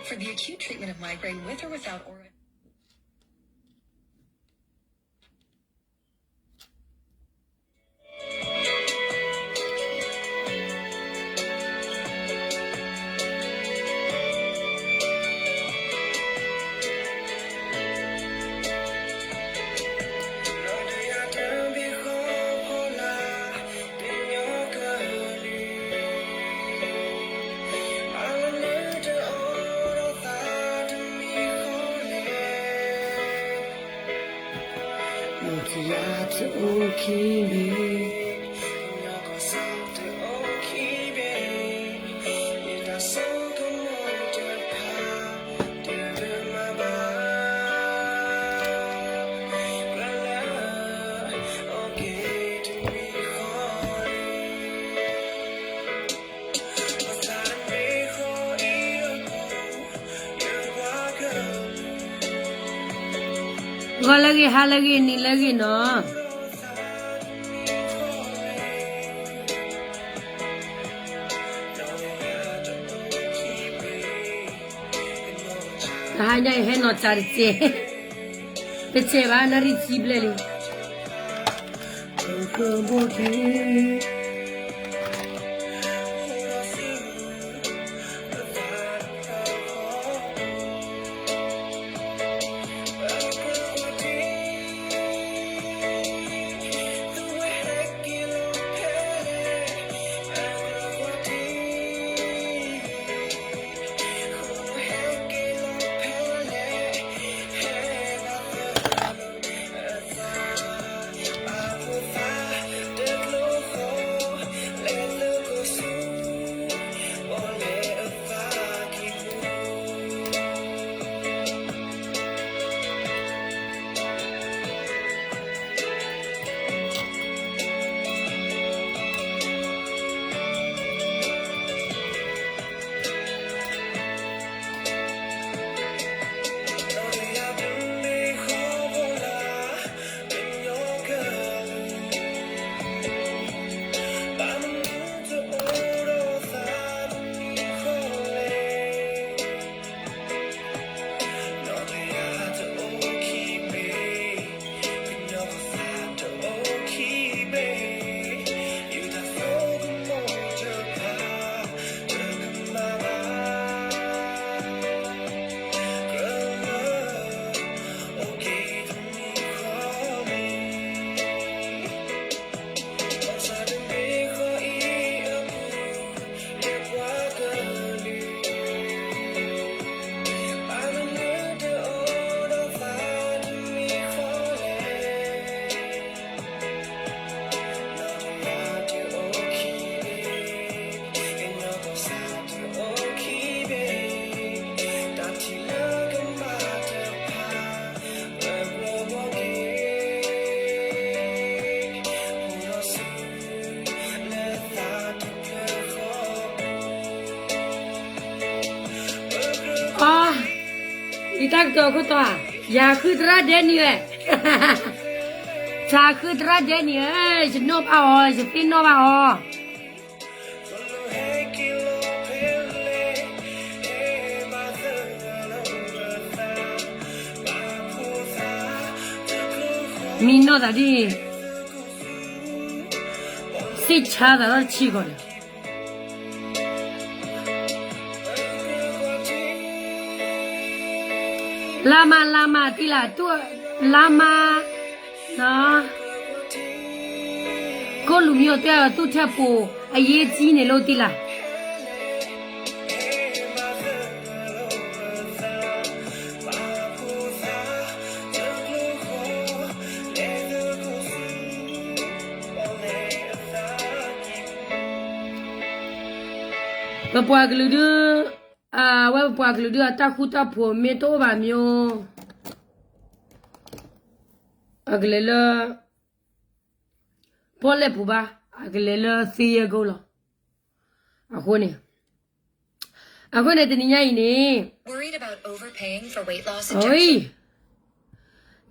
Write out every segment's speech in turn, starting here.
for the acute treatment of migraine with or without oral Gawlagi halagi nilagi no. တဟါညါအံၤဟဲနီၢ်စၢ်တစဲး, တစဲးဘၣ် နၣ်ရံၣ်ဆံဘျဲၣ်လံ.အီ, ယတၢ်ကတိၤခိၣ်တီဧါ, ယၤဃုသရၣ်ဒဲနံၤဧၢ, ယၤဃုသရၣ်ဒဲနံၤဧၢ, ယနီၣ်ဘၣ်အီၤ ယသ့ၣ်နီၣ်ဘၣ်အီၤ. မံနီၢ်သးဒ်အံၤ, စံးဆါသးထီၣ်တဆံးကီးဒီး လါမါ လါမါ တံၢ်လၢ် လါမါ, ကိၣ်လူၤမံအိၣ်တဲအီၤ သူၣ်ထၢၣ်ပူၤ အရေးကြီး န့ၣ်လီၤတံၢ်လၢ်. ပပှၤကလုာ်ဒု, အဝဲ ပပှၤကလုာ်ဒုအတၢ်ဃူတၢ်ဖိးမ့ၢ်တအိၣ်ဘၣ်မ့ၢ်, အကလဲၤလၢ ပီၣ်လဲၣ်ပူၤဘၣ်, အကလဲၤလၢသ့ယဲၢ်ကိၣ်လီၤ. အဃိန့ၣ်, အဃိန့ၣ် တနံၤညါအံၤန့ၣ်,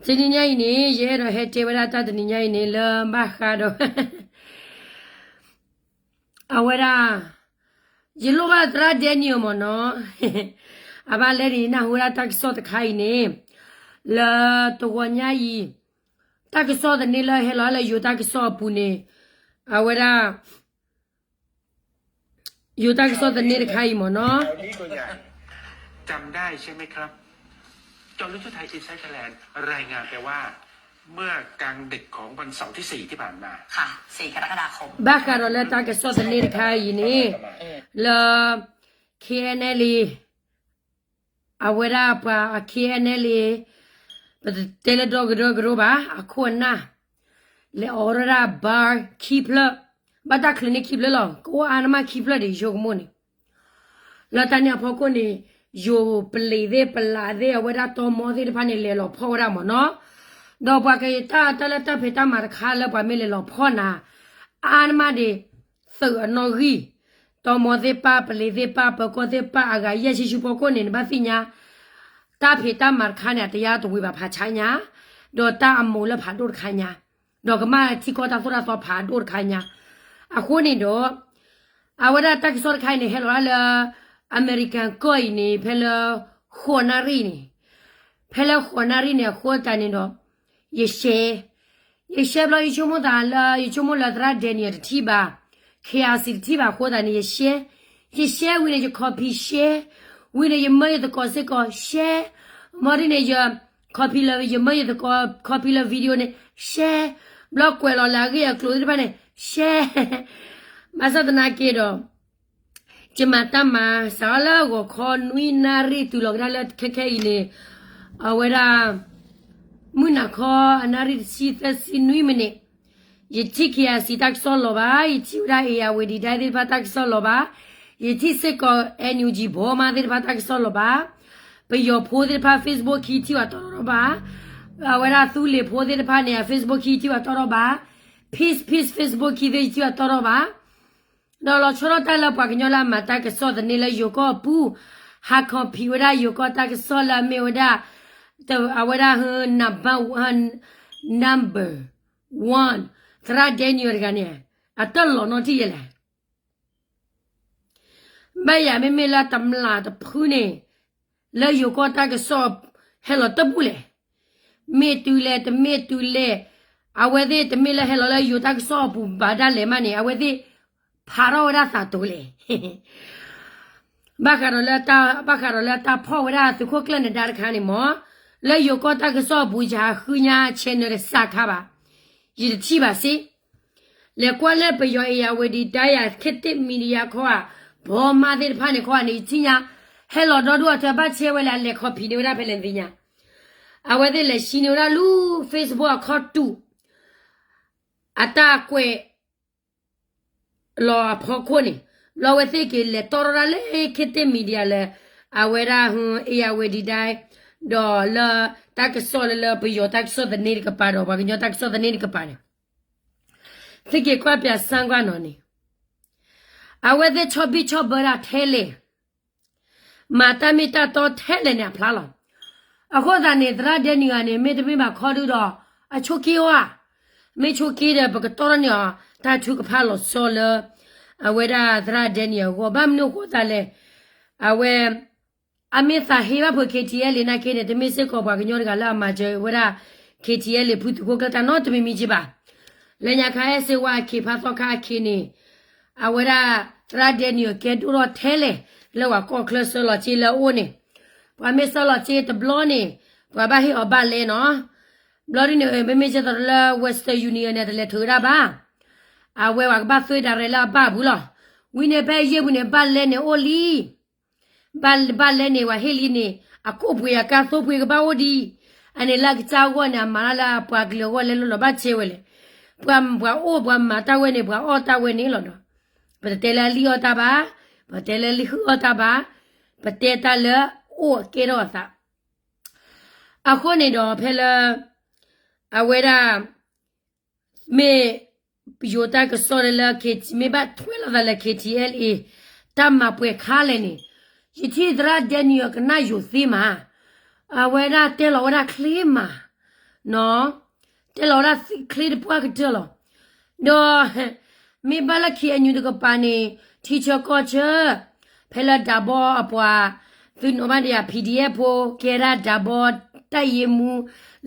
တနံၤညါအံၤန့ၣ် ယအဲၣ်ဒိးဟဲတဲဝဲဒၣ်တၢ်တနံၤညါအံၤန့ၣ် လၢဘၣ်ဃးဒီး အဝဲဒၣ်, ယလိၣ်ဘၣ်သရၣ်ဒဲနံၤဧၢမ့ၢ်နီၤ, အဘၣ်လဲၣ်န့ၣ် နၢ်ဟူဝဲဒၣ်တၢ်ကစီၣ်တခါအံၤန့ၣ် လၢတဂီၤညါအံၤ တၢ်ကစီၣ်သန့လၢဟဲလီၤလၢယိၤတၢ်ကစီၣ်အပူၤန့ၣ် အဝဲဒၣ် ယိၤတၢ်ကစီၣ်သန့တခါအံၤမ့ၢ်နီၤ จำได้ใช่ไหมครับ เจาะลึกทั่วไทย Inside Thailand รายงานไปว่า เมื่อกลางดึกของวันเสาร์ที่สี่ที่ผ่านมา ค่ะ สี่กรกฎาคม ဘၣ်ဃးဒီးလၢတၢ်ကစီၣ်သန့တခါအံၤန့ၣ် လၢ K N L A အဝဲဒၣ်ပှၤ K N L A ပတဲလၢဒီကရၢကရိဘၣ် အခိၣ်အနၢ် လဲၤအိးထီၣ်ဝဲဒၣ် bar ခံဖျၢၣ် ဘၣ်တၢ်ချုးန့ၢ်ခံဖျၢၣ်လီၤ ကအိၣ်အါန့ၢ်မးခံဖျၢၣ်ဒီးယဆိကမိၣ်န့ၣ် လၢတၢ်န့ၣ်အဖီခိၣ်န့ၣ် ယိၤပလံးသ့ၣ်ပလးသ့ၣ် အဝဲဒၣ်တီမီသ့ၣ်တဖၣ်န့ၣ် လဲၤလီၤဖီၣ်ဝဲဒၣ်မ့ၢ်နီၤ ဒီးပှၤကတၢ်တၢ်လၢတၢ်ဖံးတၢ်မၤတခါလၢပှၤမ့ၢ်လဲၤလီၤဖီၣ်နၤ အါန့ၢ်မးဒံး သုးအနီၣ်ဂံၢ် တီမီသ့ၣ်တဖၣ် ပလံးသ့ၣ်တဖၣ် ပၢၤကီၢ်သ့ၣ်တဖၣ် အဂၤယဲၢ်ဆံဆူဖီခိၣ်န့ၣ် နဘၣ်သ့ၣ်ညါ တၢ်ဖံးတၢ်မၤတခါန့ၣ် အတယါတဝံၤဘၣ်ဖးဆါညါ ဒီးတၢ်အမိၢ်လၢဖးဒိၣ်တခါညါ ဒီးကမၣ်ထံကီၢ်တၢ်သိၣ်တၢ်သီဖးဒိၣ်တခါညါ အဃိန့ၣ်ဒီး အဝဲဒၣ်တၢ်ကစီၣ်တခါအံၤန့ၣ် ဟဲလီၤဒၣ်လၢ အမဲရကၤကီၢ်အံၤန့ၣ် ဖဲလၢ ဃိးနၣ်ရံၣ်န့ၣ် ဖဲလၢဃိးနၣ်ရံၣ်န့ၣ် အဃိသတးန့ၣ်ဒီး ယရှဲ ယရှဲဘျီယဆိကမိၣ်သးလၢ ယဆိကမိၣ်လၢသရၣ် Daniel တထံၣ်ဘၣ် K R C တထံၣ်ဘၣ်အဃိသတးန့ၣ် ယရှဲ ယရှဲဝံၤန့ၣ် ယ copy ရှဲ ဝံၤန့ၣ် ယမၢယသကိးစ့ၢ်ကီးရှဲ မ့ၢ်ဒ်န့ၣ် ယ copy လၢ ယမၢယသကိး copy လၢ video န့ၣ် ရှဲ ဘျီကွဲးလီၤလၢအဂ့ၢ်အကျိၤသ့ၣ်တဖၣ်န့ၣ် ရှဲ ဘၣ်ဆၣ်သနာ်က့ဒီး ယမၤတၢ်မၤစးထီၣ်လၢဂီၤခီနွံနၣ်ရံၣ်တုၤလီၤကဒါလၢခဲခဲအံၤန့ၣ် အဝဲဒၣ် မုၢ်နၤခီအနၣ်ရံၣ်တဆံသၢဆံနွံမံးနံး ယထံၣ် K R C တၢ်ကစီၣ်လီၤဘၣ်, ယထံၣ်ဝဲဒၣ် ဧရာဝတီတိုင်း သ့ၣ်တဖၣ်တၢ်ကစီၣ်လီၤဘၣ်, ယထံၣ်စ့ၢ်ကီး NUG ဘီမါသ့ၣ်တဖၣ်တၢ်ကစီၣ်လီၤဘၣ်, ပယီၤဖိသ့ၣ်တဖၣ် Facebook ခံထံၣ်ဝဲတီထီၣ်ဘၣ်, အဝဲဒၣ်သူလ့ၤဖိသ့ၣ်တဖၣ်န့ၣ် အ Facebook ခံထံၣ်ဝဲတီထီၣ်ဘၣ်, Peace Peace Facebook ခံသ့ၣ်ယထံၣ်ဝဲတီထီၣ်ဘၣ်, ဒီးလီၤဆီဒၣ်တၢ်လၢပှၤကညီလၢအမၤတၢ်ကစီၣ်သန့လၢယိၤကီၢ်အပူၤ, ဟး copy ဝဲဒၣ်ယိၤကီၢ်တၢ်ကစီၣ်လၢအမ့ၢ်ဝဲဒၣ်, အဝဲဒၣ် number one, number one, သရၣ် Daniel တဂၤန့ၣ်, အတၢ်လီၤနီတံၢ်ယဲလဲၣ်. ဘၣ်ယၤမ့မ့ၢ်လၢတမျၢ်တဖုန့ၣ်, လၢယိၤကီၢ်တၢ်ကစီၣ်ဟဲလီၤတဘူၣ်လဲၣ်. မ့ၢ်တုၤလဲၣ် တမ့ၢ်တုၤလဲၣ်, အဝဲသ့ၣ်တမ့ၢ်လၢဟဲလီၤလၢယိၤတၢ်ကစီၣ်အပူၤဘၣ်ဒၣ်လဲာ်မးန့ၣ် အဝဲသ့ၣ်ဖးထီၣ်ဝဲဒၣ်သးတိၤလဲၣ်. ဘၣ်ဃးဒီးလၢတၢ်, ဘၣ်ဃးဒီးလၢတၢ်ဖီၣ်ဝဲဒၣ်သုးခိၣ်ကျၢၢ်နဒါတခါန့ၣ်မ့ၢ်, လၢယိၤကီၢ်တၢ်ကစီၣ်အပူၤ ယဟးဃုညါ channel တစးခါဘၣ်, ယတထံၣ်ဘၣ်စ့ လဲၤကွၢ်လၢပယီၤ ဧရာဝတီတိုင်း ခေတ်သစ် media ခီဧါ, ဘီမါသ့ၣ်တဖၣ်န့ၣ်ခီဧါန့ၣ် ယထံၣ်ညါ, ဟဲလီၤဒီဒူၣ်အထၢဘၣ်ဆဲဝဲလၢအလဲၤ copy န့ၢ်ဝဲဒၣ်ဖဲလဲၣ်နသ့ၣ်ညါ, အဝဲသ့ၣ်လဲၤရှံန့ၢ်ဝဲဒၣ်လူၤ Facebook အခီၣ်တူာ် အတၢ်ကွဲး လီၤအဖီခိၣ်န့ၣ်, ဘျီအဝဲသ့ၣ်က့ၤလဲၤတီထီၣ်ဒၣ်လၢ ခေတ်သစ် media လၢ အဝဲဒၣ် ဧရာဝတီတိုင်း ဒီးလၢတၢ်ကစီၣ်လၢလၢပယီၤ တၢ်ကစီၣ်သန့တကပၤဒီး ပှၤကညီတၢ်ကစီၣ်သန့တကပၤန့ၣ်, သုက့ၤကွၢ်ပၠးစၣ်ကွၢ်နီၤန့ၣ်, အဝဲသ့ၣ်ဆီဘံၣ်ဆီဘၢဒၣ်ထဲလဲၣ် မၤတၢ်မ့ၢ်တၢ်တီထဲလဲၣ်န့ၣ်အဖျါလီၤ. အဃိသတးန့ၣ် သရၣ်ဒဲနံၣ်ဂၤန့ၣ် မ့ၢ်တမ့ၢ်ဘၣ်ခီဒုဒီး အဆိးက့ဝဲ, မ့ၢ်ဆိးက့ဒီး ပကတီထီၣ်န့ၢ်အီၤ တၢ်ထုကဖၣ်လီၤဆီလၢ အဝဲဒၣ်သရၣ်ဒဲနံၣ်အဂီၢ် ဘၣ်မနုၤအဃိသတးလဲၣ်, အဝဲ အမ့ၢ်သးဟ့ဘၣ်ဖုး K T L A နာ်က့န့ၣ် တမ့ၢ်စ့ၢ်ကီးပှၤကညီတဂၤလၢအမၤစၢၤဝဲဒၣ် K T L A ဖုသုးခိၣ်ကျၢၢ်တၢ်နီတမံၤမံၤက့ဘၣ်. လၢညါခါအဲၣ်စ့ဝါအခ့ဖးသီခါအခ့န့ၣ်, အဝဲဒၣ်သရၣ်ဒဲနံၣ်အကဲဒိၣ်ထီၣ်ထဲလဲၣ် လၢပှၤကီၢ်ချၢဆှၢလီၤစ့လၢအအိၣ်န့ၣ်, ပှၤမ့ၢ်ဆှၢလီၤစ့တဘျီန့ၣ် ပှၤဘၣ်ဟ့ၣ်အီၤဘၣ်လဲနီၤ. ဘျီဒ်န့ၣ် မ့မ့ၢ်ကဲသိးလၢ Western Union န့ၣ် တလဲၤထုးဝဲဒၣ်ဘၣ်. အဝဲပှၤကဘၣ်သွဲဒၣ်ရဲလၢအဘၣ်အပူၤလီၤ. ဝံၤန့ၣ်ဖဲအယ့ၢ်ပူၤန့ၣ် ဘၣ်လဲန့ၣ်အိၣ်လံ ဘၣ်, ဘၣ်လဲန့ၣ် ပှၤဟ့ၣ်လံန့ၣ် အကိၣ်ပှ့ၤအကါသိပှ့ၤကဘၣ်အိၣ်ဒံး, အန့ၣ်လၢအကစၢ်အဂီၢ်န့ၣ် အမၤတၢ်လၢအပှၤကလုာ်အဂီၢ်လဲၤလိၤလီၤဘၣ်ဆဲဝဲလဲၣ်. ပှၤ, ပှၤအိၣ်ပှၤမၤတၢ်ဝဲန့ၣ် ပှၤအီၣ်တၢ်ဝဲန့ၣ်လီၤဒီး, ပတတဲလၢအလံၣ်အီၣ်တၢ်ဘၣ်, ပတဲလၢအလံၣ်ဟုၣ်အီၣ်တၢ်ဘၣ်, ပတဲတၢ်လၢအိၣ်အကဲထီၣ်အသး အဃိန့ၣ်ဒီးဖဲလၢ အဝဲဒၣ် မ့ၢ်ယိၤတၢ်ကစီၣ်လၢ မ့ၢ်ဘၣ်ထွဲလိာ်သးလၢ K T L A တၢ်မၤပှဲၤခါလဲၣ်န့ၣ်, ယထံၣ်သရၣ်ဒဲနံၣ်အီၤကနၣ်ယိၤသ့မး, အဝဲဒၣ်တဲလီၤဝဲဒၣ်ချ့မး, နီၤ, တဲလီၤဝဲဒၣ်ချ့တပှၢ်ကတၢၢ်လီၤ. ဒီး မ့ၢ်ဘၣ်လၢ K N U တကပၤန့ၣ် ထံဆၢကီၢ်ဆၢ ဖဲလၢဒးဘီအပှၤ သုနီၣ်ဘၣ်ဒံးဧါ PDF ဖိ ကဲဒၣ်ဒၢဘီ တၢ်ယ့မူ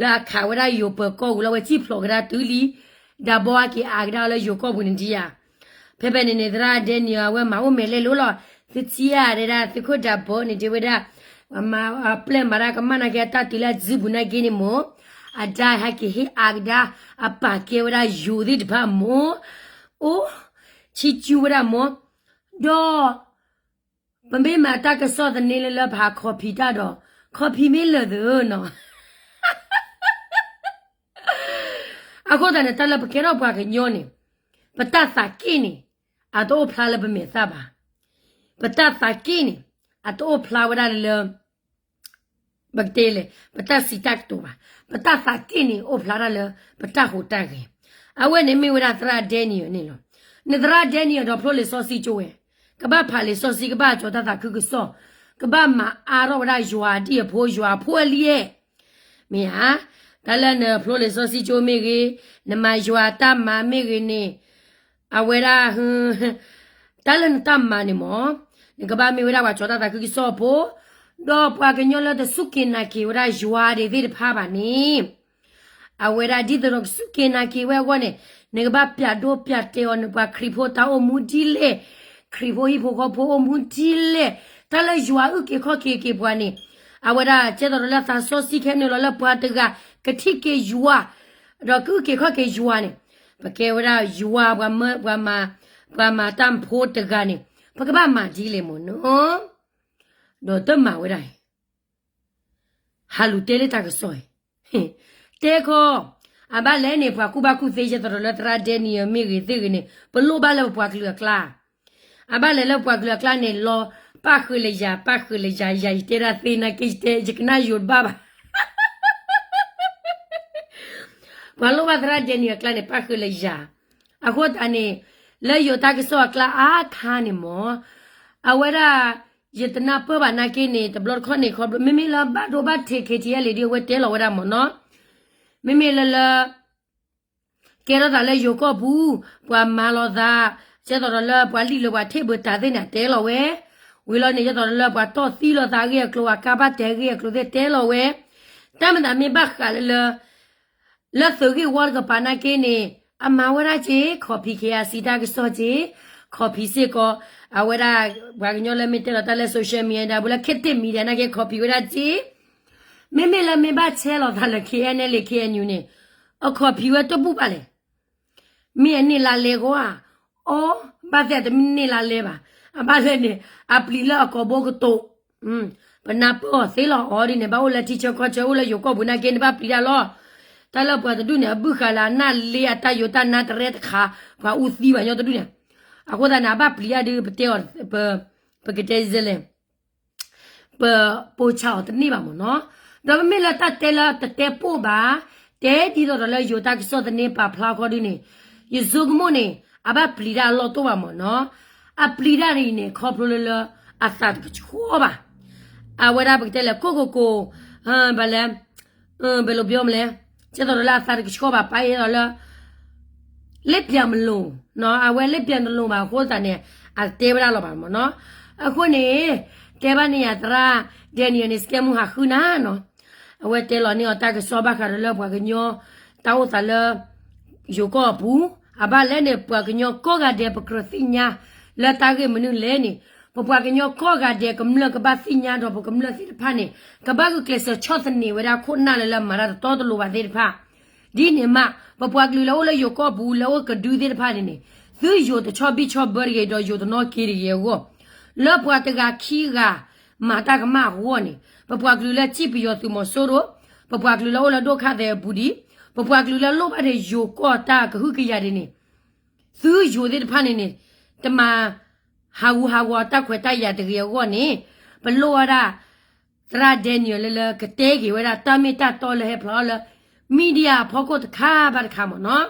လၢအခးဝဲဒၣ်ယိၤပၢၤကီၢ်ပူၤလၢအဝဲစံၣ်ဖျိးကဒါတုၤလံ ဒၢဘီအက့ၤအါကဒါအီၤလၢယိၤကီၢ်ပူၤန့ၣ်ဒံးဧါ. ဖဲဖဲန့ၣ်န့ၣ် သရၣ်ဒဲနံၤအဝဲမၤအိၣ်မဲာ်လဲၣ်လိၤလီၤ. သုထံၣ်ဧါဒဲဒၣ် သုးခိၣ်ဒၢဘီန့ၣ် တဲဝဲဒၣ် ပျဲၢ်မၤတၢ်ကမၣ်နာ်က့ အတၢ်တုၤလၢအစုပူၤနာ်က့န့ၣ်မ့ၢ် အဒါဟဲက့ၤဟ့ၣ်အါကဒါ အပာ်ကဲဝဲဒၣ်ယိၤသ့ၣ်တဖၣ်မ့ၢ် အိၣ် ဆံကၠူဝဲဒၣ်မ့ၢ် ဒီး ပမ့ၢ်မၤတၢ်ကစီၣ်သန့လၢလၢပဟးခီဖံးတၢ်ဒီး ခီဖံးမ့ၢ်လၢာ်သနီၤ. အဃိသတးန့ၣ် တၢ်လၢပကဲထီၣ်ပှၤကညီန့ၣ် ပတၢ်သးက့ၣ်န့ၣ် အတအိၣ်ဖျါလၢပမဲာ်သၣ်ဘၣ်. ပတၢ်သးက့ၣ်န့ၣ် အတအိၣ်ဖျါဝဲဒၣ်လၢ ပကတဲလဲၣ် ပတၢ်စံးတၢ်ကတိၤဘၣ်. ပတၢ်သးက့ၣ်န့ၣ် အိၣ်ဖျါတၢ်လၢ ပတၢ်ဟူးတၢ်ဂဲၤ. အဝဲန့ၣ်မ့ၢ်ဝဲဒၣ်သရၣ်ဒဲနံၤန့ၣ်လီၤ. နသရၣ်ဒဲနံၤဒီးဖျိလံာ်စီဆှံကၠိဝဲ, ကဘၣ်ဖးလံာ်စီဆှံ ကဘၣ်ကၠီၤတၢ်သးခုကစီၣ်, ကဘၣ်မၤအါထီၣ်ဝဲဒၣ်ယွၤအဒံၣ်အဖိ ယွၤအဖိအလံၤဧၢ မ့ၢ်ဧါ. တၢ်လၢနဖျိလံာ်စီဆှံကၠိမ့ၢ်ဂ့ၤ, နမၤယွၤအတၢ်မၤမ့ၢ်ဂ့ၤန့ၣ်, အဝဲဒၣ် တၢ်လၢနတၢ်မၤန့ၣ်မ့ၢ် နကဘၣ်မ့ၢ်ဝဲဒၣ်ပှၤကၠီၤတၢ်သးခုကစီၣ်ဖိ, ဒီးပှၤကညီလၢတစူၢ်က့ၤနာ်က့ၤဝဲဒၣ်ယွၤဒၣ်သ့ၣ်တဖၣ်ဘၣ်န့ၣ်, အဝဲဒၣ်ဒ်သိးဒီးကစူၢ်က့ၤနာ်က့ၤဝဲအဂီၢ်န့ၣ်, နကဘၣ်ပျးဒိပျးတဲာ်အီၤ နပှၤခရံာ်ဖိတၢ်အိၣ်မူဒ်လဲၣ်, ခရံာ်ဖိဟံၣ်ဖိဃီဖိအိၣ်မူဒ်လဲၣ်, တၢ်လၢယွၤအုၣ်က့ၤခီၣ်က့ၤက့ၤပှၤန့ၣ်, အဝဲဒၣ်ကဲသိးဒီးလၢသးစီဆှံခဲနုာ်လီၤလၢပှၤတဂၤကထံၣ်က့ၤယွၤ ဒီးကအုၣ်က့ၤခီၣ်က့ၤယွၤန့ၣ်, ပကဲဝဲဒၣ်ယွၤပှၤမၢ ပှၤမၤ ပှၤမၤတၢ်ဖိတဂၤန့ၣ်, ပကဘၣ်မၤဒ်လဲၣ်မ့ၢ်နီၤ, ဒီးတမၤဝဲဒၣ်အံၤ, ဟးလူၤတဲလၢတၢ်ကစီၣ်အံၤ, တဲခီ, အဘၣ်လဲၣ်န့ၣ် ပှၤကူၣ်ဘၣ်ကူၣ်သ့ ယဲသိးဒီးလၢသရၣ်ဒဲနံၤမ့ၢ်ဂ့ၤသ့ၣ်ဂ့ၤန့ၣ် ပလိၣ်ဘၣ်လၢပပှၤကလုာ်အကျါ အဘၣ်လဲၤလၢပှၤကလုာ်အကျါန့ၣ် လီၤပၣ်ဃုာ်လၢယၤ ပၣ်ဃုာ်လၢယၤ ယၤယတဲဒၣ်သ့နာ်က့ ယတဲ ယကနၣ်ယိၤတဘၣ်ဘၣ်. ပှၤလိၣ်ဘၣ်သရၣ်ဒဲနံၤအကျါန့ၣ် ပၣ်ဃုာ်လၢယၤ, အဃိသတးန့ၣ် လၢယိၤတၢ်ကစီၣ်အကျါအခါန့ၣ်မ့ၢ်, အဝဲဒၣ် ယတနၢ်ပၢၢ်ဘၣ်နာ်က့န့ၣ် တဘျီတခီၣ်န့ၣ် ခီဖျိ မ့မ့ၢ်လၢဘၣ်ဒိဘၣ်ထံး KTLA ဒ်အဝဲတဲလီၤဝဲဒၣ်မ့ၢ်နီၤ, မ့မ့ၢ်လၢလၢ ကဲထီၣ်သးလၢယိၤကီၢ်ပူၤ, ပှၤမၤလီၤသး, ကဲသိးဒီးလၢပှၤလံၣ်လၢပှၤထ့ၣ်ဘၢတၢ်သ့ၣ်န့ၣ် တဲလီၤဝဲ, ဝံၤလီၤန့ၣ် ကဲသိးဒီးလၢပှၤတီၢ်သံလိာ်သးအဂ့ၢ်အကျိၤ အကါဘၣ်တဲာ်အဂ့ၢ်အကျိၤသ့ၣ်တဲလီၤဝဲ, တၢ်မၤသးမ့ၢ်ဘၣ်ဃးလၢလၢ လၢသုးဂ့ၢ်ဝီတကပၤနာ်က့န့ၣ် အမၤဝဲဒၣ်က့ ခီၣ်ဖံး KIC တၢ်ကစီၣ်က့, ခီၣ်ဖံးစ့ၢ်ကီး, အဝဲဒၣ် ပှၤကညီလၢမ့ၢ်တဲလီၤတၢ်လၢ social media ပူၤလၢ ခေတ်သစ် media နာ်က့ ခီၣ်ဖံးဝဲဒၣ်က့, မ့မ့ၢ်လၢမ့ၢ်ဘၣ်ဆဲးလီၤသးလၢ KNLA KNU န့ၣ်, အခီၣ်ဖံးဝဲတဘူၣ်ဘၣ်လဲၣ်. မ့ၢ်အန့ၢ်လါလဲဂီၢ်ဧါ, အီ, ဘၣ်သ့ၣ်တမ့ၢ်န့ၢ်လါလဲဘၣ်, အဘၣ်လဲၣ်န့ၣ် အပျံၤလၢအကိာ်ဘိကတိၤ, ပနၢ်ပၢၢ်အီၤသ့လီၤအီၤဒ်န့ၣ် ဘၣ်အိၣ်လၢထံဆၢကီၢ်ဆၢ အိၣ်လၢယိၤကီၢ်ပူၤနာ်က့န့ၣ် ဘၣ်ပျံၤတၢ်လီၤ. တၢ်လၢပှၤတဒူၣ်န့ၣ် အဘုၣ်ဃာ်လၢအနၢ်လ့အတၢ်ယိၤတၢ်နါတရဲတခါ, ပှၤအူသံဘၣ်ညီတဒူၣ်န့ၣ်, အဃိသတးန့ၣ် အဘၣ်ပျံၤတၢ်ဒုး ပတဲအီၤ, ပ, ပကတဲလဲၣ် ပပိာ်ဆါအီၤတန့ၢ်ဘၣ်မ့ၢ်နီၤ. ဒီးမ့မ့ၢ်လၢတၢ်တဲလၢတတဲပိာ်ဘၣ်, တဲဒ်သိးဒီးလၢယိၤတၢ်ကစီၣ်သန့ပာ်ဖျါခီဒုန့ၣ်, ယဆိကမိၣ်န့ၣ် အဘၣ်ပျံၤတၢ်အလီၢ်တအိၣ်ဘၣ်မ့ၢ်နီၤ. အပျံၤတၢ်န့ၣ်န့ၣ် ခီဖျိလၢလၢ အသးတကဆှီဘၣ်. အဝဲဒၣ်ပကတဲလဲၣ် ကိၢ်ကိၢ်ကိၢ်, ဘၣ်လဲၣ်, ဘယ်လိုပြောမလဲ, ကဲသိးဒီးလၢအသးတကဆှီဘၣ် ပာ်အီၤဒီးလၢ လ့ပျၢၤမလိၤ, အဝဲလ့ပျၢၤတလိၤဘၣ်အဃိသတးန့ၣ် အတဲဝဲဒၣ်လီၤဘၣ်မ့ၢ်နီၤ. အဃိန့ၣ် တဲဘၣ်န့ၢ်ယၤသရၣ် Daniel န့ၣ် စကဲမူဟးဃုနၤနီၤ. အဝဲတဲလီၤန့ၢ်အီၤတၢ်ကစီၣ်ဘၣ်ဃးဒီးလၢပှၤကညီ တၢ်အိၣ်သးလၢ ယိၤကီၢ်အပူၤ, အဘၣ်လဲၣ်န့ၣ် ပှၤကညီကိးဂၤဒဲး ပကြၢးသ့ၣ်ညါ လၢတၢ်ဂ့ၢ်မနုၤလဲၣ်န့ၣ်, ပပှၤကညီကိးဂၤဒဲးကမျၢၢ်ကဘၣ်သ့ၣ်ညါဒီး ပကမျၢၢ်သ့ၣ်တဖၣ်န့ၣ် ကဘၣ်ဂုာ်ကျဲးစၢးဆီၣ်သနံးဝဲဒၣ်ခိၣ်နၢ်လၢလၢမၤတၢ်တတီတလိၤဘၣ်သ့ၣ်တဖၣ် ဒ်န့ၣ်မး ပပှၤကလုာ်လၢအိၣ်လၢယိၤကီၢ်ပူၤ လၢအိၣ်ကဒုသ့ၣ်တဖၣ်န့ၣ်န့ၣ် သုယိၤတဆီၣ်ဘံၣ်ဆီၣ်ဘၢတဂ့ၤ ဒီးယိၤတနီၣ်က့ၤတဂ့ၤအဂီၢ်, လၢပှၤတဂၤခံဂၤမၤတၢ်ကမၣ်အဂီၢ်န့ၣ် ပပှၤကလုာ်လၢစံၣ်ပယီၤသုးမီၤစိရိၤ, ပပှၤကလုာ်လၢအိၣ်လၢဒိၣ်ခါသဲးအပူၤဒံး, ပပှၤကလုာ်လၢလိၣ်ဘၣ်ဒီးယိၤကီၢ်တၢ်ကဟုကယာ်ဒံးန့ၣ် သုယိၤသ့ၣ်တဖၣ်န့ၣ်န့ၣ် တမၤဟးဂူာ်ဟးဂီၤတၢ်ခွဲးတၢ်ယာ်တဂ့ၤအဂီၢ်န့ၣ် ပလိၣ်ဝဲဒၣ် သရၣ် Daniel လၢလၢကတဲက့ၤဝဲဒၣ်တၢ်မ့ၢ်တၢ်တီလၢဟဲဖျါလၢ media အဖီခိၣ်တခါဘၣ်တခါမ့ၢ်နီၤ.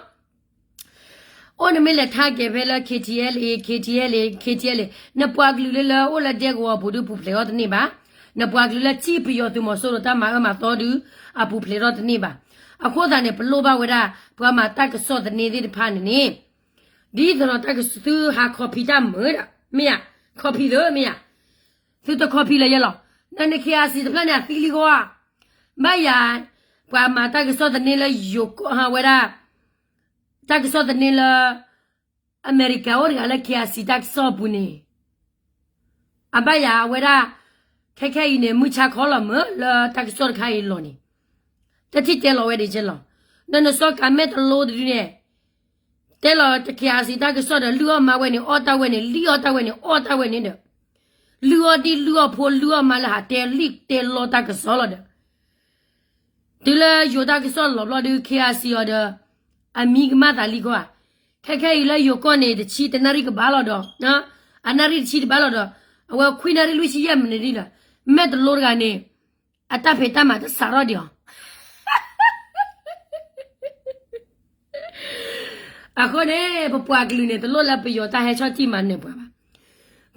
အိၣ်နမ့ၢ်လဲၤထါက့ၤဖဲလၢ KTLA KTLA KTLA နပှၤကလုာ်လၢလၢအိၣ်လၢဒဲကဝီၤအပူၤဒုးပူၤဖျဲးထီၣ်တန့ၢ်ဘၣ်. နပှၤကလုာ်လၢစံၣ်ပယီၤသုးမီၤစိရိၤတၢ်မၤအၢမၤသီဒုး အပူၤဖျဲးထီၣ်တန့ၢ်ဘၣ်. အဃိသတးန့ၣ် ပလိၣ်ဘၣ်ဝဲဒၣ် ပှၤမၤတၢ်ကစီၣ်သန့သ့ၣ်တဖၣ်န့ၣ်န့ၣ် ဒ်သိးဒီးတၢ်ကသုဟး copy တၢ်မုာ်ဒီး မ့ၢ်ဧါ, copy သ့မ့ၢ်ဧါ, သုတ copy လၢယဲလီၤ. နန့ၣ် KIC တဖျၢၣ်န့ၣ် အသံလံဂီၢ်ဧါ. ဘၣ်ယၤ, ပှၤမၤတၢ်ကစီၣ်သန့လၢယိၤကီၢ် ဝဲဒၣ် တၢ်ကစီၣ်သန့လၢ အမဲရကၤအိၣ်တဂၤလၢ KIC တၢ်ကစီၣ်အပူၤန့ၣ်, အဘၣ်ယၤအဝဲဒၣ် ခဲခဲအံၤန့ၣ် မုၢ်ဆါခီလီၤမၢလၢတၢ်ကစီၣ်တခါအံၤလီၤန့ၣ်, တထံၣ်တဲလီၤဝဲဒ်ကဲလီၤ. ဒီးနစီၤကၤမဲာ်တလိတဒုန့ၣ် တဲလီၤတ KIC တၢ်ကစီၣ်ဒီး လုၢ်အီၣ်မါဝဲန့ၣ် အီၣ်တၢ်ဝဲန့ၣ် လံၣ်အီၣ်တၢ်ဝဲန့ၣ် အီၣ်တၢ်ဝဲန့ၣ်ဒီး လုၢ်အီၣ်ဒံၣ်လုၢ်အီၣ်ဖိ လုၢ်အီၣ်မါလၢဟးတဲလံၣ်တဲလီတၢ်ကစီၣ်လီၤဒီး တုၤလၢယိၤတၢ်ကစီၣ်လီၤဘျီဒု KIC အီၤဒီး အမံကမၣ်သးလံကီၢ်ဧါ. ခဲခဲအံၤလၢယိၤကီၢ်န့ၣ် တဆံတနၣ်ရံၣ်ကဘၣ်လီၤဒီး, အနၣ်ရံၣ်တဆံတဘၣ်လီၤဒီး, အဝဲခွံနၣ်ရံၣ်လွံၢ်ဆံယဲၢ်မံးနံးလီၤ. မဲာ်တလိတဂၤန့ၣ် အတၢ်ဖံးတၢ်မၤတစးထီၣ်ဒံးအီၤ အဃိန့ၣ် ပပှၤကလုာ်န့ၣ် တလိၣ်လၢပယီၤတၢ်ဟဲဆီၣ်တံၢ်မၤနၢၤပှၤဘၣ်.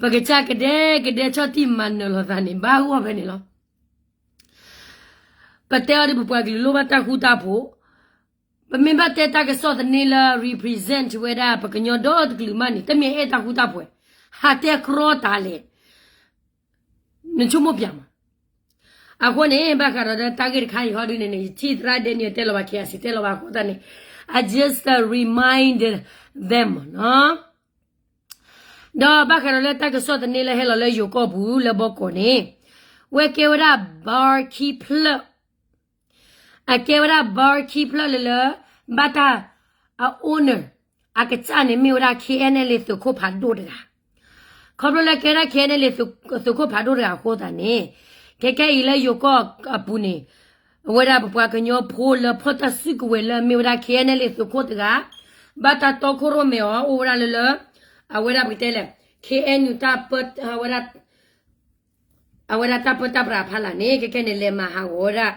ပကစၢ်ကဒဲကဒဲဆီၣ်တံၢ်မၤနၢၤလိာ်သးန့ၣ် ဘၣ်ဂီၢ်ဖဲန့ၣ်လီၤ. ပတဲအီၤဒီး ပပှၤကလုာ်လိၣ်ဘၣ်တၢ်ဃူတၢ်ဖိး, ပမ့ၢ်ဘၣ်တဲတၢ်ကစီၣ်သန့လၢ represent ဝဲဒၣ်ပကညီဒီတကလုာ်မးန့ၣ် တမ့ၢ်အဲၣ်တၢ်ဃူတၢ်ဖိး, ဟးတဲကြီတၢ်လဲၣ်. နဆိကမိၣ်ပၠးမး. အဃိန့ၣ် ဘၣ်ဃးဒီးလၢတၢ်ဂ့ၢ်တခါအံၤဟီဒုန့ၣ်န့ၣ် ယထံၣ်သရၣ်ဒဲနံၣ်တဲလီၤဘၣ် KIC တဲလီၤဘၣ်အဃိသတးန့ၣ် I just uh, remind them နီၤ. ဒီးဘၣ်ဃးဒီးလၢတၢ်ကစီၣ်သန့လၢဟဲလီၤလၢယိၤကီၢ်ပူၤလၢဘီကီၢ်န့ၣ် ဝဲကဲဝဲဒၣ် bar ခံဖျၢၣ် အကဲဝဲဒၣ် bar ခံဖျၢၣ်လၢလၢ ဘၣ်တၢ်အ owner အကစၢ်န့ၣ်မ့ၢ်ဝဲဒၣ် KNLA သုးခိၣ်ဖးဒိၣ်တဂၤ. ခီဖျိလၢကဲဒၣ် KNLA သုးခိၣ်ဖးဒိၣ်တဂၤအဃိသတးန့ၣ် ခဲခဲအံၤလၢယိၤကီၢ်အပူၤန့ၣ် အဝဲဒၣ်ပပှၤကညီဖိလၢဖီၣ်တၢ်စုကဝဲၤလၢအမ့ၢ်ဝဲဒၣ် KNLA သုးခိၣ်တဂၤ ဘၣ်တၢ်တီခိၣ်ရိၣ်မဲအီၤ အိၣ်ဝဲဒၣ်လၢလၢ အဝဲဒၣ်ပကတဲလဲၣ် KNU တၢ်ပၢ အဝဲဒၣ်တၢ်ပၢတၢ်ပြးဖးလာ်န့ၣ် ခဲခဲန့ၣ် လဲၤမၤဟးဂီၤဝဲဒၣ်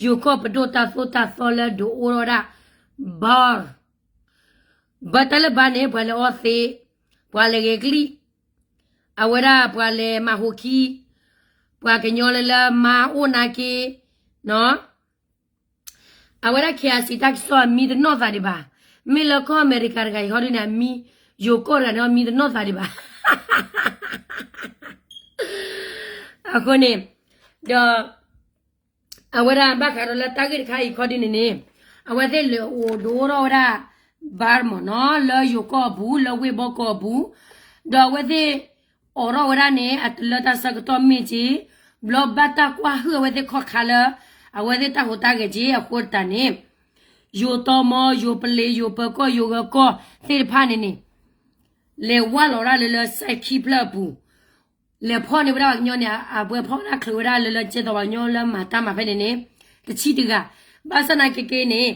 ယိၤကီၢ်ပဒိၣ်တၢ်သိၣ်တၢ်သီလၢဒုးအိၣ်ထီၣ်ဝဲဒၣ် bar, bar တၢ်လၢ bar န့ၣ် ပှၤလဲၤအီသံး, ပှၤလဲၤဂဲၤကလံၣ်, အဝဲဒၣ်ပှၤလဲၤမၤဟိခံ, ပှၤကညီလၢလၢမါအိၣ်နာ်က့, နီၤ အဝဲဒၣ် KIC တၢ်ကစီၣ်အမံတနီၣ်သးဒံးဘၣ်. မ့ၢ်လၢကီၢ်အမဲရကၤတဂၤအံၤဟီဒုန့ၣ် အမံ ယိၤကီၢ်တဂၤန့ၣ် အမံတနီၣ်သးဒံးဘၣ်. အဃိန့ၣ် ဒီး အဝဲဒၣ်ဘၣ်ဃးဒီးလၢတၢ်ဂ့ၢ်တခါအံၤခီဒုန့ၣ်န့ၣ် အဝဲသ့ၣ်လဲၤအိၣ်ဒိၣ်ထီၣ်ဝဲဒၣ် bar မ့ၢ်နီၤ လၢယိၤကီၢ်အပူၤ လၢဝ့ၢ်ဘီကီၢ်အပူၤ, ဒီးအဝဲသ့ၣ်အိးထီၣ်ဝဲဒၣ်န့ၣ် အတလၢတၢ်ဆၢကတီၢ်မ့ၢ်က့, ဘျီဘၣ်တၢ်ကွၢ်ဟုၣ်အဝဲသ့ၣ်ခီၣ်ခါလၢ အဝဲသ့ၣ်တၢ်ဟူးတၢ်ဂဲၤက့ အဃိသတးန့ၣ် ယိၤတီမီ ယိၤပလ့ၤ ယိၤပၢၤကီၢ် ယိၤဂၢၤကီၢ်သ့ၣ်တဖၣ်န့ၣ်န့ၣ် လဲၤဝၢ်လီၤဒၣ်လၢလၢ site ခံဖျၢၣ်အပူၤ, လဲၤဖီၣ်န့ၢ်ဝဲဒၣ်ပှၤကညီန့ၣ် အပှဲၤဖီၣ်တၢ်ချုးဝဲဒၣ်လၢလၢကဲသိးပှၤကညီလၢမၤတၢ်မၤဖဲန့ၣ်န့ၣ် တဆံတဂၤ, ဘၣ်ဆၣ်နာ်က့က့န့ၣ်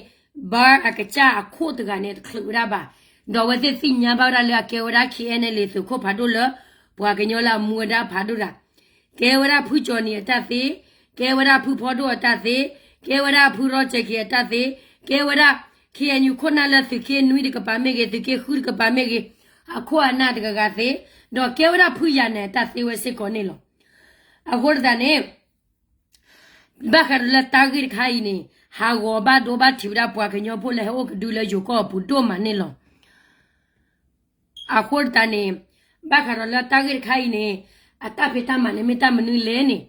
bar အကစၢ်အခိၣ်တဂၤန့ၣ် တချုးဝဲဒၣ်ဘၣ်, ဒီးအဝဲသ့ၣ်သ့ၣ်ညါဘၣ်ဝဲဒၣ်လၢအကဲဝဲဒၣ် KNLA သုးခိၣ်ဖးဒိၣ်လၢ ပှၤကညီလၢအမူဝဲဒၣ်ဖးဒိၣ်တဂၤ ကဲဝဲဒၣ်ဖုကၠီၤနံၤအတၢ်သ့, ကဲဝဲဒၣ်ဖုဖီဒိၣ်အတၢ်သ့, ကဲဝဲဒၣ်ဖုရီကၠဲးက့ၤအတၢ်သ့, ကဲဝဲဒၣ် KNU ခိၣ်နၢ်လၢသုးက့နွံတကပၤမ့ၢ်ဂ့ၤ, သုးက့ဃုတကပၤမ့ၢ်ဂ့ၤ, အခိၣ်အနၢ်တဂၤဂၤသ့, ဒီးကဲဝဲဒၣ်ဖုယၤနဲၤအတၢ်သ့ဝဲစ့ၢ်ကီးန့ၣ်လီၤ. အဃိသတးန့ၣ် ဘၣ်ဃးဒီးလၢတၢ်ဂ့ၢ်တခါအံၤန့ၣ် ဟးဂီၤဘၣ်ဒိဘၣ်ထံးဝဲဒၣ်ပှၤကညီဖိလၢဟဲအိၣ်ကဒုလၢယိၤကီၢ်အပူၤဒိၣ်မးန့ၣ်လီၤ. အဃိသတးန့ၣ် ဘၣ်ဃးဒီးလၢတၢ်ဂ့ၢ်တခါအံၤန့ၣ် အတၢ်ဖံးတၢ်မၤန့ၣ်မ့ၢ်တၢ်မနုၤလဲၣ်န့ၣ်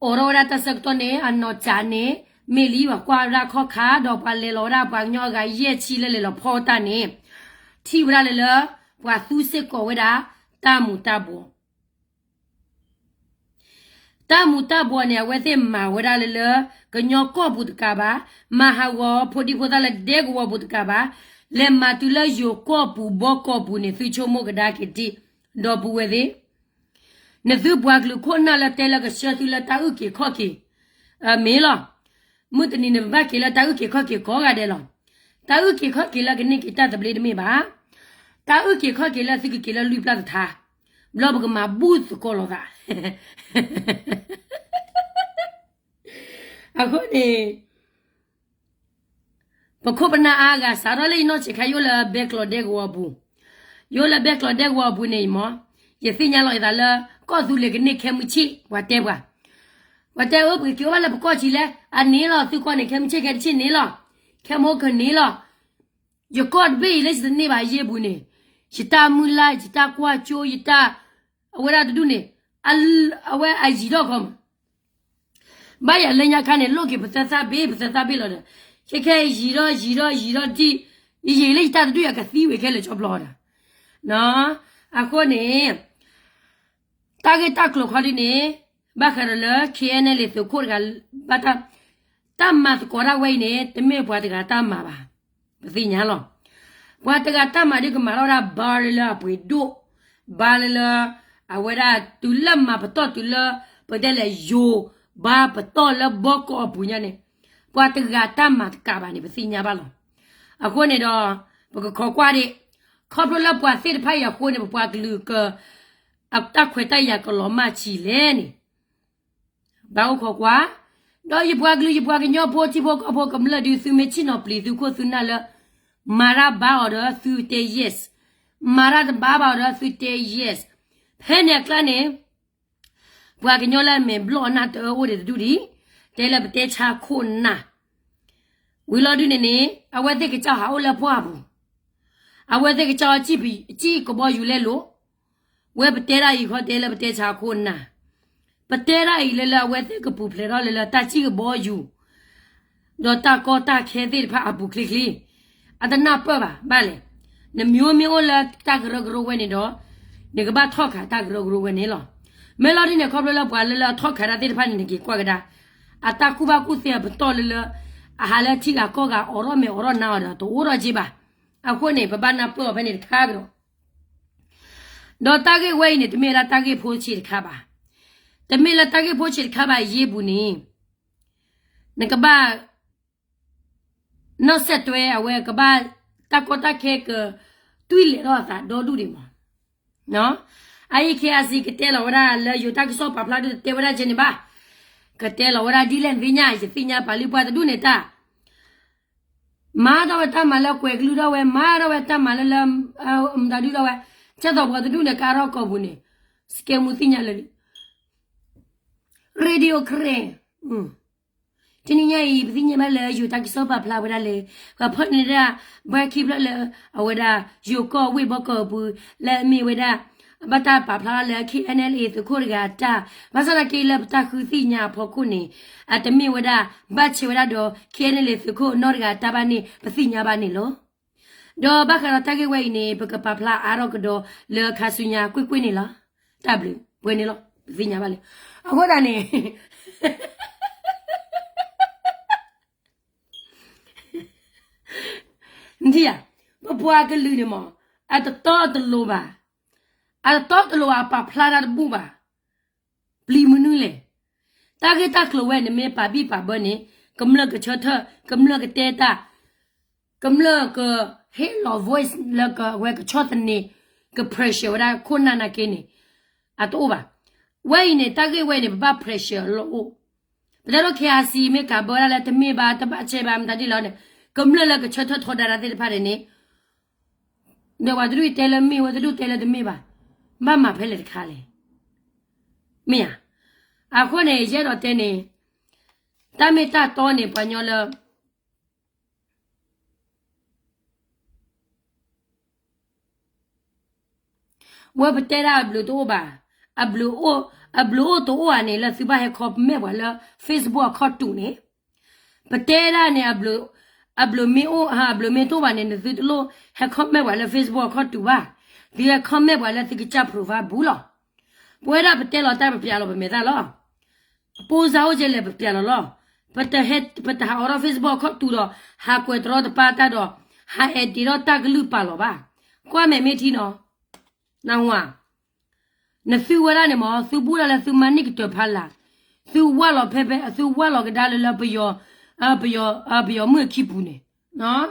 အိးထီၣ်ဝဲဒၣ်တၢ်ဆၢကတီၢ်န့ၣ် အနီၢ်ကၠးန့ၣ် မ့ၢ်လံ ပှၤကွၢ်ဝဲဒၣ်ခီၣ်ခါ ဒီးပှၤလဲၤလီၤဝဲဒၣ်ပှၤကညီအဂၤယဲၢ်ဆံလၢလဲၤလီၤဖီၣ်တၢ်န့ၣ် ထံၣ်ဝဲဒၣ်လၢလၢ ပှၤသူစ့ၢ်ကီးဝဲဒၣ် တၢ်မူၤတၢ်ဘှီး တၢ်မူၤတၢ်ဘှီးန့ၣ် အဝဲသ့ၣ်မၤဝဲဒၣ်လၢလၢ ကညီကီၢ်ပူၤတကးဘၣ်, မၤဟးဂီၤဖိဒံဖိသၣ်လၢဒဲကဝီၤပူၤတကးဘၣ်, လဲၤမၤတုၤလၢယိၤကီၢ်ပူၤဘီကီၢ်ပူၤန့ၣ် သုဆိကမိၣ်ကဒါက့ၤဒံး, ဒီပုၢ်ဝဲၢ်သ့ၣ် နသုပှၤကလုာ်ခိၣ်နၢ်လၢတဲလၢကဆှၢသုလၢတၢ်အုၣ်က့ၤခီၣ်က့ၤ မ့ၢ်လီၤ. မုၢ်တနံၤန့ၣ်ပဘၣ်က့ၤလၢတၢ်အုၣ်က့ၤခီၣ်က့ၤကိးဂၤဒဲးလီၤ. တၢ်အုၣ်က့ၤခီၣ်က့ၤလၢကန့ၢ်က့ၤတၢ်သဘျ့တမ့ၢ်ဘၣ်. တၢ်အုၣ်က့ၤခီၣ်က့ၤလၢသုကက့ၤလၢလွံၢ်ပျၢ်တထါ, ဘျီပကမၤဘူၣ်သကိးလိာ်သး အဃိန့ၣ် ပခိၣ်ပနၢ်အါဂၤ စးထီၣ်လၢယနီၢ်ဆံးခါ ယအိၣ်လၢဘဲကျိးဒဲကဝီၤပူၤ, ယအိၣ်လၢဘဲကျိးဒဲကဝီၤပူၤန့ၣ်မ့ၢ် ယသ့ၣ်ညါလီၤယသးလၢ ကီၢ်သူလ့ၤကန့ၢ်ခဲမုၢ်ဆ့ၣ် ပှၤတဲပှၤ, ပှၤတဲအၢ ပကက့ၤအိၣ်ဘၣ်လၢပကီၢ်ဆံးလဲၣ်, အန့ၣ်လီၤ သုကီၢ်န့ၣ် ခဲမုၢ်ဆ့ၣ်ခဲတဆ့ၣ်န့ၣ်လီၤ, ခဲမုၢ်ကန့ၣ်လီၤ. ယကီၢ်တဘ့ၣ်အံၤလၢယတန့ၢ်ဘၣ်ယ့ၢ်ပူၤန့ၣ်, ယတၢ်မုၢ်လၢ် ယတၢ်ကွၢ်ကၠိ ယတၢ် အဝဲဒၣ်တဒူၣ်န့ၣ်, အဝဲအယံၤထီၣ်ခီမး, ဘၣ်ယၤလၢညါခါန့ၣ် လိၣ်က့ၤပသၢသၣ်ဘ့ၣ် ပသၢသၣ်ဘ့ၣ်လီၤဒီး ခဲခဲယံာ်ဒီးယံာ်ဒီးယံာ်ဒီးဒံး, ယယံာ်လၢယတၢ်တဒူၣ်ယၤကသံဝံၤခဲလၢာ်ကၠီဖျီဒီး, အဃိန့ၣ် တၢ်ဂ့ၢ်တၢ်ကျိၤခီဒ်န့ၣ် ဘၣ်ဃးဒီးလၢ K N L A သုးခိၣ်တဂၤ ဘၣ်တၢ်, တၢ်မၤသကိးတၢ်ဝဲအံၤန့ၣ် တမ့ၢ်ပှၤတဂၤတၢ်မၤဘၣ်. ပသ့ၣ်ညါလီၤ. ပှၤတဂၤတၢ်မၤဒ်ကမၤထီၣ်ဝဲဒၣ် ဘါလၢလၢအပှ့ၤဒိၣ်, ဘါလၢလၢ အဝဲဒၣ်တုၤလၢမၤပတီၢ်တုၤလၢ ပတဲလဲၣ်ယိၤ, ဘါပတီၢ်လၢဘီကီၢ်အပူၤညါန့ၣ် ပှၤတဂၤတၢ်မၤတကးဘၣ်န့ၣ် ပသ့ၣ်ညါဘၣ်လီၤ. အဃိန့ၣ်ဒီး ပကခိးကွၢ်ဒံး, ခီဖျိလၢပှၤသ့ၣ်တဖၣ်အံၤအဃိန့ၣ် ပပှၤကလုာ်က အတၢ်ခွဲးတၢ်ယာ်ကလီၤမၢ်ဆံးလဲၣ်န့ၣ် ဘၣ်အိၣ်ခိးကွၢ်, ဒီးယပှၤကလုာ်ယပှၤကညီဖိထံဖိကီၢ်ဖိကမျၢၢ်ဒုး သုမ့ၢ်ဆ့ၣ်နီၤပျံၤသုခိၣ်သုနၢ်လၢ မၤတၢ်ဘါအီၤဒီးသုတဲ yes, မၤတၢ်တဘါဘၣ်အီၤဒီးသုတဲ yes, ဖဲန့ၣ်အကျါန့ၣ် ပှၤကညီလၢအမဲာ်ဘျီၣ်အနၢ်တအၢအိၣ်ဒံးတဒူၣ်ဒံး, တဲလၢပတဲဆါခိၣ်နၢ် ဝံၤလီၤဒုးန့ၣ်န့ၣ် အဝဲသ့ၣ်ကစၢ်ဟးအိၣ်လၢပှၢ်ပူၤ, အဝဲသ့ၣ်ကစၢ်အီၤ စံၣ်ကဘီယူၤလဲလိာ်, ဝဲပတဲဒၣ်အံၤခီတဲလၢပတဲဆါခိၣ်နၢ်, ပတဲဒၣ်အံၤလၢလၢအဝဲသ့ၣ်ကပူၤဖျဲးထီၣ်လၢလၢတၢ်စံၣ်ကဘီယူၤ ဒီးတၢ်ကီတၢ်ခဲသ့ၣ်တဖၣ်အပူၤချ့ချ့, အတနၢ်ပၢၢ်ဘၣ် ဘၣ်လဲၣ်, နမ့ၢ်အိၣ်မ့ၢ်အိၣ်လၢတၢ်ကရၢကရိဝဲန့ၣ်ဒီး နကဘၣ်ထီၣ်ခးတၢ်ကရၢကရိဝဲန့ၣ်လီၤ. မ့ၢ်လီၤဒ်န့ၣ် ခီဖျိလၢပှၤလၢလၢအထီၣ်ခးတၢ်သ့ၣ်တဖၣ်န့ၣ် နက့ၤကွၢ်ကဒါ, အတၢ်ကူၣ်ဘၣ်ကူၣ်သ့အပတီၢ်လၢလၢ အဟးလၢထံဂၤကီၢ်ဂၤ အိးထီၣ်မဲာ်အိးထီၣ်နါအီၤဒီး တအိၣ်ထီၣ်က့ဘၣ်. အဃိန့ၣ် ပဘၣ်နၢ်ပၢၢ်အီၤဖဲန့ၣ်တခါကဒီး ဒီးတၢ်ဂ့ၢ်ဝဲအံၤန့ၣ် တမ့ၢ်ဝဲဒၣ်တၢ်ဂ့ၢ်ဖိဆံးတခါဘၣ်. တမ့ၢ်လၢတၢ်ဂ့ၢ်ဖိဆံးတခါဘၣ်အယ့ၢ်ပူၤန့ၣ် နကဘၣ် နီၣ်စဲးတွဲ အဝဲကဘၣ် တၢ်ကီတၢ်ခဲက တွံၢ်လဲၤထီၣ်အသးဒီဒူၣ်ဒံးမး. အအံၤ K I C ကတဲလီၤဝဲဒၣ်လၢယိၤတၢ်ကစီၣ်ပာ်ဖျါဒုးတတဲဝဲဒၣ်ကဲန့ၣ်ဘၣ်. ကတဲလီၤဝဲဒၣ်ဒ်လဲၣ်နသ့ၣ်ညါ ယသ့ၣ်ညါပာ်လံပှၤတဒူၣ်န့ၣ်တၢ် မၤထီၣ်ဝဲတၢ်မၤလၢကွဲးကလုၢ်ထီၣ်ဝဲ မၤထီၣ်ဝဲတၢ်မၤလၢလၢ မတၤဒုထီၣ်ဝဲ, ကဲသိးပှၤတဒူၣ်န့ၣ် ကါထီၣ်ကီၢ်ပူၤန့ၣ် စကဲမူသ့ၣ်ညါလၢ Radio Karen တနံၤညါအံၤ ပသ့ၣ်ညါဘၣ်လၢယိၤတၢ်ကစီၣ်ပာ်ဖျါဝဲဒၣ်လၢ ပှၤဖီၣ်န့ၢ်ဒၣ် ဘၣ်ခံဖျၢၣ်လၢ အဝဲဒၣ် ယိၤကီၢ်ဝ့ၢ်ဘီကီၢ်ပူၤ လၢအမ့ၢ်ဝဲဒၣ် ဘၣ်တၢ်ပာ်ဖျါလၢ K N L A သုးခိၣ်တဂၤအတၢ် ဘၣ်ဆၣ်သနာ်က့လၢပတၢ်ဃုသ့ၣ်ညါအဖီခိၣ်န့ၣ် အတမ့ၢ်ဝဲဒၣ် ဘၣ်ဆဲးဝဲဒၣ်ဒီး K N L A သုးခိၣ်နီတဂၤအတၢ်ဘၣ်န့ၣ် ပသ့ၣ်ညါဘၣ်န့ၣ်လီၤ. ဒီးဘၣ်ဃးဒီးတၢ်ဂ့ၢ်ဝဲအံၤန့ၣ် ပကပာ်ဖျါအါထီၣ်ကဒီးလၢခါဆူညါကွ့ၢ်ကွ့ၢ်န့ၣ်လီၤ. တၢ်ဘျုးပှဲၤန့ၣ်လီၤ ပသ့ၣ်ညါဘၣ်လံ. အဃိသတးန့ၣ် နထံၣ်ဧါ, ပပှၤကလုာ်န့ၣ်မး အတတီတလိၤဘၣ်, အတတီတလိၤဘၣ် အပာ်ဖျါတၢ်တဘူၣ်ဘၣ်. ပျံၤမနုၤလဲၣ်. တၢ်ဂ့ၢ်တၢ်ကျိၤဝဲန့ၣ် မ့ၢ်ပာ်ဘံၣ်ပာ်ဘၢန့ၣ် ကမျၢၢ်ကဆၢထၢၣ် ကမျၢၢ်ကတဲတၢ် ကမျၢၢ်ကဟ့ၣ်လီၤ voice လၢကဝဲကဆီၣ်သနံး က pressure ဝဲဒၣ်ခိၣ်နၢ်နာ်က့န့ၣ် အတအိၣ်ဘၣ်. ဝဲအံၤန့ၣ် တၢ်ဂ့ၢ်ဝဲန့ၣ် ပဘၣ် pressure လီၤအိၣ်. ပတဲဒိ K I C မ့ၢ်ကးဘၢဒၣ်လၢတမ့ၢ်ဘၣ် တဘၣ်ဆဲးဘၣ် မတၤဒ်လဲၣ်န့ၣ် ကမျၢၢ်လၢကဆၢထၢၣ်ထီဒါတၢ်သ့ၣ်တဖၣ်န့ၣ်န့ၣ် ဒီးပှၤတဒူၣ်တဲလၢမ့ၢ်ဝဲတဒူၣ်တဲလၢတမ့ၢ်ဘၣ်, ဘၣ်မၤဖဲလဲၣ်တခါလဲၣ်. မ့ၢ်ဧါ. အဃိန့ၣ် ယအဲၣ်ဒိးတဲန့ၣ် တၢ်မ့ၢ်တၢ်တီန့ၣ် ပှၤညီလၢ ဝဲပတဲဒၣ်အဘျုးတအိၣ်ဘၣ်, အဘျုးအိၣ်, အဘျုးအိၣ်တအိၣ်ဧါန့ၣ် လၢသုဘၣ်ဟဲ comment ပှၤလၢ Facebook အခီၣ်တူာ်န့ၣ်, ပတဲဒၣ်န့ၣ် အဘျုးမ့ၢ်အိၣ်, အဘျုးမ့ၢ်တအိၣ်ဘၣ်န့ၣ် နသုတလိၣ်ဟဲ comment ပှၤလၢ Facebook အခီၣ်တူာ်ဘၣ်, သုဟဲ comment ပှၤလၢသုကစၢ် profile ပူၤလီၤ. ပဝဲဒၣ်ပတဲလီၤတၢ်ပပျးလီၤပမဲာ်သၣ်လီၤ. ပအိၣ်စၢ်အိၣ်ကဲလဲၣ်ပပျးလီၤလီၤ. ပတဟး, ပတဟးအိးထီၣ် Facebook အခီၣ်တူာ်ဒီး ဟးကွဲးတရီတပါတၢ်ဒီး ဟးအဲၣ်တ့ၢ်ထီၣ်တၢ်ကလုၢ်ပာ်လီၤဘၣ်. ကွၢ်မဲာ်မ့ၢ်ထံနီၤ, နၢ်ဟူဧါ. နသုဝဲဒၣ်န့ၣ်မး သုဘူၣ်ဒၣ်လၢသုမၤန့ၢ်ကတၢၢ်ဖးလၢ်, သုဝၢ်လီၤဖဲဖဲ သုဝၢ်လီၤကဒါလၢလၢပယီၤ, ပယီၤ, ပယီၤမုၢ်အခံပူၤန့ၣ်,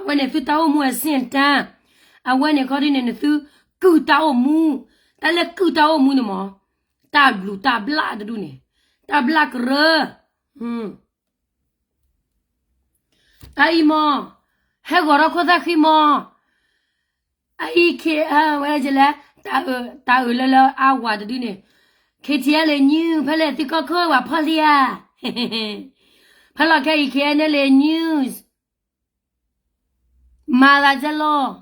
ဝဲန့ၣ်သုတၢ်အိၣ်မူအဆင့်အတန်း, အဝဲန့ၣ်ခီဒ်န့ၣ် နသုကုၢ်တၢ်အိၣ်မူ, တၢ်လၢကုၢ်တၢ်အိၣ်မူန့ၣ်မး, တၢ်ဘျုးတၢ်ဘျၣ်တဒူၣ်န့ၣ်, တၢ်ဘျၣ်ကရၢ, အအံၤမး, ဟဲဂီၤထီၣ်ခိၣ်သၣ်ဃံမး, အအံၤခ့ ဝဲဒၣ်လဲၣ်, တၢ်အၢလၢလၢအဝၤတဒုန့ၣ်, ခ့ထံလၢ news ဖဲလဲၣ်သုကီၢ်ခိၣ်ဝဲဖီၣ်လံဧါ, ဖဲလီၤခဲအံၤ ခ့နလၢ news မၤသးဒ်လဲၣ်.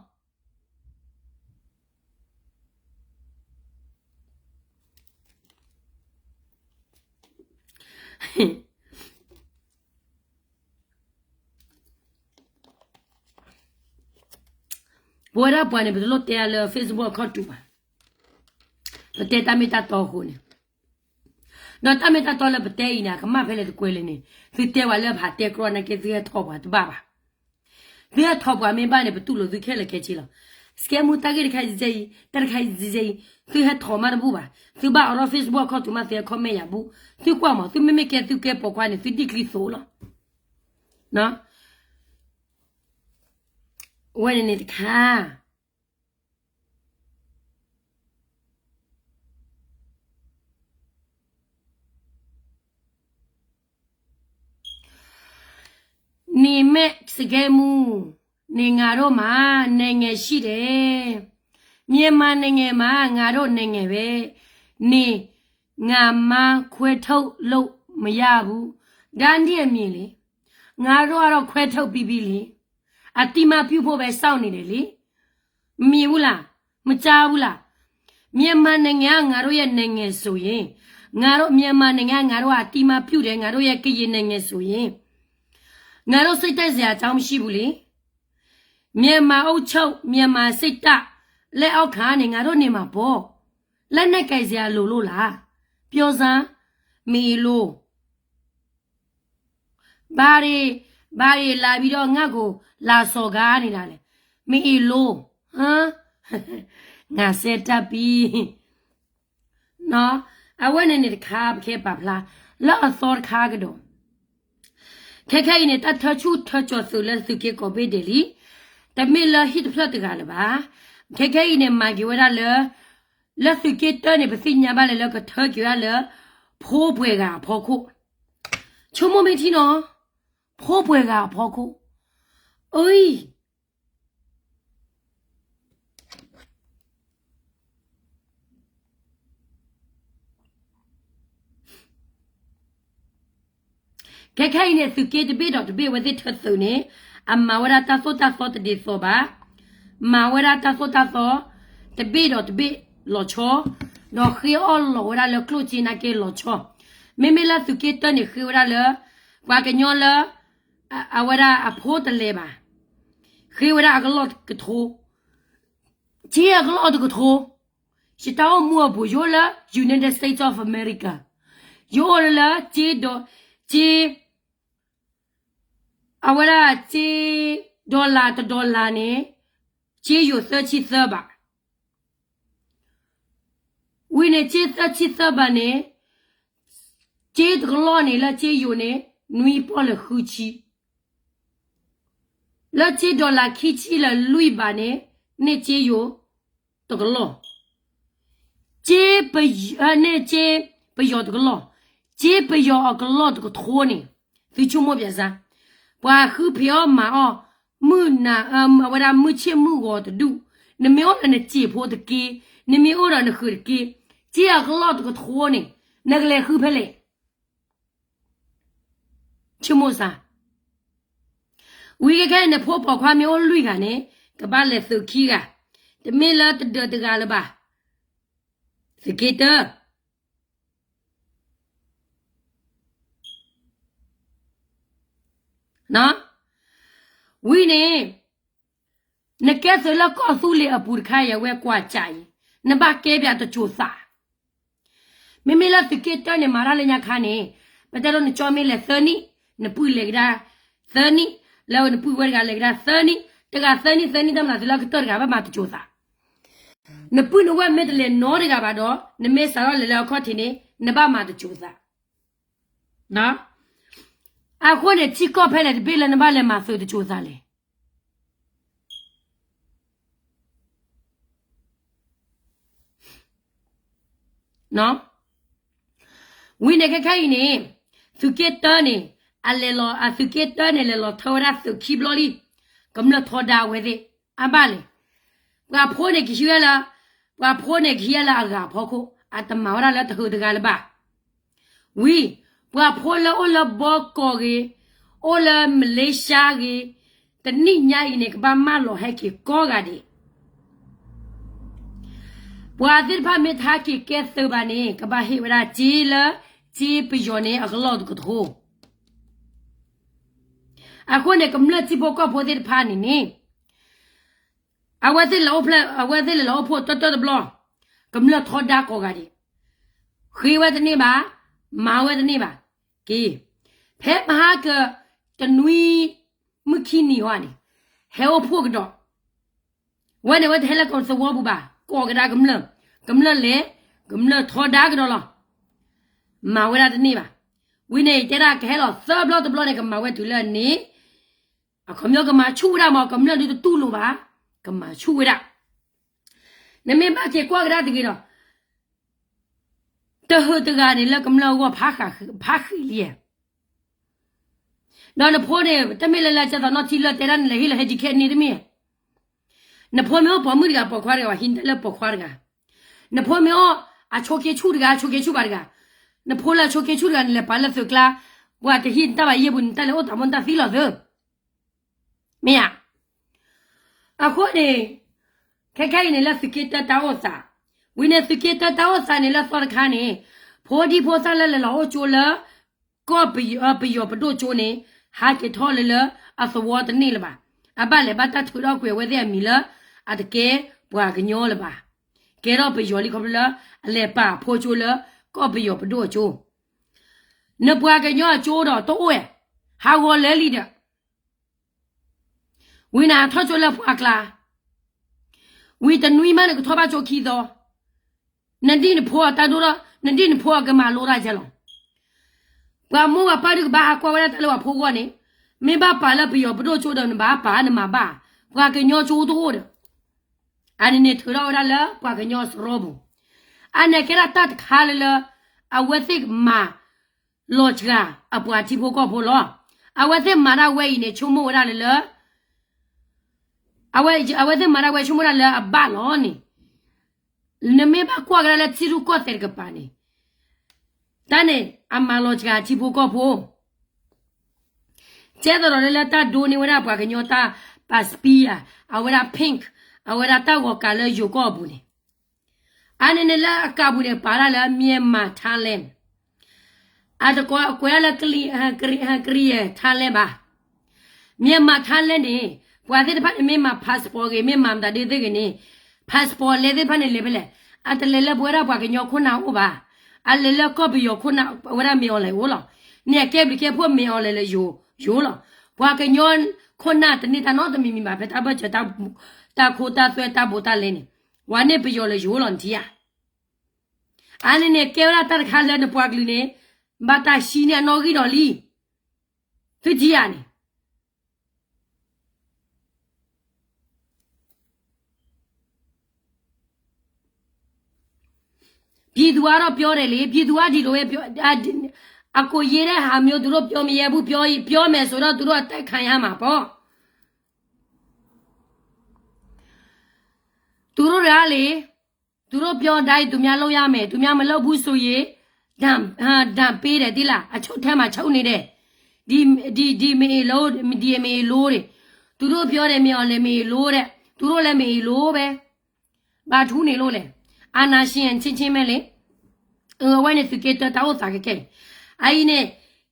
ပဝဲဒၣ်ပှၤန့ၣ် ပတလိၣ်တဲလၢ Facebook အခီၣ်တူာ်ဘၣ်. ပတဲတၢ်မ့ၢ်တၢ်တီအဃိန့ၣ်, ဒီးတၢ်မ့ၢ်တၢ်တီလၢပတဲအံၤန့ၣ် အကမၣ်ဖဲလဲၣ်တကွဲးလဲၣ်န့ၣ်, သုတဲဝဲလၢဖးတဲကြီနာ်က့ သုဟဲထီၣ်ပှၤတဘၣ်ဘၣ်. သုဟဲထီၣ်ပှၤမ့ၢ်ဘၣ်န့ၣ် ပတူၢ်လိာ်သုခဲလၢာ်ခဲဆ့လီၤ. စကဲမူတၢ်ဂ့ၢ်တခါအံၤ, တၢ်တခါအံၤ, သုဟဲထီၣ်မးတဘူၣ်ဘၣ်. သုဘၣ်အိးထီၣ် Facebook အခီၣ်တူာ်မး သုဟဲ comment ယၤဘူၣ်. သုကွၢ်မး, သုမ့မ့ၢ်ကဲသုကဲပိာ်ခွါန့ၣ် သုဒံၣ်ချံသိးလီၤ. ဝဲန့ၣ်န့ၣ်တခါ န့ၣ်မ့ၢ်စကဲမူ, န့ၣ် ငါတို့မှာ နိုင်ငံရှိတယ်, မြန်မာနိုင်ငံမှာ ငါတို့နိုင်ငံပဲ, န့ၣ် ငါမှန်းခွဲထုတ်လို့မရဘူး, ဒါ ဒ်အမည်လေ, ငါတို့ကတော့ခွဲထုတ်ပြီးပြီလေ, အသိမှတ်ပြုဖို့ပဲစောင့်နေတယ်လေ. မမြင်ဘူးလား, မကြားဘူးလား. မြန်မာနိုင်ငံက ငါတို့ရဲ့နိုင်ငံဆိုရင်, ငါတို့ မြန်မာနိုင်ငံက ငါတို့ကအသိမှတ်ပြုတယ်, ငါတို့ရဲ့ကရင်နိုင်ငံဆိုရင်, ငါတို့စိတ်သက်သာစရာအကြောင်းမရှိဘူးလေ. မြန်မာအုပ်ချုပ်, မြန်မာစစ်တပ်လက်အောက်ခံနေ ငါတို့နေမှာပေါ့. လက်နက်ကိုင်စရာလိုလို့လား. ပြောစမ်း, မအီလို. ဘာတွေ, ဘာတွေလာပြီးတော့ ငါ့ကိုလာစော်ကားနေတာလဲ. မအီလို, ဟမ်, ငါစဲတပ်ပြီ. အဝဲန့ၣ်န့ၣ်တခါ ပကဲပာ်ဖျါ လၢအသီတခါကဒီး, ခဲခဲအံၤန့ၣ် တၢ်ထၢဆူၣ်ထၢကၠီၤသုးလၢသုးက့ကိးဘ့ၣ်ဒဲးလံ, တမ့ၢ်လၢဟံၣ်တဖျၢၣ်တဂၤလၢၤဘၣ်. ခဲခဲအံၤန့ၣ် မၤက့ၤဝဲဒၣ်လၢ လၢသုးက့တၢန့ၣ် ပသ့ၣ်ညါဘၣ်လၢ လၢကထၢက့ၤဝဲဒၣ်လၢ ဖိပှဲၤဂၤအဖီခိၣ်, ဆိကမိၣ်မ့ၢ်ထံနီၤ, ဖိပှဲၤဂၤအဖီခိၣ်, အၢ ခဲခဲအံၤန့ၣ် သုးက့တဘ့ၣ်ဒီးတဘ့ၣ် အဝဲသ့ၣ်ထၢသုးန့ၣ် အမၤဝဲဒၣ်တၢ်သိၣ်တၢ်သီတဒ်သိးဘၣ်. မၤဝဲဒၣ်တၢ်သိၣ်တၢ်သီ တဘ့ၣ်ဒီးတဘ့ၣ်လီၤဆီ, ဒီးဃ့အီၣ်လီၤဝဲဒၣ်လၢကျိၣ်စ့နာ်က့လီၤဆီ. မ့မ့ၢ်လၢသုးက့တၢန့ၣ် ဃ့ဝဲဒၣ်လၢ ပှၤကညီလၢ အဝဲဒၣ်အဖိတလဲၤဘၣ်, ဃ့ဝဲဒၣ်အကလီၢ်တကထိ, က့အကလီၢ်တကထိ, ယတၢ်အိၣ်မူအပူၤ ယအိၣ်လၢ United States of America, ယအိၣ်လၢက့ဒီး, က့, အဝဲဒၣ်က့ dollar တ dollar န့ၣ် က့ယိၤသၢဆံသၢဘး, ဝံၤန့ၣ် က့သၢဆံသၢဘးန့ၣ် က့တကလီၢ်န့ၣ် လၢက့ယိၤန့ၣ် နွံပီၢ်လၢဃုဆံ, လၢက့ dollar ခံဆံလၢလွံၢ်ဘးန့ၣ် န့ၢ်က့ယိၤတကလီၢ်, က့ပယီၤ, န့ၢ်က့ပယီၤတကလီၢ်, က့ပယီၤအကလီၢ်တကထိန့ၣ် သုဆိကမိၣ်ပၠးစၢ်, ပှၤဃုဖံးအီၣ်မၤအီၣ်, မုၢ်နၤ, အဝဲဒၣ်မုၢ်ဆ့ၣ်မုၢ်ဂီၤတဒူၣ်, နမ့ၢ်အိၣ်ဒီးနစံာ်ဖိတက့, နမ့ၢ်အိၣ်ဒီးနဃုာ်တက့, က့အကလီၢ်တကထိန့ၣ် နကလဲၤဃုဖဲလဲၣ်. ဆိကမိၣ်စၢ်, ဝံၤခဲခဲအံၤန့ၣ် ဖိပိာ်ခွါမ့ၢ်အိၣ်လွံၢ်ဂၤန့ၣ် ကဘၣ်လဲၤသုးခံဂၤ, တမ့ၢ်လၢတဒၢးတဂၤလၢၤဘၣ်, သုးက့တၢ ဝံၤန့ၣ် နကဲသုးလၢကီၢ်သူလ့ၤအပူၤတခါအံၤ အဝဲကွၢ်ကၠးအံၤ, နဘၣ်ကဲပၠးတစိၤသး, မ့မ့ၢ်လၢသုးက့တၢန့ၣ် မၤတၢ်လၢညါခါန့ၣ်, ပတဲဒိနကၠီမ့ၢ်လဲၤသၢနံၣ်, နပုၢ်လဲၤကဒါသၢနံၣ်, လၢနပုၢ်ဝဲတဂၤလဲၤကဒါသၢနံၣ်, တဂၤသၢနံၣ်သၢနံၣ် တၢ်မနုၤသုးလၢကတၢၢ်တဂၤဘၣ်မၤတစိၤသး, နပုၢ်နဝဲၢ်မ့ၢ်တလဲၤနီတဂၤဘၣ်ဒီး နမ့ၢ်စးထီၣ်လဲၤလၢအခီၣ်ထံးန့ၣ် နဘၣ်မၤတစိၤသး. အဃိန့ၣ် ထံကီၢ်ဖဲလဲၣ်တဘ့ၣ်လၢနဘၣ်လဲၤမၤသုးတစိၤသးလဲၣ်. ဝံၤန့ၣ်ခဲခဲအံၤန့ၣ် သုးက့တၢန့ၣ်, အသုးက့တၢန့ၣ် လဲၤလီၤထၢဝဲဒၣ်သုးခံဘျီလံ, ကမျၢၢ်ထီဒါဝဲသ့ၣ် အါဘၣ်လဲၣ်. ပှၤဖိန့ၣ်ကဟံးဝဲလၢ, ပှၤဖိန့ၣ်ကဟံးဝဲလၢအဂၤအဖီခိၣ်, အတမၤဝဲဒၣ်လၢတဟုးတဂၤလၢၤဘၣ်. ဝံၤ ပှၤဖိလၢအိၣ်လၢဘီကီၢ်ဂ့ၤ, အိၣ်လၢမလ့ၡါဂ့ၤ, တနံၣ်ညါအံၤန့ၣ် ကဘၣ်မၢလီၤဟဲက့ၤကိးဂၤဒဲး. ပှၤသ့ၣ်တဖၣ်မ့ၢ်တဟဲက့ၤကဲသုးဘၣ်န့ၣ် ကဘၣ်ဟ့ၣ်ဝဲဒၣ်စ့လၢ, စ့ပယီၤန့ၣ် အကလီၢ်တကထိ. အဃိန့ၣ် ကမျၢၢ်ထံဖိကီၢ်ဖိသ့ၣ်တဖၣ်န့ၣ်န့ၣ်, အဝဲသ့ၣ်လဲၤအိၣ်ဖျဲၣ် အဝဲသ့ၣ်လဲၤလီၤအိၣ်ဖှိၣ်တၢၢ်တၢၢ်တဘျီ, ကမျၢၢ်ထီဒါကိးဂၤဒဲး, ဃ့ဝဲတန့ၢ်ဘၣ်, မၤဝဲတန့ၢ်ဘၣ်, က့ၤ, ဖဲမဟါက တနွံ မုၢ်ခံနံၤဟီန့ၣ်, ဟဲအိၣ်ဖှိၣ်ကဒီး, ဝဲန့ၣ်ဝဲတဟဲလၢကသဝီပူၤဘၣ်, ကိးကဒါကမျၢၢ်, ကမျၢၢ်လဲၤ, ကမျၢၢ်ထီဒါကဒီးလီၤ. မၤဝဲဒၣ်တန့ၢ်ဘၣ်. ဝံၤန့ၣ် တဲဒၣ်ကဟဲလီၤသၢဘျီတဘျီန့ၣ် ကမၤဝဲတုၤလၢအန့ၣ်, အခီပညီကမၤဆူၣ်ဝဲဒၣ်မး ကမျၢၢ်ဒုတတူၢ်လိာ်ဘၣ်, ကမၤဆူၣ်ဝဲဒၣ်. နမ့ၢ်ဘၣ်က့ၤကွၢ်ကဒါတဂ့ၤဒီး, တဟုးတဂၤန့ၣ်လၢကမျၢၢ်အဂီၢ်ဖးဃံးလံ. ဒီးနဖိန့ၣ် တမ့ၢ်လၢလၢကဲသိးနီၢ်ထံလၢတဲဒၣ်နလဲၤဟ့ၣ်လီၤ handicap န့ၣ်တမ့ၢ်. နဖိမ့ၢ်အိၣ်ပိာ်မုၣ်တဂၤပိာ်ခွါတဂၤ ဟံးနတၢ်လၢပိာ်ခွါတဂၤ, နဖိမ့ၢ်အိၣ် အဆိးက့ဆူၣ်တဂၤ အဆိးက့ဆူၣ်ဘၣ်တဂၤ, နဖိလၢအဆိးက့ဆူၣ်တဂၤန့ၣ် လဲၤပာ်လၢသုးကျါ, ပှၤတဟံးနတၢ်ဘၣ်ယဲၢ်ပူၤ နတၢ်လဲၤအိၣ်တၢ်မူနတၢ်သံလီၤသု မ့ၢ်ဧါ. အဃိန့ၣ်, ခဲခဲအံၤန့ၣ်လၢသုးက့တၢတၢ်အိၣ်သး, ဝံၤန့ၣ်သုးက့တၢတၢ်အိၣ်သးန့ၣ်လၢသီတခါန့ၣ်, ဖိဒံဖိသၣ်လၢလဲၤလီၤအိၣ်ကၠိလၢ ကီၢ်ပယီၤပဒိၣ်ကၠိန့ၣ်, ဟးက့ၤထီၣ်လၢလၢအသဝီတန့ၢ်လၢၤဘၣ်. အဘၣ်လဲၤဘၣ်တၢ်ထုးထီၣ်ကွံာ်အဝဲသ့ၣ်အမံၤလၢ အတကဲပှၤကညီလၢၤဘၣ်. ကဲထီၣ်ပယီၤလံခီဖျိလၢ အလဲၤပာ်အဖိကၠိလၢ ကီၢ်ပယီၤပဒိၣ်အကၠိ, နပှၤကညီအကၠိဒီးတအိၣ်ဝဲ, ဟးဂီၤလၢာ်လံဒီး ဝံၤန့ၣ်ဟးထီၣ်ကၠိလၢပှၢ်ကျါ, ဝံၤတနွံမးနကထီၣ်ဘၣ်ကၠိခံသီ, နဒံၣ်နဖိအတၢ်ဒိၣ်ထီၣ် နဒံၣ်နဖိအကမၤလိတၢ်ကဲလီၤ. ပှၤမိၢ်ပှၤပၢ်ဒုးကဘၣ်ဟးကွၢ်ဝဲဒၣ်တၢ်လၢပှၤဖိဂီၢ်န့ၣ်, မ့ၢ်ဘၣ်ပာ်လၢပယီၤပဒိၣ်ကၠိဒီးနဘၣ်ပာ်နမၤဘၣ်, ပှၤကညီကၠိတအိၣ်ဒီး အန့ၣ်န့ၣ်ထုးထီၣ်ဝဲဒၣ်လၢပှၤကညီစရီပူၤ, အန့ၣ်ကဲဒၣ်တၢ်တခါလၢလၢ အဝဲသ့ၣ်မၤလီၤစှၤအပှၤထံဖိကီၢ်ဖိလီၤ. အဝဲသ့ၣ်မၤဒၣ်ဝဲအံၤန့ၣ် ဆိကမိၣ်ဝဲဒၣ်လၢလၢ အဝဲသ့ၣ်မၤဒၣ်ဝဲဆိကမိၣ်ဒၣ်လၢအဘၣ်လီၤန့ၣ်, နမ့ၢ်ဘၣ်ကွၢ်ကဒါလၢထံရူၢ်ကီၢ်သဲးတကပၤန့ၣ်, တၢ်န့ၣ် အမၤလီၤစှၤထံဖိကီၢ်ဖိ ကဲသးဒီးလၢလၢတၢ်ဒိန့ၢ်ဝဲဒၣ်ပှၤကညီတၢ် passport ဧါ, အဝဲဒၣ် pink, အဝဲဒၣ်တၢ်ဂီၤကးလၢယိၤကီၢ်အပူၤန့ၣ်, အန့ၣ်န့ၣ်လၢအကးပူၤန့ၣ် ပာ်ဒၣ်လၢ Myanmar Thailand, အတကွဲးဒၣ်လၢ Korea Thailand ဘၣ်. Myanmar Thailand န့ၣ် ပှၤသ့ၣ်တဖၣ်န့ၣ် မ့ၢ်မၤ passport ဂ့ၤ မ့ၢ်မၤမတၤဒ်သ့ၣ်ဂ့ၤန့ၣ်, passport လဲသ့ၣ်တဖၣ်န့ၣ်လဲၤဖဲလဲၣ်, အတလဲၤလၢပဝဲဒၣ်ပှၤကညီခိၣ်နၢ်အိၣ်ဘၣ်, အလဲၤလၢကီၢ်ပယီၤခိၣ်နၢ် အဝဲဒၣ်မ့ၢ်အီၤလဲၤအိၣ်လီၤ. န့ၣ်အကဲဘျုးကဲဖှိၣ်မ့ၢ်အီၤလဲၤလၢ ယိၤလီၤ. ပှၤကညီခိၣ်နၢ်တန့ၢ်တၢ်နီတမံၤမံၤဘၣ် ဖဲတၢ်ဘၢၣ်စၢၤ တၢ်ခိတၢ်သွဲတၢ်ဘိးတၢ်လဲန့ၣ်, ဝဲန့ၣ်ပယီၤလၢယိၤလီၤနထံၣ်ဧါ. အန့ၣ်န့ၣ် ကဲဝဲဒၣ်တၢ်တခါလၢနပှၤကလုာ်န့ၣ် ဘၣ်တၢ်ဟံးန့ၢ်အနီၣ်ဂံၢ်ဒီးလံ. သုထံၣ်ဧါန့ၣ် ပြည်သူကတော့ပြောတယ်လေ, ပြည်သူကဒီလိုပဲပြော, အကိုရေးတဲ့ဟာမျိုး သူတို့ပြောမရဲဘူး, ပြော, ပြောမယ်ဆိုတော့ သူတို့အတိုက်ခံရမှာပေါ့. သူတို့တွေကလေ, သူတို့ပြောတိုင်း သူများလုပ်ရမယ်, သူများမလုပ်ဘူးဆိုရင် ဒဏ်, ဒဏ်ပေးတယ် သိလား, အချုပ်ထဲမှာချုပ်နေတယ်. ဒီ, ဒီ, ဒီမအင်လို့, ဒီမအင်လို့တဲ့, သူတို့ပြောတယ် မင်းအောင်လည်းမအင်လို့တဲ့, သူတို့လည်းမအင်လို့ပဲ. ဘာထူးနေလို့လဲ, အာဏာရှင်ချင်းချင်းပဲလေ. အဝဲန့ၣ်သုးက့တၢတၢ်အိၣ်သးကကဲ, အအံၤန့ၣ်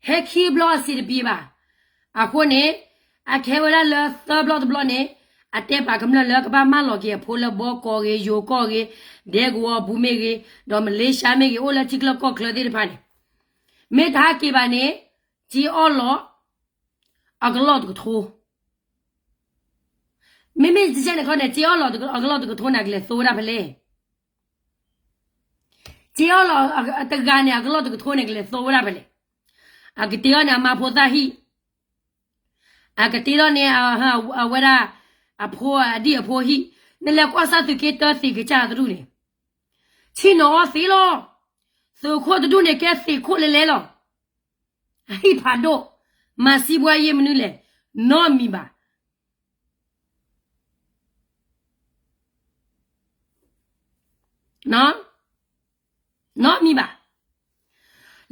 ဟဲခံဘျီအဆင်တပြေဘၣ်. အဃိန့ၣ် အခဲဝဲဒၣ်လၢသၢဘျီတဘျီန့ၣ် အတဲပာ်ကမျၢၢ်လၢကဘၣ်မၢလီၤက့ၤအဖိလၢဘီကီၢ်ဂ့ၤ, ယိၤကီၢ်ဂ့ၤ, ဒဲကဝီၤအပူၤမ့ၢ်ဂ့ၤ, ဒီးမလ့ၡါမ့ၢ်ဂ့ၤ, အိၣ်လၢထံချၢကီၢ်ချၢသ့ၣ်တဖၣ်န့ၣ်, မ့ၢ်တဟဲက့ၤဘၣ်န့ၣ် စ့အီၣ်လီၤ အကလီၢ်တကထိ မ့မ့ၢ်တစဲးန့ၣ်ခီန့ၣ် စ့အီၣ်လီၤအကလီၢ်တကထိန့ၣ် အကလဲၤသိဝဲဒၣ်ဖဲလဲၣ်. စ့အီၣ်လီၤတဂၤန့ၣ် အကလီၢ်တကထိန့ၣ် ကလဲၤသိဝဲဒၣ်ဖဲလဲၣ်. အကတ့အီၣ်န့ၣ် အမါဖိသၣ်ဟံၣ်, အကတ့ထီၣ်န့ၣ် အဝဲဒၣ် အဖိအဒံၣ်အဖိဟံၣ်, နလဲၤကွၢ်စၢ်သုးက့တၢသ့ၣ်ကစၢ်တဒူၣ်န့ၣ်, ဆ့ၣ်နီၤအီၣ်သ့လီၤ. သုးခိၣ်တဒူၣ်န့ၣ် ကဲသ့ၣ်ခိၣ်လဲၤလဲၤလီၤ. အဟံၣ်ဖးဒိၣ်, မၤစံးဘှါယဲၢ်မနုၤလဲၣ်, နီတမံၤဘၣ်. နီတမံၤဘၣ်.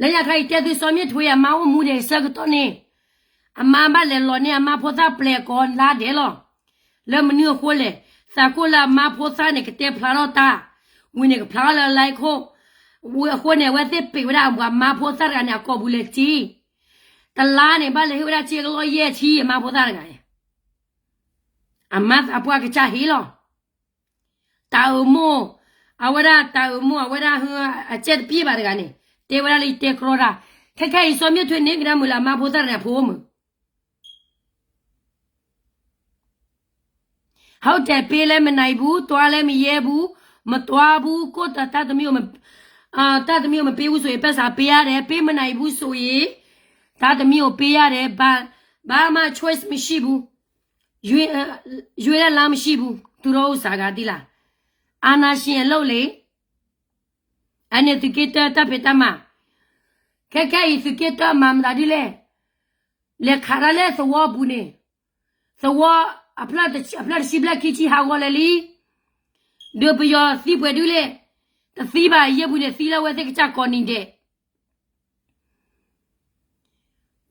လၢညါခါအံၤ တဲသုစီၤမ့ၣ်ထွ့ အမါအိၣ်မူဒံးဆၢကတီၢ်န့ၣ်, အမါဘၣ်လဲၤလီၤန့ၢ်အမါဖိသၣ်ပျဲၢ်ကိးလါဒဲးလီၤ. လၢမနုၤအဃိလဲၣ်, သးကိၢ်လၢအမါဖိသၣ်န့ၣ် ကတဲဖျါထီၣ်တၢ်, ဝံၤန့ၣ်ကဖျါထီၣ်လၢလါခိၣ်, ဝံၤအဃိန့ၣ် အဝဲသ့ၣ်ပ့ၤဝဲဒၣ်အမါဖိသၣ်တဂၤန့ၣ် အကိာ်ပူၤလဲၤစ့, တလါန့ၣ် ဘၣ်လဲၤဟ့ၣ်ဝဲဒၣ်စ့ကလီၢ်ယဲၢ်ဆံ အမါဖိသၣ်တဂၤန့ၣ်, အမါသးပှၢ်ကစၢ်ဟ့ၣ်လီၤ. တၢ်အၢၣ်မိၢ်, အဝဲဒၣ်တၢ်အၢၣ်မိၢ် အဝဲဒၣ် အကဲတပျ့ၤဘၣ်တဂၤန့ၣ် တဲဝဲဒၣ်လၢယတဲကြီတၢ်, ခဲခဲအံၤစီၤမ့ၢ်ထွဲန့ၣ် ကဒါမုၢ်လၢအမါဖိသၣ်တဂၤဖိမုၢ် ဟးတဲပ့လဲမနၤအံၤဘူး, တွါလဲမယဲဘူး, မတွါဘူး, ကိၣ်တၢ်တၢ်တမံၤအိၣ်မ, တၢ်တမံၤအိၣ်မပ့ဘူး ဆိုရင် ပိုက်ဆံပေးရတယ်, ပေးမနၤအံၤဘူး ဆိုရင် တၢ်တမံၤအိၣ် ပေးရတယ်, ဘာမှ choice မရှိဘူး, ရွေးလမ်းမရှိဘူး, သူတို့ဥစ္စာက သိလား, အာဏာရှင်အလုပ်လေ, အန့ၣ်သုးက့တၢတၢ်ဖံးတၢ်မၤ, ခဲခဲအံၤသုးက့တၢမၤမတၤဒ်လဲၣ်, လဲၤခးတၢ်လၢသဝီပူၤန့ၣ်, သဝီ အဖျၢၣ်တဆံဘျဲၣ်ခံဆံဟးဂီၤလၢာ်လံ, ဒီးပယီၤသံပှဲၤဒ်လဲၣ်, တသံဘၣ် ယဲၢ်ပူၤန့ၣ် သံလၢအဝဲသ့ၣ်ကစၢ်ကိးနံၤဒဲး,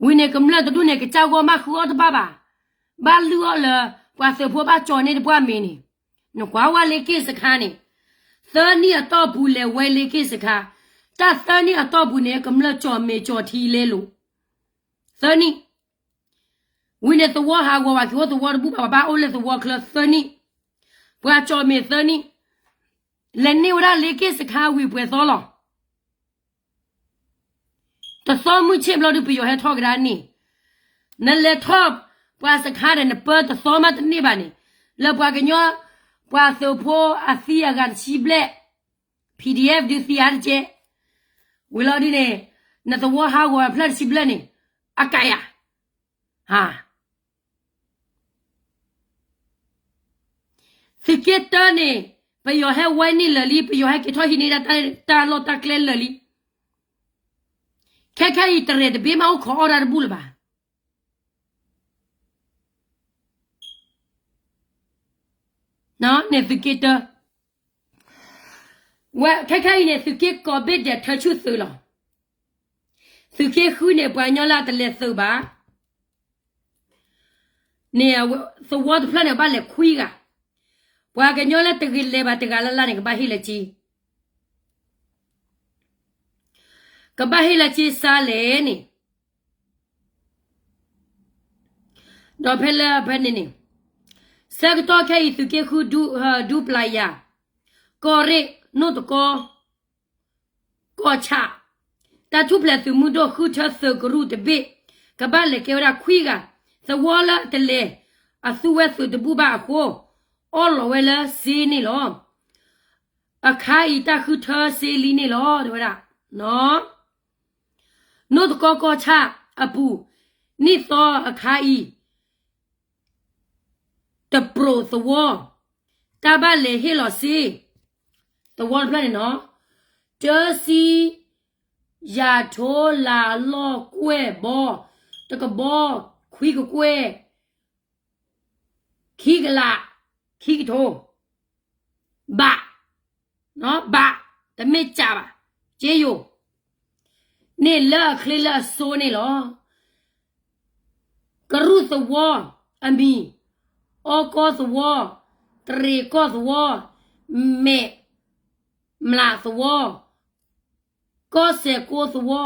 ဝံၤန့ၣ်ကမျၢၢ်တဒူၣ်န့ၣ် ကစၢ်ဂီၢ်မးဃုအီၣ်တဘၣ်ဘၣ်, ဘၣ်လုၢ်အီၣ်လၢ ပှၤသုးဖိဘၣ်ကၠီၤန့ၢ်တပှၢ်မ့ၤန့ၣ်, နကွၢ်ဝဲလ့က့ၢ်စခါန့ၣ်, သၢနံၣ်အတီၢ်ပူၤလဲၤဝဲလ့က့ၢ်စခါ, တၢ်သၢနံၣ်အတီၢ်ပူၤန့ၣ် ကမျၢၢ်ကၠီၤမ့ၤကၠီၤထံလဲလိာ်, သၢနံၣ် ဝံၤန့ၣ်သဝီဟးဂီၤဘၣ် သုးဖိသဝီတဘူၣ်ဘၣ် ပှၤဘၣ်အိၣ်လၢသဝီချၢသၢနံၣ်, ပှၤကၠီၤမ့ၤသၢနံၣ်, လဲၤန့ၢ်ဝဲဒၣ်လ့က့ၢ်စခါဝံၤပှဲၤသီလီၤ. တသီမုၢ်ဆ့ၣ်ဘျီဒုး ပယီၤဟဲထီၣ်ကဒါန့ၣ်, နလဲၤထီၣ်ပှၤစခါဒီး နပၢတသီမးတန့ၢ်ဘၣ်န့ၣ်, လၢပှၤကညီ ပှၤသုးဖိအသံအဂၤတဆံဘျဲၣ်, PDF ဒုးသံအါတကဲ, ဝံၤလီၤဒုးန့ၣ်, နသဝီဟးဂီၤအဖျၢၣ်တဆံဘျဲၣ်န့ၣ်, အကယၤ, ဟါ သုးက့တၢန့ၣ်, ပယီၤဟဲဝဲန့ၢ်လၢာ်လံ, ပယီၤဟဲက့ၤထီၣ်ဟံးန့ၢ်ဒၣ်တၢ်လီၢ်တၢ်ကျဲလၢာ်လံ. ခဲခဲအံၤတရဲၣ်တဘ့ၣ်မးအိၣ်ခိးအီၣ်တၢ်တဘူၣ်လၢၤဘၣ်. န့ၣ်သုးက့တၢ, ဝဲခဲခဲအံၤန့ၣ် သုးက့ကိးဘ့ၣ်ဒဲးထၢဆူၣ်သုးလီၤ. သုးက့ဃုန့ၣ် ပှၤကညီလၢအတလဲၤသုးဘၣ် န့ၣ်, သဝီတဖျၢၣ်န့ၣ် ဘၣ်လဲၤခွံဂၤ, ပှၤကညီလၢတဂ့ၤလဲၤဘၣ်တဂၤလၢ်လၢ်န့ၣ် ကဘၣ်ဟ့ၣ်လၢက့, ကဘၣ်ဟ့ၣ်လၢက့စါလဲၣ်န့ၣ်, ဒီးဖဲလၢဖဲန့ၣ်န့ၣ်, ဆၢကတီၢ်ခဲအံၤ သုးက့ဃု ဒူပျၤယၤ, ကီၢ်ရ့ၣ်, နိၣ်တကီ ကီၢ်ဆၣ်, တၢ်ထူၣ်ဖျဲးသုးမုၢ်ဒိၣ်ဃုထၢသုးကရူၢ်တဘ့ၣ်, ကဘၣ်လဲၤကဲဝဲဒၣ်ခွံဂၤ, သဝီလၢအတလဲၤ, အသူဝဲသုးတဘူၣ်ဘၣ်အဃိ, အီၣ်လီၤဝဲလၢစ့န့ၣ်လီၤ. အခါအံၤတၢ်ဃုထၢစ့လံန့ၣ်လီၤ တဲဝဲဒၣ်, နိၣ်တကီကီၢ်ဆၣ်အပူၤ, နံၣ်သီအခါအံၤ တပျိာ်သဝီ, တၢ်ဘၣ်လဲၤဟ့ၣ်လီၤစ့, သဝီတဖျၢၣ်န့ၣ်နီၤ, တၢစံ, ယၤထိလၤလီၢ်ကွဲၢ်ဘီ, တကဘီ, ခွံကကွဲၢ်, ခံကလး, ခံကထိ, ဘး, ဘး, တမ့ၢ်ကးဘၣ်, က့ယိၤ, န့ၣ်လၢအချ့လၢအစိန့ၣ်လီၤ. ကရူၢ်သဝီအမံၤ, အီကီၢ်သဝီ, တရ့းကီၢ်သဝီ, မဲာ်မျးသဝီ, ကီၢ်စဲးကိသဝီ,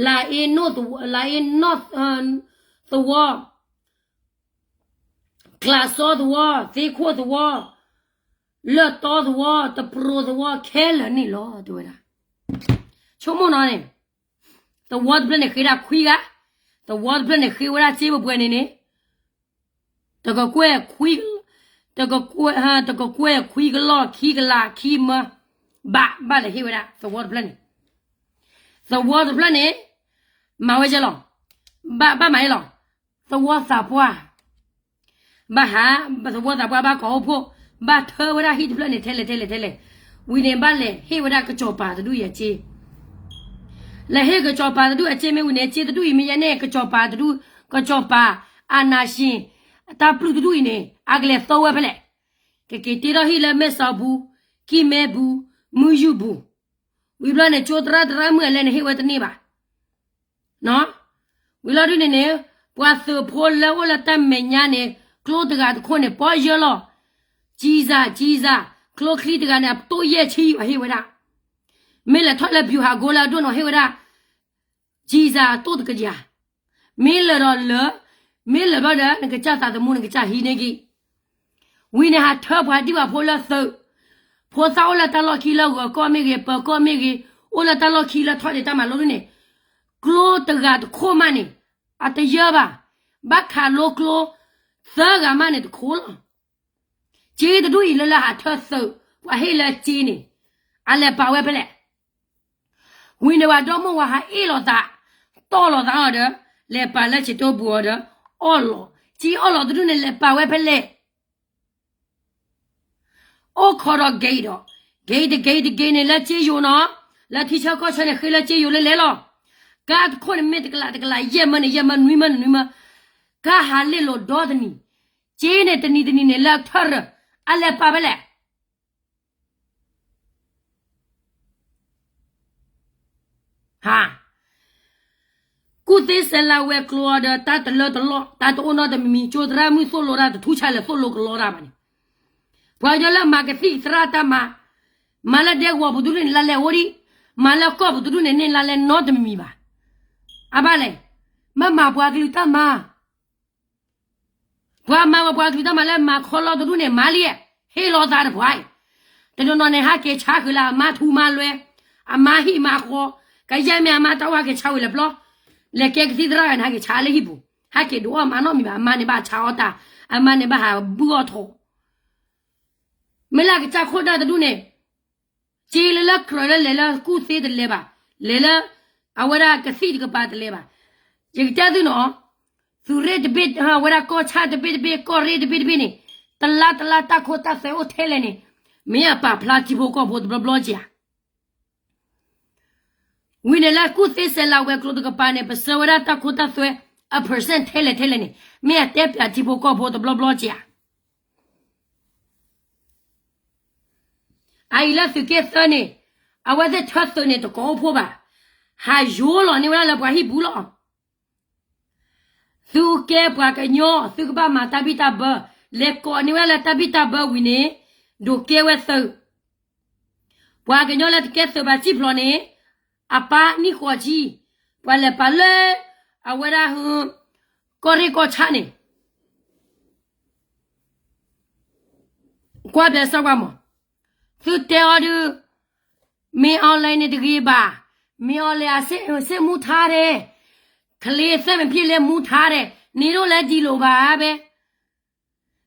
လၤအ့နီၣ်သဝီ, လၤအ့နီၣ်သဝီ, ကျးစီသဝီ, သ့ခိၣ်သဝီ, လၢၢ်တီသဝီ, တပျိာ်သဝီခဲလၢာ်န့ၣ်လီၤ တဲဝဲဒၣ်. ဆိကမိၣ်နီၤန့ၣ်, သဝီတဖျၢၣ်န့ၣ်ဃ့ဒၣ်ခွံဂၤ, သဝီတဖျၢၣ်န့ၣ်ဃ့ဝဲဒၣ်စ့ပှဲၤပှဲၤန့ၣ်န့ၣ်, တကကွဲၢ်ခွံ, တကကွဲၢ်, တကကွဲၢ်ခွံကလီၢ် ခံကလး ခံမၢ, ဘၣ်, ဘၣ်လဲၤဟ့ၣ်ဝဲဒၣ် သဝီတဖျၢၣ်န့ၣ်, သဝီတဖျၢၣ်န့ၣ်, မၤဝဲယဲလီၤ, ဘၣ်, ဘၣ်မၤယဲလီၤ, သဝီသးပှၢ် ဘၣ်ဟး, သဝီသးပှၢ်ဘၣ်ကိးအိၣ်ဖှိၣ်, ဘၣ်ထၢဝဲဒၣ်ဟံၣ်တဖျၢၣ်န့ၣ် ထဲလဲၣ်ထဲလဲၣ်ထဲလဲၣ်, ဝံၤန့ၣ်ဘၣ်လဲၤဟ့ၣ်ဝဲဒၣ်ကစီၤပၤတဒူၣ်အံၤအစ့, လဲၤဟ့ၣ်ကစီၤပၤတဒူၣ်အစ့မ့ၢ်ဝံၤန့ၣ် စ့တဒူၣ်အံၤမ့ၢ်ယဲန့ၣ် ကစီၤပၤတဒူၣ်, ကစီၤပၤ, အာဏာရှင်, တၢ်ပျုၢ်တဒူၣ်အံၤန့ၣ် အကလဲၤသီဝဲဖဲလဲၣ်, ကက့ၤတ့ထီၣ်ဟံၣ်လၢမဲၢ်စီပူၤ, ကံၢ်မဲပူၤ, မုၢ်ယူၢ်ပူၤ, ဝံၤဘျီန့ၣ် ကၠိသရၣ်သရၣ်မုၣ်အလဲၣ်န့ၣ်ဟ့ၣ်ဝဲတန့ၢ်ဘၣ် ဝံၤလီၤဒုးန့ၣ်န့ၣ်, ပှၤသုးဖိလၢအိၣ်လၢတၢ်မဲာ်ညါန့ၣ်, ကျိတဂၤတခိၣ်န့ၣ် ပီၢ်ယၢလီၤ, ကံစၤ, ကံစၤ, ကျိချံတဂၤန့ၣ် အတိၢ်ယဲၢ်ဆံဘၣ်ဟ့ၣ်ဝဲဒၣ်, မ့ၢ်လဲၤထီၣ်လၢ ဗျူဟာကုန်း လၢအဒိၣ်နီၤဟ့ၣ်ဝဲဒၣ်, ကံစၤအတိၢ်တကယၤ, မ့ၢ်လၢာ်ဒီးလၢာ်, မ့ၢ်လၢာ်ဘျီဒီး နကစၢ်သးသမူ နကစၢ်ဟံးန့ၢ်က့ၤ ဝံၤန့ၣ် ဟးထၢပှၤဒံၣ်ပှၤဖိလၢသုး, ဖိသၣ်အိၣ်လၢတၢ်လီၢ်ခံလၢဂီၤကီၢ်မ့ၢ်ဂ့ၤ ပၢၤကီၢ်မ့ၢ်ဂ့ၤ အိၣ်လၢတၢ်လီၢ်ခံလၢထီၣ်ဒံးတၢ်မၤလိဒ်န့ၣ် ကျိတဂၤတခိၣ်မးန့ၣ် အတယၢဘၣ်, ဘၣ်ခးလိကျိ သၢဂၤမးန့ၣ်တခိၣ်လီၤ. စ့တဒူၣ်အံၤလၢလၢဟးထၢသုး ပှၤဟ့ၣ်လၢစ့န့ၣ် အလဲၤပာ်ဝဲဖဲလဲၣ်. ဝံၤန့ၣ်ပှၤဒီမိၢ်ဝၤဟးအ့ၣ်လိာ်သး တီၢ်လိာ်သးအီၤဒီး လဲၤပာ်လၢစံးတိပူၤအီၤဒီး အီၣ်လီၤ စ့အီၣ်လီၤတဒူၣ်န့ၣ် လဲၤပာ်ဝဲဖဲလဲၣ်. အိၣ်ခိးဒီးက့ၤဒီး က့ၤတက့ၤတက့ၤန့ၣ်လၢစ့ယိၤနီၤ, လၢထံဆၢကီၢ်ဆၢန့ၣ် ဃ့လၢစ့ယိၤလၢလဲၤလီၤ. ကါတခိၣ်န့ၣ်မ့ၢ်တကလးတကလး ယဲၢ်မၢန့ၣ် ယဲၢ်မၢနွံမၢနွံမၢ, ကါဟးလ့ၣ်လိာ်ဒီတနံၤ, စ့န့ၣ်တနံၤတနံၤန့ၣ်လၢထၢၣ်ရၢၢ် အလဲၤပာ်ဖဲလဲၣ်. ဟါ, ကူၣ်သ့စဲးလးဝဲၤကျိၤအီၤဒီး တၢ်တလၢတလီၢ် တၢ်တအိၣ်နီတမံၤမံၤ ကၠိသရၣ်မုၣ်သိၣ်လိတၢ်တထူၣ်ဆါလဲၣ် သိၣ်လိကလီတၢ်ဘၣ်န့ၣ်, ပှၤကညီလၢမၤကသံၣ်သရၣ်တၢ်မၤ, မၤလၢဒဲကဝီၤပူၤတဒူၣ်န့ၣ် လါလဲအိၣ်ဒံး, မၤလၢကီၢ်ပူၤတဒူၣ်န့ၣ် န့ၢ်လါလဲနီတမံၤမံၤဘၣ်. အဘၣ်လဲၣ်, မ့ၢ်မၤပှၤကလုာ်တၢ်မၤ ပှၤမၤဝဲပှၤကလုာ်တၢ်မၤလၢမၤခီလီတဒူၣ်န့ၣ် မၤလံ, ဟ့ၣ်လီၤသးတပှၤအံၤ, တနီၤနီၤန့ၣ် ဟးက့ၤဆါဃုာ်လၢအမါထူမါလွဲ, အမါဟံၣ်မါဃီ, ကယဲၢ်မ့ၢ်အမါတၢ်အိၣ်ဟးက့ၤဆါဝံၤလၢပျီ, လဲၤကဲကသံၣ်သရၣ်ဂၤန့ၣ် ဟးက့ၤဆါလၢဟံၣ်ပူၤ, ဟးက့ၤဒုးအီၣ်မၤနီတမံၤဘၣ်, အမါန့ၣ်ဘၣ်ဆါအီၣ်တၢ်, အမါန့ၣ်ဘၣ်ဟးဘုၣ်အီၣ်ထီၣ် မ့ၢ်လၢအကစၢ်ခိၣ်နၢ်တဒူၣ်န့ၣ်, စ့လၢလၢကြၢးလၢလဲၤလၢကူၣ်သ့တလဲၤဘၣ်, လဲၤလၢ အဝဲဒၣ်ကသံၣ်တကပၤတလဲၤဘၣ်. ယကတဲသုနီၤ, သုးရ့ၣ်တဘ့ၣ် အဝဲဒၣ်ကီၢ်ဆၣ်တဘ့ၣ်တဘ့ၣ် ကီၢ်ရ့ၣ်တဘ့ၣ်တဘ့ၣ်န့ၣ်, တလါတလါတၢ်ခိတၢ်သွဲအိၣ်ထဲလဲၣ်န့ၣ်, မ့ၢ်အပာ်ဖျါထံဖိကီၢ်ဖိတဘျီဘျီက့ၤဧါ ဝံၤန့ၣ်လၢကူၣ်သ့စဲးလးဝဲၤကျိၤတကပၤန့ၣ် ပဆၢဝဲဒၣ်တၢ်ခိတၢ်သွဲ အ percent ထဲလဲၣ်ထဲလဲၣ်န့ၣ် မ့ၢ်အတဲပၠးထံဖိကီၢ်ဖိတဘျီဘျီက့ၤဧါ. အအံၤလၢသုးက့သၢန့ၣ်, အဝဲသ့ၣ်ထၢသုးန့ၣ်တကိးအိၣ်ဖှိၣ်ဘၣ်, ဟးယိလီၤန့ၢ်ဝဲဒၣ်လၢပှၤဟံၣ်ပူၤလီၤ. သုကဲပှၤကညီ သုကဘၣ်မၤတၢ်ဘံၣ်တၢ်ဘၢ, လဲၤကိးန့ၢ်ဝဲဒၣ်လၢတၢ်ဘံၣ်တၢ်ဘၢဝံၤန့ၣ်, ဒိးကဲဝဲသုး ပှၤကညီလၢတကဲသုးဘၣ်စံၣ်ဖျိးန့ၣ်, အပၢ်နံၣ်ဃိးဆံ, ပှၤလဲၤပာ်လၢ အဝဲဒၣ် ကီၢ်ရ့ၣ်ကီၢ်ဆၣ်န့ၣ်, ကွၢ်ဘျဲးစၢ်ကွၢ်မး, သုတဲအီၤဒုး, မ့ၢ်အီၤလဲၣ်န့ၣ်တဂ့ၤဘၣ်, မ့ၢ်အီၤလဲၣ်အစ့ၣ်မူထါဒဲး, ခလ့သဲမ့ၢ်ဖျ့လဲမူထါဒဲး, န့ၣ်ဒိၣ်လဲဒ်လိာ်ဘၣ်ဘဲ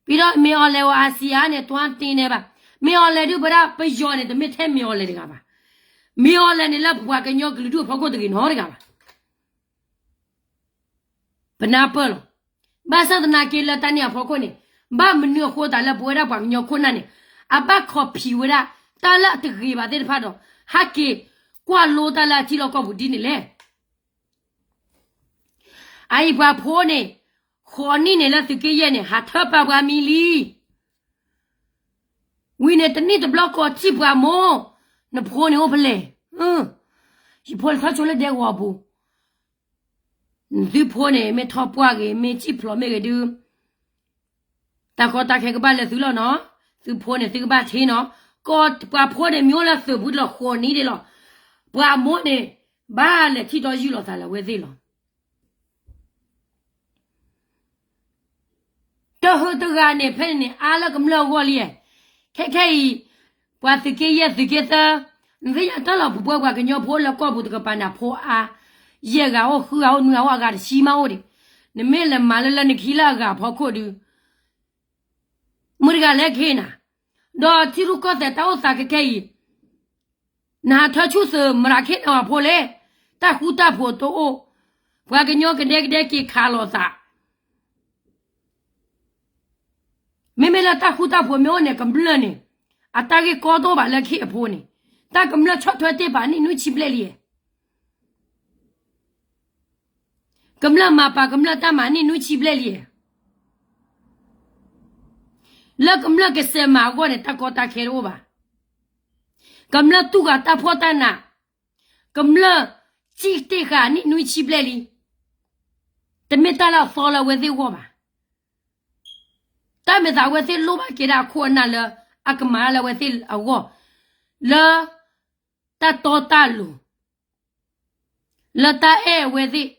ပဒီးမ့ၢ်အီၤလဲၣ်အီၤအစံးအါန့ၣ် တွၢ်တ့ၢ်န့ၢ်ဘၣ်. မ့ၢ်အီၤလဲၣ်ဒုးပဝဲဒၣ်ပယီၤန့ၣ် တမ့ၢ်ထဲမ့ၢ်အီၤလဲၣ်တဂၤဘၣ်. မ့ၢ်အီၤလဲၣ်န့ၣ်လၢပပှၤကညီကလုာ်ဒူၣ်အဖီခိၣ်တဂ့ၤနီတဂၤဘၣ်. ပနၢ်ပၢၢ်လီၤ. ဘၣ်ဆၣ်သနာ်က့လၢတၢ်န့ၣ်အဖီခိၣ်န့ၣ်, ဘၣ်မနုၤအဃိသတးလၢပဝဲဒၣ်ပှၤကညီခိၣ်နၢ်န့ၣ်, အဘၣ်ခီၣ်ဖံးဝဲဒၣ် တၢ်လၢအတဂ့ၤဘၣ်သ့ၣ်တဖၣ်ဒီး, ဟဲက့ၤကွၢ်လိတၢ်လၢအထံလီၢ်ကီၢ်ပူၤဒ်န့ၣ်လဲၣ်. အအံၤပှၤဖိန့ၣ်, ဃိးနံၣ်န့ၣ်လၢသုးက့ယဲၢ်န့ၣ် ဟးထၢပာ်ပှၤမံၤလံ. ဝံၤန့ၣ်တနံၣ်တဘျီကိးထံၣ်ပှၤမိၢ်, နဖိန့ၣ်အိၣ်ဖဲလဲၣ်. ယဖိလၢထီၣ်ဆိလၢဒဲကဝီၤပူၤ, သုဖိန့ၣ် မ့ၢ်ထီၣ်ပှၢ်ဂ့ၤ မ့ၢ်စံၣ်ဖျိးမ့ၢ်ဂ့ၤဒုး တၢ်ကီတၢ်ခဲကဘၣ်လၢသုလီၤနီၤ. သုဖိန့ၣ်သုကဘၣ်ထံနီၤ. ကီၢ်ပှၤဖိန့ၣ်မ့ၢ်အိၣ်လၢသုးပူၤလီၤဃိးနံၣ်ဒဲးလီၤ. ပှၤမိၢ်န့ၣ် ဘၣ်လဲၤထံၣ်ဒီးယုၢ်လီၤသးလၢအဝဲသ့ၣ်လီၤ. တဟုတဂၤန့ၣ် ဖဲန့ၣ်န့ၣ် အါလၢကမျၢၢ်အဂီၢ်လံ. ခဲခဲအံၤ, ပှၤသုးက့ယဲၢ်သုးက့သၢ, နသ့ၣ်ညါတၢ်လီၤ ပပှၤကညီဖိလၢကီၢ်ပူၤတကပၤန့ၣ် အဖိအါ, ယဲၢ်ဂၤအိၣ် ဃုဂၤအိၣ် နွံဂၤအိၣ် အဂၤတဆံမးအိၣ်ဒံး. နမ့ၢ်လဲၤမၤလၢလၢနခံလၢအဂၤအဖီခိၣ်ဒုး မုၢ်တဂၤလဲၤကဟ့ၣ်နၤ, ဒီးထံရူၢ်ကီၢ်သဲးတၢ်အိၣ်သးခဲခဲအံၤ, နဟးထၢဆူၣ်သုးမရၤခ့ၣ်နၤအဖိလဲၣ်, တၢ်ဃူတၢ်ဖိးတအိၣ်, ပှၤကညီကဒဲကဒဲက့ၤခးလိာ်သး, မ့မ့ၢ်လၢတၢ်ဃူတၢ်ဖိးမ့ၢ်အိၣ်န့ၣ် ကမျၢၢ်န့ၣ်, အတၢ်ဂ့ၢ်ကီတအိၣ်ဘၣ်လၢခ့ၣ်အဖိန့ၣ်, တၢ်ကမျၢၢ်ဆီၣ်ထွဲတ့ၢ်ပာ်နံၣ်နွံဆံဘျဲၣ်လံ. ကမျၢၢ်မၤပာ်ကမျၢၢ်တၢ်မၤနံၣ်နွံဆံဘျဲၣ်လံ. လၢကမျၢၢ်ကစဲးမၤအဂီၢ်န့ၣ် တၢ်ကီတၢ်ခဲတအိၣ်ဘၣ်. ကမျၢၢ်တူၢ်ဃာ်တၢ်ဖှီၣ်တၢ်နး, ကမျၢၢ်စံၣ်တ့ၢ်ဃာ်နံၣ်နွံဆံဘျဲၣ်လံ. တမ့ၢ်တၢ်လၢအသီလၢအဝဲသ့ၣ်အဂီၢ်ဘၣ်. တၢ်မဲာ်သးအဝဲသ့ၣ်လိၣ်ဘၣ်က့ၤဒၣ်အခိၣ်အနၢ်လၢ အကမၤလၢအဝဲသ့ၣ်အဂီၢ်, လၢတၢ်တီတၢ်လိၤ, လၢတၢ်အဲၣ်အဝဲသ့ၣ်.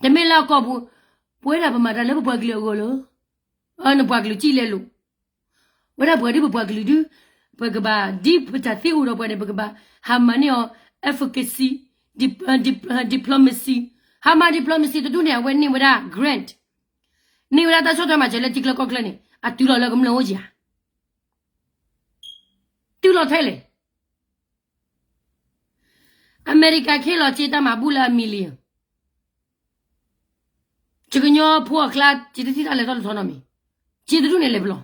တမ့ၢ်လၢအကီၢ်ပူၤ, ပဝဲဒၣ်ပမၤတၢ်လၢပပှၤကလုာ်အဂီၢ်လီၤ. နပှၤကလုာ်စံၣ်လဲၤလိာ်, ဝဲဒၣ်ပှၤဒ်ပပှၤကလုာ်ဒု, ပကဘၣ်ဒ်ပတၢ်သ့အိၣ်ဒီးပှၤန့ၣ် ပကဘၣ်ဟးမၤန့ၢ်အီၤ advocacy, dip- diplomacy, ဟးမၤ diplomacy တဒူၣ်န့ၣ် အဝဲန့ၢ်ဝဲဒၣ် grant, န့ၢ်ဝဲဒၣ်တၢ်ဆီၣ်ထွဲမၤစၢၤလၢထံချၢကီၢ်ချၢန့ၣ် အတုၤလီၤလၢကမျၢၢ်အိၣ်ဧါ. တုၤလီၤထဲလဲၣ်. အမဲရကၤခ့လီၤစ့တၢ်မၤဘူၣ်လၢအ million, ယကညီဖိအကျါ စ့တထံၣ်တၢ်လဲၤထီၣ်လဲၤထီနီတမံၤ, စ့တဒူၣ်န့ၣ်လဲၤပလီၢ်.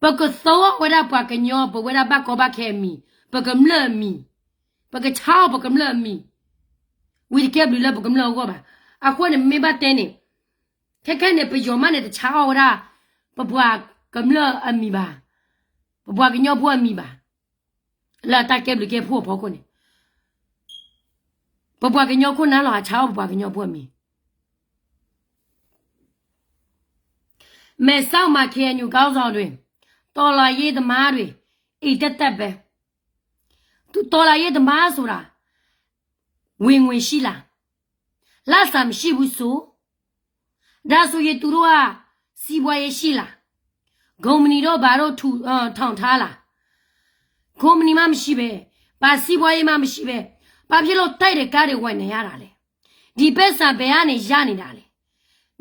ပကသီအီၤဝဲဒၣ်ပှၤကညီ ပဝဲဒၣ်ဘၣ်ကီဘၣ်ခဲအမံၤ, ပကမျၢၢ်အမံၤ, ပကဆါအီၤပကမျၢၢ်အမံၤ, ဝံၤတကဲဘျုးလၢပကမျၢၢ်အဂီၢ်ဘၣ်. အဃိန့ၣ် မ့ၢ်ဘၣ်တဲန့ၣ်, ခဲခဲန့ၣ် ပယီၤမးန့ၣ် တဆါအီၤဝဲဒၣ် ပပှၤကမျၢၢ်အမံၤဘၣ်, ပပှၤကညီဖိအမံၤဘၣ်, လၢအတၢ်ကဲဘျုးကဲဖှိၣ်အဖီခိၣ်န့ၣ်, ပပှၤကညီခိၣ်နၢ်လီၤ ဟးဆါအီၤပပှၤကညီဖိအမံၤ. မဲာ်ဆၢမၤ ခ့ၣ်အဲၣ်ယူၣ် ကီၢ်စီၣ်တွ့ၣ်, တီလီၤယ့ၢ်တမါတွ့ၣ်, အံၤတၢ်တၢ်ပဲ, တီလီၤယ့ၢ်တမါစိၤဒၣ်, ဝင်ငွေရှိလား, လၢစၢ်မရှိဘူးစိၤ, ဒါဆိုရင်သူတို့က စီးပွားရေးရှိလား, ကုမ္ပဏီတို့ဘာတို့ထူထောင်ထားလား, ကုမ္ပဏီမှမရှိပဲ, ဘာစီးပွားရေးမှမရှိပဲ, ဘာဖြစ်လို့တိုက်တဲ့ကားတွေဝင်နေရတာလဲ, ဒီပိုက်ဆံဘယ်ကနေရနေတာလဲ,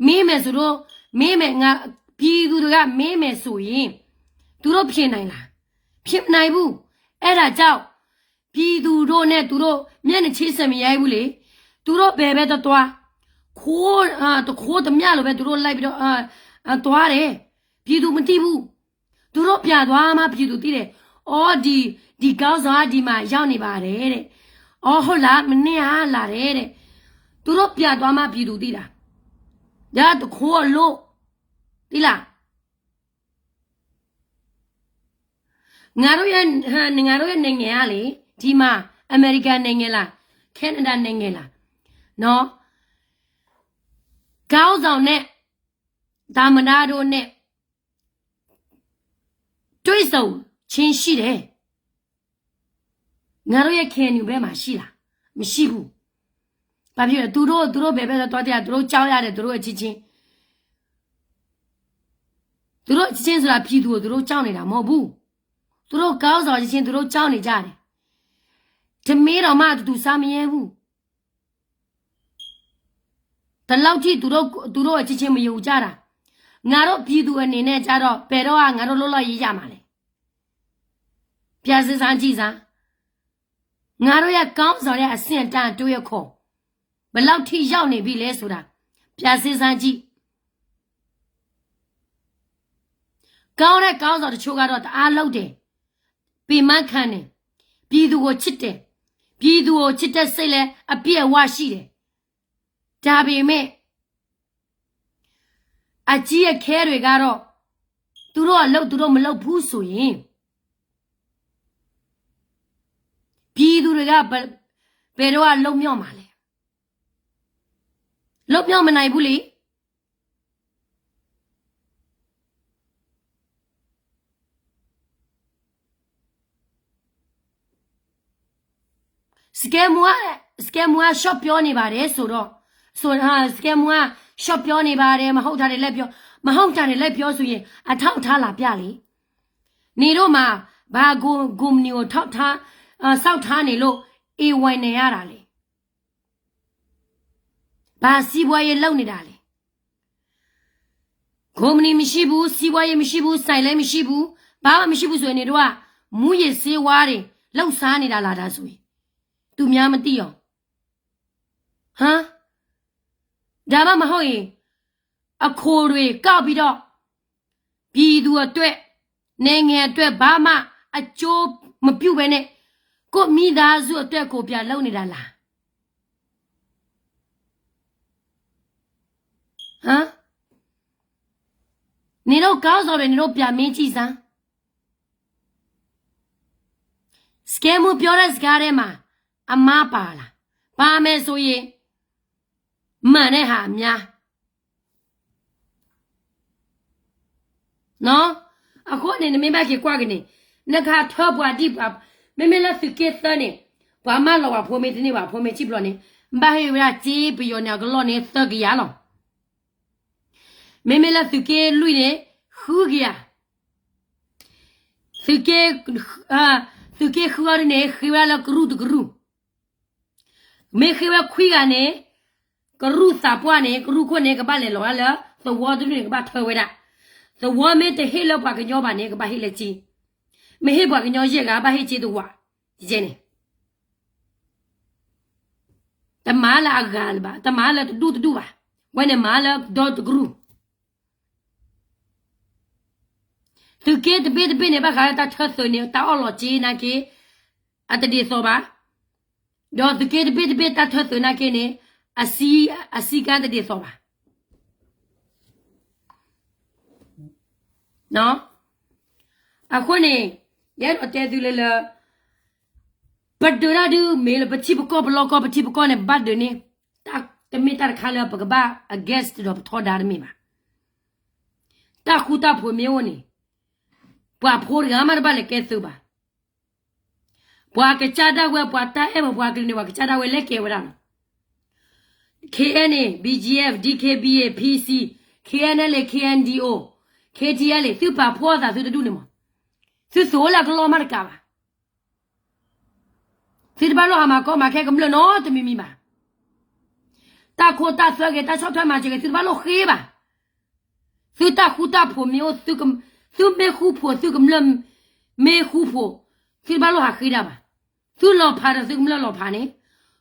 မင်းမယ်ဆိုတော့, မင်းမယ်ငါ, ပြည်သူတွေကမင်းမယ်ဆိုရင်, သူတို့ဖြစ်နိုင်လား, ဖြစ်မနိုင်ဘူး, အဲဒါကြောင့် ပြည်သူတို့နဲ့သူတို့မျက်နှာချင်းဆိုင်မရိုက်ဘူးလေ, သူတို့ဘယ်ဘက်သွားသွား, ခိုး, တခိုးတမျှလို့ပဲသူတို့လိုက်ပြီးတော့, သွားတယ်, ပြည်သူမသိဘူး, သူတို့ပြန်သွားမှပြည်သူသိတယ်, အော်ဒီ, ဒီကောင်းဆောင်ကဒီမှာရောက်နေပါတယ်တဲ့, အော်ဟုတ်လား, မနေ့ကလာတယ်တဲ့, သူတို့ပြန်သွားမှပြည်သူသိတာ, ဒါတခိုးအလို့, သိလား. ငါတို့ရဲ့, ငါတို့ရဲ့နိုင်ငံကလေ, ဒီမှာ, အမေရိကန်နိုင်ငံလား, ခဲနဒါနိုင်ငံလား, နော်, ခေါင်းဆောင်နဲ့, သမ္မတတို့နဲ့, တွေ့ဆုံခြင်းရှိတယ်. ငါတို့ရဲ့ KNU ဘက်မှာရှိလား, မရှိဘူး. ဘာဖြစ်လဲ, သူတို့, သူတို့ဘယ်ဘက်သွားသွား, သူတို့ကြောက်ရတယ်, သူတို့အချင်းချင်း, သူတို့အချင်းချင်းဆိုတာ ပြည်သူကို သူတို့ကြောက်နေတာ မဟုတ်ဘူး. သူတို့ခေါင်းဆောင်အချင်းချင်း သူတို့ကြောက်နေကြတယ်. ထမင်းတောင်မှ အတူတူစားမရဲဘူး. ဒီလောက်ထိ သူတို့, သူတို့အချင်းချင်း မယုံကြတာ. ငါတို့ပြည်သူအနေနဲ့ကျတော့ ဘယ်တော့မှ ငါတို့လွတ်လပ်ရေးရမှာလဲ. ပြန်စဉ်းစားကြည့်စမ်း. ငါတို့ရဲ့ခေါင်းဆောင်ရဲ့အဆင့်အတန်းအတွေးအခေါ် ဘယ်လောက်ထိရောက်နေပြီလဲဆိုတာ ပြန်စဉ်းစားကြည့်. ကောင်းတဲ့ခေါင်းဆောင်တချို့ကတော့ တအားလုပ်တယ်, ပင်ပန်းခံတယ်, ပြည်သူကိုချစ်တယ်, ပြည်သူကိုချစ်တဲ့စိတ်လည်းအပြည့်အဝရှိတယ်. ဒါပေမဲ့ အကြီးအကဲတွေကတော့ သူတို့အလုပ်သူတို့မလုပ်ဘူးဆိုရင် ပြည်သူတွေက ဘယ်, ဘယ်တော့မှလွတ်မြောက်မှာလဲ. လွတ်မြောက်မနိုင်ဘူးလေ. စကဲမူက, စကဲမူက ရှော့ပြောနေပါတယ်ဆိုတော့, ဆို, စကဲမူက ရှော့ပြောနေပါတယ်, မဟုတ်တာတွေလိုက်ပြော, မဟုတ်တာတွေလိုက်ပြောဆိုရင် အထောက်အထားလာပြလေ. နေတို့မှာ ဘာကုမ္ပဏီကိုထောက်ထား, အဲ, စောင့်ထားနေလို့ A Y နဲ့ရတာလဲ. ဘာစီးပွားရေးလုပ်နေတာလဲ. ကုမ္ပဏီမရှိဘူး, စီးပွားရေးမရှိဘူး, ဆိုင်လည်းမရှိဘူး, ဘာမှမရှိဘူးဆိုရင် နေတို့က မူးယစ်ဆေးဝါးတွေ လုပ်စားနေတာလား, ဒါဆိုရင်. သူများမသိအောင်. ဟမ်. ဒါမှမဟုတ်ရင် အခွန်တွေကောက်ပြီးတော့ ပြည်သူအတွက်, နိုင်ငံအတွက် ဘာမှအကျိုးမပြုဘဲနဲ့ ကိုယ့်မိသားစုအတွက်ကို ပြန်လုပ်နေတာလား. ဟမ်. နေတို့ခေါင်းဆောင်တွေ, နေတို့ပြန်မေးကြည့်စမ်း. စကဲမူပြောတဲ့စကားထဲမှာ အမှားပါလား. ပါမယ်ဆိုရင် မှန်တဲ့ဟာအများ. နော်. အဃိန့ၣ် နမ့ၢ်ဘၣ်က့ၤကွၢ်က့ၤန့ၣ်, နကထၢပှၤဒ်ပှၤ, မ့မ့ၢ်လၢသုးက့သၢန့ၣ်, ပှၤမၢလီၤပှၤဖိမ့ၢ်တန့ၢ်ဘၣ်, ဖိမ့ၢ်စံၣ်ပျီန့ၣ်, ဘၣ်ဟ့ၣ်ဝဲဒၣ်စ့ပယီၤန့ၣ် အကလီၢ်န့ၣ်သၢကယၤလီၤ. မ့မ့ၢ်လၢသုးက့လွံၢ်န့ၣ်, ဃုကယၤ, သုးက့, သုးက့ဃုအီၤဒ်န့ၣ် ဃ့ဝဲဒၣ်လၢကရူၢ်တကရူၢ်, မ့ၢ်ဃ့ဝဲခွံဂၤန့ၣ်, ကရူၢ်သးပှၢ်န့ၣ် ကရူၢ်ခိၣ်န့ၣ် ကဘၣ်လဲၤလီၤဒၣ်လၢ သဝီတဒူၣ်န့ၣ် ကဘၣ်ထၢဝဲဒၣ်, သဝီမ့ၢ်တဟ့ၣ်လၢပှၤကညီဘၣ်န့ၣ် ကဘၣ်ဟ့ၣ်လၢက့, မ့ၢ်ဟ့ၣ်ပှၤကညီယဲၢ်ဂၤ ဘၣ်ဟ့ၣ်က့တဝး, ယဲန့ၣ် တမၤလၢအဂၤလၢၤဘၣ်, တမၤလၢတဒူၣ်တဒူၣ်ဘၣ်, ဝဲန့ၣ်မၤလၢဒီတကရူၢ်. သုးက့တဘ့ၣ်တဘ့ၣ်န့ၣ် ဘၣ်ဃးလၢတၢ်ထၢသုးန့ၣ် တၢ်အီၣ်လီၤက့နာ်က့, အတဒ်သိးဘၣ်, ဒီးသုးက့တဘ့ၣ်တဘ့ၣ်တၢ်ထၢသုးနာ်က့န့ၣ်, အစံ, အစံကါတဒ်သိးဘၣ်. အဃိန့ၣ်, ယအဲၣ်ဒိးတဲသုလၢလၢ ပဒုးတၢ်ဒုးမ့ၢ်လၢပထံပကီၢ်ပလီၢ်ကီၢ် ပထံပကီၢ်န့ၣ် ပဘၣ်ဒုးန့ၣ်, တမ့ၢ်တၢ်တခါလၢပကဘၣ် against ဒီးပထီဒါတမ့ၢ်ဘၣ်. တၢ်ဃူတၢ်ဖိးမ့ၢ်အိၣ်န့ၣ်, ပှၤဖိတဂၤမးတဘၣ်လဲၤကဲသုးဘၣ်. ပှၤကစၢ်ဒၣ်ဝဲ ပှၤတၢ်အဲၣ်မုၢ်ပှၤကလုာ်န့ၣ် ပှၤကစၢ်ဒၣ်ဝဲလဲၤကဲဝဲဒၣ်လီၤ. KNA, BGF, DKBA, PC, KNLA, KNDO, KTLA သုပာ်ဖှိၣ်သးသုတဒူၣ်န့ၣ်မး, သုသုးအိၣ်လၢအကလီၢ်မးတကးဘၣ်. သုတဘၣ်လိၣ်ဟးမၤကီမၤခဲကမျၢၢ်နီတမံၤမံၤဘၣ်. တၢ်ခိတၢ်သွဲဂ့ၤ တၢ်ဆီၣ်ထွဲမၤစၢၤဂ့ၤ သုတဘၣ်လိၣ်ဃ့ဘၣ်. သုတၢ်ဃူတၢ်ဖိးမ့ၢ်အိၣ်, သုမ့ၢ်ဃူဖိး သုကမျၢၢ်မ့ၢ်ဃူဖိး, သုတဘၣ်လိၣ်ဟးဃ့ဒၣ်ဘၣ်. သုလီၤဖးဒီးသုကမျၢၢ်လီၤဖးန့ၣ်,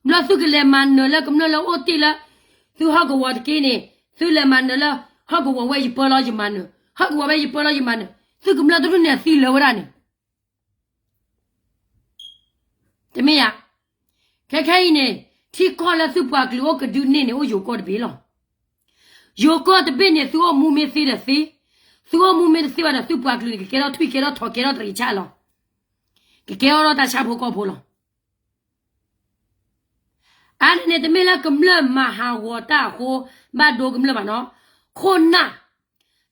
ဘျီသုကလဲၤမၤနၢၤလၢကမျၢၢ်လၢအိၣ်တ့ၢ်လၢ သုဟီၣ်ကဝီၤတက့ၢ်န့ၣ်, သုလဲၤမၤနၢၤလၢ ဟီၣ်ကဝီၤဝဲယပၢလီၤယမၤနၢၤ, ဟီၣ်ကဝီၤဝဲယပၢလီၤယမၤနၢၤ, သုကမျၢၢ်တဒူၣ်န့ၣ်အသံလၢာ်ဝဲဒၣ်န့ၣ် တမ့ၢ်ဧါ. ခဲခဲအံၤန့ၣ်, ထံကီၢ်လၢသုပှၤကလုာ်အိၣ်ကဒုန့ၢ်န့ၣ် အိၣ်ယိၤကီၢ်တဘ့ၣ်လီၤ. ယိၤကီၢ်တဘ့ၣ်န့ၣ် သုအိၣ်မူမ့ၢ်သ့ဒီးသ့, သုအိၣ်မူမ့ၢ်တသ့ဘၣ်ဒီး သုပှၤကလုာ်န့ၣ် ကကဲထီၣ်ထွံၣ် ကဲထီၣ်ထိး ကဲထီၣ်တရံးဆၣ်လီၤ. ကကဲထီၣ်ဒီးတၢ်ဆါဖိကီၢ်ဖိလီၤ. အါန့ၣ်န့ၣ် တမ့ၢ်လၢကမျၢၢ်မၤဟးဂီၤတၢ်အဃိ ဘၣ်ဒိကမျၢၢ်ဘၣ်နီၤ. ခိၣ်နၢ်,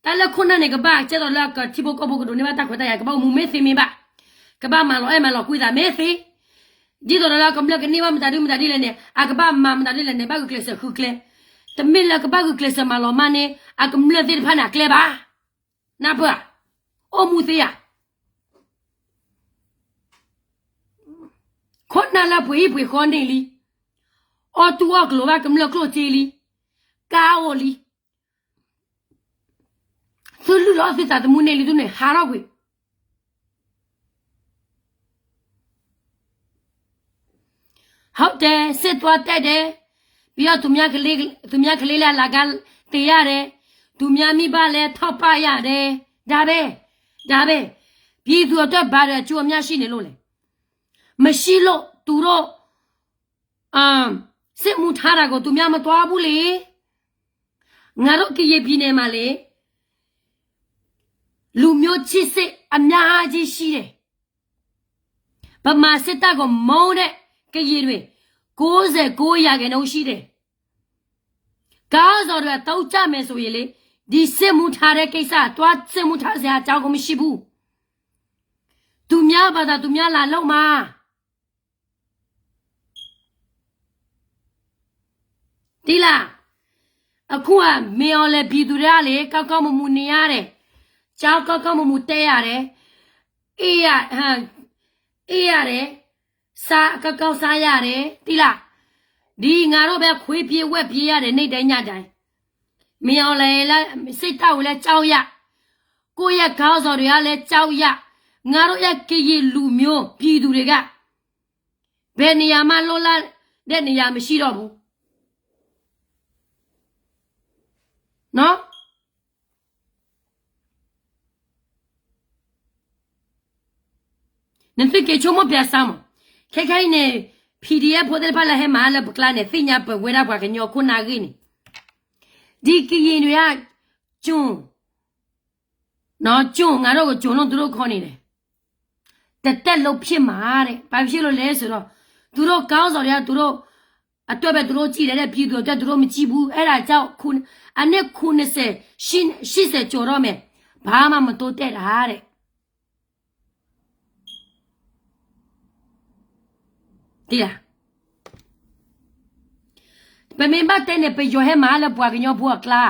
တၢ်လၢခိၣ်နၢ်န့ၣ် ကဘၣ်ကဲသိးလၢကထံဖိကီၢ်ဖိကဒိးန့ၢ်ဘၣ်တၢ်ခွဲးတၢ်ယာ် ကဘၣ်အိၣ်မူမ့ၢ်သ့မ့ၢ်ဘၣ်, ကဘၣ်မၤလီၤအဲၣ်မၤလီၤကွံသးမ့ၢ်သ့, ဒ်သိးဒီးလၢကမျၢၢ်ကန့ၢ်ဘၣ်မတၤဒုမတၤဒ်လဲၣ်န့ၣ် အကဘၣ်မၤမတၤဒ်လဲၣ်န့ၣ် ဘၣ်ဂုာ်ကျဲးစၢးဃုကျဲ, တမ့ၢ်လၢကဘၣ်ဂုာ်ကျဲးစၢးမၤလီၤမၢ်န့ၢ် အကမျၢၢ်သ့ၣ်တဖၣ်န့ၣ်အကျဲဘၣ်. နၢ်ပၢၢ်, အိၣ်မူသ့ဧါ. ခိၣ်နၢ်လၢပှ့ၤဟံၣ်ပှ့ၤဃီန့ၢ်လံ, အီၣ်တူၢ်အီၣ်ကျိၤဘၣ်ကမျၢၢ်ကျိၣ်စ့လံ, ကါအိၣ်လံ, သုလုၢ်လီၤသုသးသမူန့ၢ်လံသုန့ၣ် ဟးထီၣ်ကွံာ် ဟုတ်တယ်, စစ်သွားတက်တယ်, ပြီးတော့ သူများကလေး, သူများကလေးလည်း အလကားသေရတယ်, သူများမိဘလည်း ထောက်ပံ့ရတယ်, ဒါပဲ, ဒါပဲ, ပြည်သူအတွက် ဘာတွေအကျိုးအမြတ်ရှိနေလို့လဲ, မရှိလို့ သူတို့ စစ်မှုထမ်းတာကို သူများမသွားဘူးလေ. ငါတို့ကရင်ပြည်နယ်မှာလေ, လူမျိုးချစ်စိတ်အများကြီးရှိတယ်. ဗမာစစ်တပ်ကိုမုန်းတဲ့ကရင်တွေ ကိုးဆယ့်ကိုးရာခိုင်နှုန်းရှိတယ်. ခေါင်းဆောင်တွေအသုံးချမယ်ဆိုရင်လေ, ဒီစစ်မှုထမ်းတဲ့ကိစ္စ, သွားစစ်မှုထမ်းစရာအကြောင်းကိုမရှိဘူး. သူများဘာသာသူများလာလုပ်မှာ. သိလား, အခုက မင်းအောင်လှိုင် ပြည်သူတွေကလေ ကောင်းကောင်းမွန်မွန်နေရတယ်, ကျောင်းကောင်းကောင်းမွန်မွန်တက်ရတယ်, အေးရ, ဟမ်, အေးရတယ်, စားကောင်းကောင်းစားရတယ်, သိလား, ဒီငါတို့ပဲ ခွေးပြေးဝက်ပြေးရတယ် နေ့တိုင်းညတိုင်း. မင်းအောင်လှိုင်လည်း စစ်တပ်ကိုလည်းကြောက်ရ, ကိုယ့်ရဲ့ခေါင်းဆောင်တွေကလည်းကြောက်ရ, ငါတို့ရဲ့ကရင်လူမျိုးပြည်သူတွေက ဘယ်နေရာမှလွတ်လပ်တဲ့နေရာမရှိတော့ဘူး. နော်, နသုက့ၤဆိကမိၣ်ပျးစါမး, ခဲခဲအံၤန့ၣ် PDF ဖိသ့ၣ်တဖၣ်လၢဟဲမၤလၢပကျါန့ၣ် သ့ၣ်ညါပဝဲဒၣ်ပှၤကညီခိၣ်နၢ်ဂ့ၢ်န့ၣ်, ဒီကရင်တွေက ကျွန်, နော်, ကျွန်, ငါတို့ကို ကျွန်လို့ သူတို့ ခေါ်နေတယ်. တသက်လုံးဖြစ်မှာတဲ့, ဘာဖြစ်လို့လဲဆိုတော့ သူတို့ခေါင်းဆောင်တွေက သူတို့အတွက်ပဲ သူတို့ကြည့်တယ်တဲ့, ပြည်သူအတွက် သူတို့မကြည့်ဘူး, အဲ့ဒါကြောင့်ခု, အနှစ်ခုနှစ်ဆယ်, ရှစ်ဆယ်ကျော်တော့မယ်, ဘာမှမတိုးတက်တာတဲ့. သိလား, ပမ့ၢ်ဘၣ်တဲန့ၣ် ပယီၤဟဲမၤလၢပှၤကညီဖိအကျါ,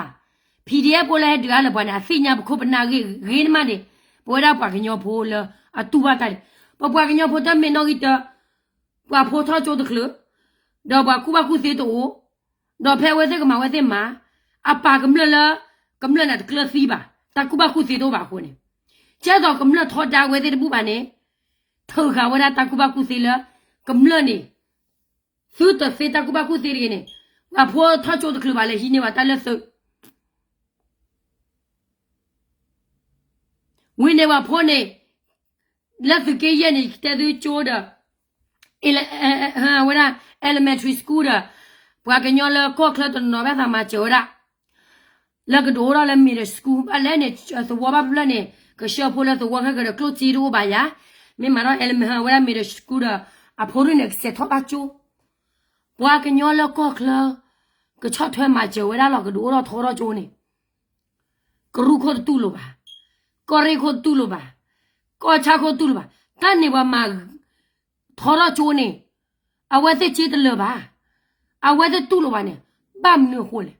PDF ဖိလၢဟဲဒုးအါလၢပှၤန့ၣ် အသ့ၣ်ညါပခိၣ်ပနၢ်ဂ့ၢ်ဂ့ၤန့ၣ်မးန့ၣ်, ပဝဲဒၣ်ပှၤကညီဖိလၢအတူၢ်ဘၣ်တၢ်န့ၣ်, ပပှၤကညီဖိတမ့ၢ်နီၣ်ဂံၢ်တၢ, ပှၤဖိထီၣ်ကၠိတချုး, ဒီးပှၤကူၣ်ဘၣ်ကူၣ်သ့တအိၣ်, ဒီးဖဲအဝဲသ့ၣ်ကမၤဝဲသ့ၣ်မၤ, အပာ်ကမျၢၢ်လၢ, ကမျၢၢ်န့ၣ်တကျၢၤသံဘၣ်, တၢ်ကူၣ်ဘၣ်ကူၣ်သ့တအိၣ်ဘၣ်အဃိန့ၣ်, ကဲသိးကမျၢၢ်ထီဒါဝဲသ့ၣ်တဘူၣ်ဘၣ်န့ၣ်, ထုးဃာ်ဝဲဒၣ်တၢ်ကူၣ်ဘၣ်ကူၣ်သ့လၢ, ကမျၢၢ်န့ၣ်, သုတသ့တၢ်ကူၣ်ဘၣ်ကူၣ်သ့တဂ့ၤန့ၣ်, ပှၤဖိထီၣ်ကၠိတချုးဘၣ်လၢဟံးန့ၢ်ဘၣ်တၢ်လၢသုး ဝံၤန့ၣ်ပှၤဖိန့ၣ်, လၢသုးက့ယဲၢ်န့ၣ် ယကတဲသုကၠိဒီး, ဝဲဒၣ် elementary school ဒီး, ပှၤကညီလၢကီၢ်ချၢတနီၤနီၤဘၣ်သးမၤစၢၤဝဲဒၣ်, လၢကဒုးအိၣ်ထီၣ်လၢ middle school ဘၣ်လဲၣ်န့ၣ်, သဝီဘၣ်ဖျၢၣ်န့ၣ်, ကဆှၢဖိလၢသဝီခဲကဒီးကျိၣ်စ့တအိၣ်ဘၣ်ယၤ, မ့ၢ်မၤထီၣ် ele- ဝဲဒၣ် middle school ဒီး, အဖိဒုန့ၣ်ကစဲးထီၣ်ဘၣ်ကၠိ ပှၤကညီလၢကီၢ်ချၢ, ကဆီၣ်ထွဲမၤစၢၤဝဲဒၣ်လီၤ ကဒုးအိၣ်ထီၣ်ထီထီၣ်ကၠိန့ၣ်, ကရူၢ်ခိၣ်တတူၢ်လိာ်ဘၣ်, ကီၢ်ရ့ၣ်ခိၣ်တတူၢ်လိာ်ဘၣ်, ကီၢ်ဆၣ်ခိၣ်တတူၢ်လိာ်ဘၣ်, တၢ်န့ၣ်ပှၤမၤ, ထီထီၣ်ကၠိန့ၣ်, အဝဲသ့ၣ်စ့တလၢာ်ဘၣ်, အဝဲသ့ၣ်တူၢ်လိာ်ဘၣ်န့ၣ်, ဘၣ်မနုၤအဃိလဲၣ်,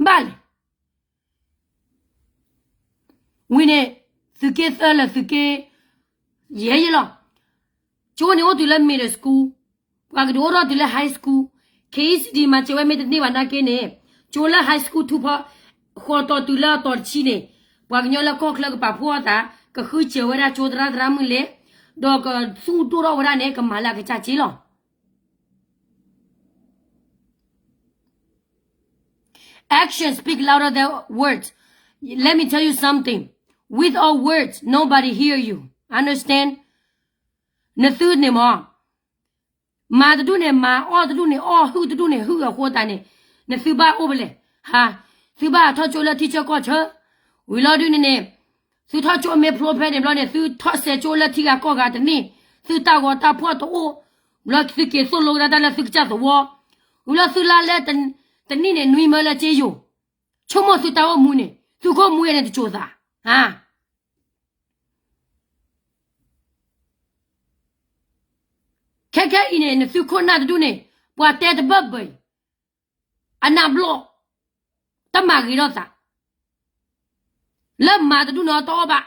ဘၣ်လဲၣ် ဝံၤန့ၣ်, သုးက့သၢလၢသုးက့, ယဲယဲလီၤ, ကၠိန့ၣ်အိၣ်တုၤလၢ middle school, ပှၤကဒုးအိၣ်ထီၣ်တုၤလၢ high school, KECD မၤစၢၤဝဲမ့ၢ်တန့ၢ်ဘၣ်နာ်က့န့ၣ်, ကၠိလၢ high school ထူၣ်ဖီ, ဃီၤတီၤတုၤလၢအတီၤတဆံန့ၣ်, ပှၤကညီလၢကီၢ်ချၢကပာ်ဖှိၣ်အသး, ကဃုစၢၤဝဲဒၣ်ကၠိသရၣ်သရၣ်မုၣ်လဲၣ်, ဒီးကသူၣ်ဒိၣ်ထီၣ်ဝဲဒၣ်န့ၣ် ကမၤလၢအကစၢ်စ့လီၤ Actions speak louder than words. Let me tell you something. With all words, nobody hear you. Understand? နသုန့ၣ်မ့ၢ်, မၤတဒူၣ်န့ၣ်မၤ, အီၣ်တဒူၣ်န့ၣ်အီၣ်, ဟုၣ်တဒူၣ်န့ၣ်ဟုၣ်အဃိသတးန့ၣ်, နသုဘၣ်အိၣ်ဖဲလဲၣ်, ဟါ, သုဘၣ်ထီၣ်ကၠိလၢထံဆၢကီၢ်ဆၢ, ဝံၤလီၤဒုန့ၣ်န့ၣ်, သုထီၣ်ကၠိမ့ၢ်ဖျိဖဲန့ၣ်ဘျီန့ၣ် သုထီၣ်စဲးကၠိလၢထံဂၤကီၢ်ဂၤတန့ၢ်, သုတၢ်ဂီၤတၢ်ဖှီၣ်တအိၣ်, ဘျီသုက့ၤသိၣ်လိကဒါတၢ်လၢသုကစၢ်သဝီ, ဝံၤလီၤသုလါလဲ, တနံၣ်န့ၣ်နွံမၢလၢက့ယိာ်, ဆိကမိၣ်သုတၢ်အိၣ်မူန့ၣ် သုခိၣ်မူဝဲန့ၣ်တစိၤသး, ဟါ ခဲခဲအံၤန့ၣ် နသုခိၣ်နၢ်တဒူၣ်န့ၣ်, ပှၤတဲတဘၢၣ်ဘၢၣ်အံၤ, အနးဘျီၣ်, တမၤဂ့ၤထီၣ်သး, လၢမၤတဒူၣ်န့ၣ်တအီၣ်ဘၣ်,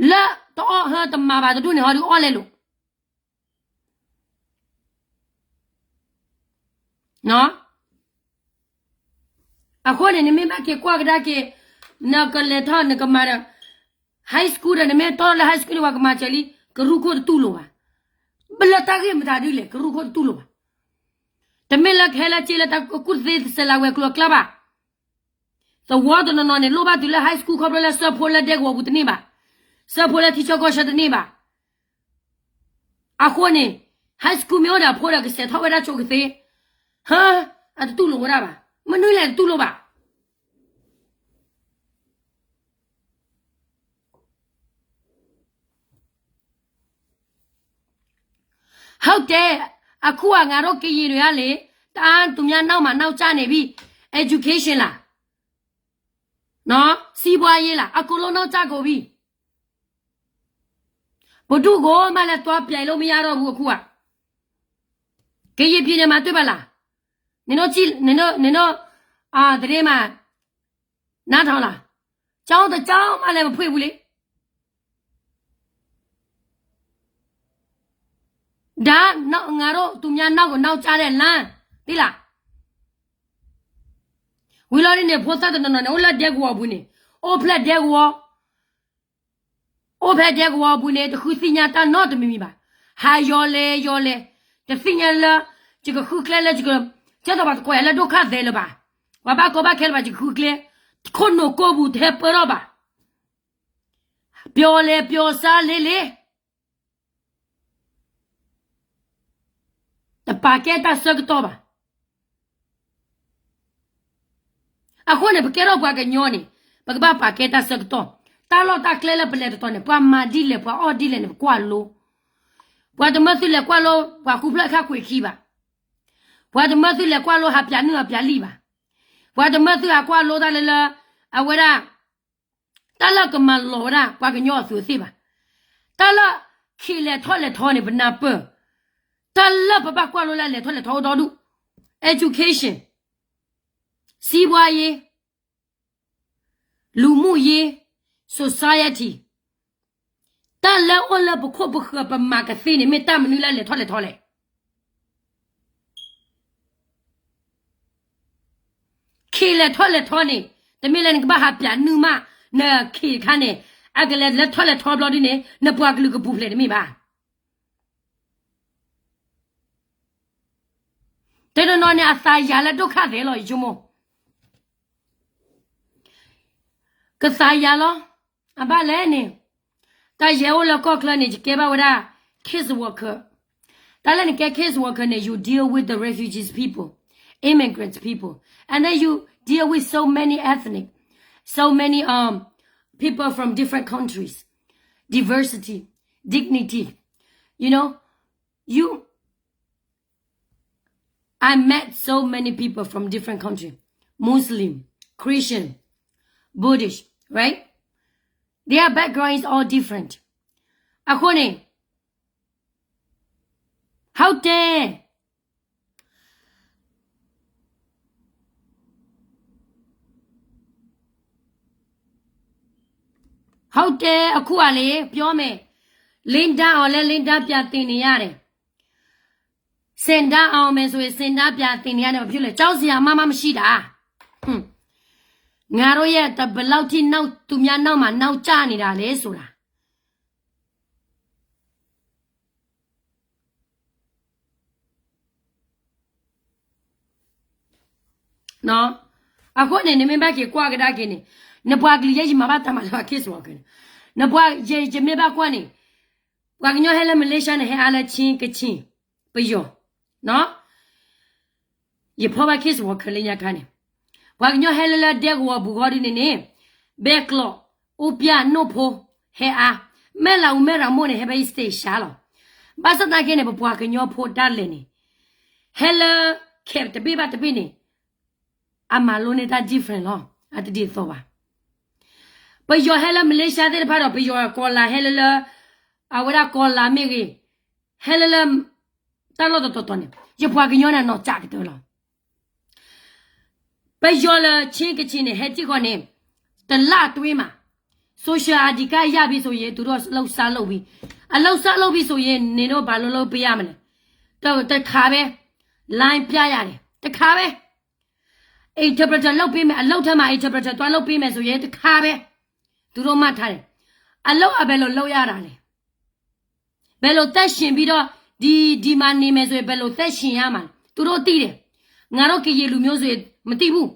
လၢတအီၣ်ဟၢတမၤဘၣ်တဒူၣ်န့ၣ် ဟီဒုးအီၣ်လဲလိာ် အဃိန့ၣ် နမ့ၢ်ဘၣ်က့ၤကွၢ်ကဒါက့ၤ, နကလဲၤထီၣ်နကမၤဒီး, high school ဒီး နမ့ၢ်တီၢ်လၢ high school န့ၣ် ပှၤကမၤစၢၤလံ, ကရူၢ်ခိၣ်တတူၢ်လိာ်ဘၣ်, ဘၣ်လၢတၢ်ဂ့ၢ်မတၤဒ်လဲၣ် ကရူၢ်ခိၣ်တတူၢ်လိာ်ဘၣ်, တမ့ၢ်လၢကဟဲလၢက့လၢတၢ်ကူၣ်သ့စဲးလၤဝဲၤကျိၤအကျါဘၣ်, သဝီတနီၤနီၤန့ၣ် လိၣ်ဘၣ်တုၤလၢ high school ခီဖျိလၢဆၢဖိလၢဒဲကဝီၤပူၤတန့ၢ်ဘၣ်, ဆၢဖိလၢထံဆၢကီၢ်ဆၢတန့ၢ်ဘၣ်, အဃိန့ၣ်, high school မ့ၢ်အိၣ်ဒီးအဖိဒီးကစဲးထီၣ်ဝဲဒၣ်ဆိကသ့, ဟါ, အတတူၢ်လိာ်ဝဲဒၣ်ဘၣ်, မနုၤလဲၣ်တတူၢ်လိာ်ဘၣ် ဟုတ်တယ်, အခုကငါတို့ကရင်တွေကလေ, တအားသူများနောက်မှာနောက်ကျနေပြီ, education လား, နော်, စီးပွားရေးလား, အကုန်လုံးနောက်ကျကုန်ပြီ, ဘယ်သူ့ကိုမှလည်းသွားပြိုင်လို့မရတော့ဘူးအခုက, ကရင်ပြည်နယ်မှာတွေ့ပါလား, နင်တို့ကြည့်, နင်တို့, နင်တို့, အာ, သတင်းမှာ နားထောင်လား, ကျောင်းတစ်ကျောင်းမှလည်းမဖွင့်ဘူးလေ, ဒါနောက်, ငါတို့သူများနောက်ကိုနောက်ကျတဲ့လမ်း, သိလား, ဝံၤလီၤဒ်န့ၣ် ဖိသၣ်တနီၤနီၤန့ၣ် အိၣ်လၢဒဲကဝီၤပူၤန့ၣ်, အိၣ်ဖျဲၣ်ဒဲကဝီၤ, အိၣ်ဖဲဒဲကဝီၤပူၤန့ၣ် တဃုသ့ၣ်ညါတၢ်နီတမံၤမံၤဘၣ်, ဟးယီၤလဲၤယီၤလဲၤ, တသ့ၣ်ညါလၢ, ယကဃုကျဲလၢယက, ကဲသိးပှၤတကိးယၤလၢဒိၣ်ခါသဲးလၢၤဘၣ်, ပှၤဘၣ်ကီဘၣ်ခဲလၢၤဘၣ် ယကဃုကျဲ, ခိၣ်နူာ်ကိးပူၤတဟဲပၢထီၣ်ဘၣ် ပျော်လဲၣ်ပျော်စါလ့လ့, တပာ်ကဲတၢ်ဆၢကတီၢ်ဘၣ်. အဃိန့ၣ် ပကဲထီၣ်ပှၤကညီန့ၣ် ပကဘၣ်ပာ်ကဲတၢ်ဆၢကတီၢ်, တၢ်လီၢ်တၢ်ကျဲလၢပလဲၤတတီၤန့ၣ် ပှၤမၤဒ်လဲၣ် ပှၤအီၣ်ဒ်လဲၣ်န့ၣ် ပကွၢ်လိ, ပှၤတမၢသုလဲၤကွၢ်လိ ပှၤဃူဖျၢၣ်အခါကွံာ်ခံဘၣ်, ပှၤတမၢသုလဲၤကွၢ်လိဟးပျးနုၢ်ဟးပျးလံၣ်ဘၣ်, ပှၤတမၢသုဟးကွၢ်လိတၢ်လၢလၢ, အဝဲဒၣ် တၢ်လၢကမၤလီၤဝဲဒၣ် ပှၤကညီအသူးအသ့ၣ်ဘၣ်. တၢ်လၢခံလဲၤထီၣ်လဲၤထီန့ၣ် ပနၢ်ပၢၢ်, တၢ်လၢပဘၣ်ကွၢ်လိလၢအလဲၤထီၣ်လဲၤထီအိၣ်ဒီဒူၣ်, education, စီးပွားရေး, လူမှုရေး, society, တၢ်လၢအိၣ်လၢပခိၣ်ပဃၢၤပမၤကသ့န့ၣ် မ့ၢ်တၢ်မနုၤလၢလဲၤထီၣ်လဲၤထီလဲၣ်. ခ့လဲၤထီၣ်လဲၤထီန့ၣ် တမ့ၢ်လၢနကဘၣ်ဟးပျးနုာ်မး, နခ့တခါန့ၣ် အကလဲၤလၢထီၣ်လဲၤထီဘျီဒ်န့ၣ် နပှၤကလုာ်ကပူၤဖျဲးတမ့ၢ်ဘၣ်. တနီၤနီၤန့ၣ် အသးယၤလၢဒိၣ်ခါသဲးလီၤ ယဆိကမိၣ် ကသးယၤလီၤ. အဘၣ်လဲၣ်န့ၣ် တၢ်ယဲအိၣ်လၢကီၢ်ချၢန့ၣ် ယကဲဘၣ်ဝဲဒၣ် case worker. တၢ်လၢနကဲ case worker န့ၣ် you deal with the refugees people, immigrants people, and then you deal with so many ethnic, so many um people from different countries, diversity, dignity, you know, you I met so many people from different country, Muslim, Christian, Buddhist, right? Their background is all different. အဃိန့ၣ် ဟုတ်တယ်, ဟုတ်တယ်, အခုကလေ ပြောမယ်, လင်းတန်းအောင်လည်း လင်းတန်းပြန်သင်နေရတယ်. ဆင်တန်းအောင်မယ်ဆိုရင် ဆင်တန်းပြန်သင်နေရတယ်. ဘာဖြစ်လဲ? ကျောင်းဆရာမမှမရှိတာ. ဟွန်း. ငါတို့ရဲ့ ဘယ်လောက်ထိနောက်, သူများနောက်မှာ နောက်ကျနေတာလဲဆိုတာ. အဃိန့ၣ် နမ့ၢ်ဘၣ်က့ၤကွၢ်ကဒါက့ၤန့ၣ်, နပှၤကလုာ်ယဲ ယမၤဘၣ်တၢ်မၤလၢ case worker န့ၣ်, နပှၤ, ယ, ယမ့ၢ်ဘၣ်ကွၢ်န့ၣ်, ပှၤကညီဟဲလၢ Malaysia န့ၣ် ဟဲအါလၢ ချင်း, ကချင်, ပယီၤ, ယဖီၣ်ဘၣ် case worker လၢညါခါန့ၣ်, ပှၤကညီဟဲလၢလၢဒဲကဝီၤပူၤဃီဒ်န့ၣ်န့ၣ်, ဘဲကျိး, အိၣ်ပြၣ်, နိၣ်ဖိ, ဟဲအါ, မဲၣ်လးအူ, မဲၣ်ရမူၣ်န့ၣ် ဟဲဘၣ်အံၤ state ရှါလီၤ. ဘၣ်ဆၣ်သနာ်က့န့ၣ် ပပှၤကညီဖိတၢ်လဲၤန့ၣ်, ဟဲလၢ camp တဘ့ၣ်ဘၣ်တဘ့ၣ်န့ၣ်, အမၤလိန့ၢ်တၢ် different လီၤ. အတဒ်သိးဘၣ်. ပယီၤဟဲလၢ Malaysia သ့ၣ်တဖၣ်ဒီး ပယီၤကီၤလၤဟဲလၢလၢ, အဝဲဒၣ်ကီၤလၤမ့ၢ်ဂ့ၤ, ဟဲလၢလၢ တၢ်လီၢ်တတီၤတီၤန့ၣ် ယပှၤကညီန့ၣ် နီၢ်ကၠးကတၢၢ်လီၤ. ပယီၤလၢ ချင်း, ကချင် န့ၣ် ဟဲထံၣ်ဃီန့ၣ် တစ်လအတွင်းမှာ social ID ကဒ် ရပြီဆိုရင် သူတို့အလုပ်စလုပ်ပြီ, အလုပ်စလုပ်ပြီဆိုရင် နင်တို့ဘာလုပ်လို့ပေးရမလဲ, တ, တစ်ခါပဲ, line ပြရတယ်, တစ်ခါပဲ. interpreter လုပ်ပေးမယ်, အလုပ်ထဲမှာ interpreter သွားလုပ်ပေးမယ်ဆိုရင် တစ်ခါပဲ, သူတို့မှတ်ထားတယ်. အလုပ်ကဘယ်လိုလုပ်ရတာလဲ, ဘယ်လိုသက်ရှင်ပြီးတော့ ဒီ, ဒီမှာနေမယ်ဆိုရင် ဘယ်လိုသက်ရှင်ရမှာလဲ, သူတို့သိတယ်. ငါတို့ကရင်လူမျိုးဆိုရင် မသိဘူး.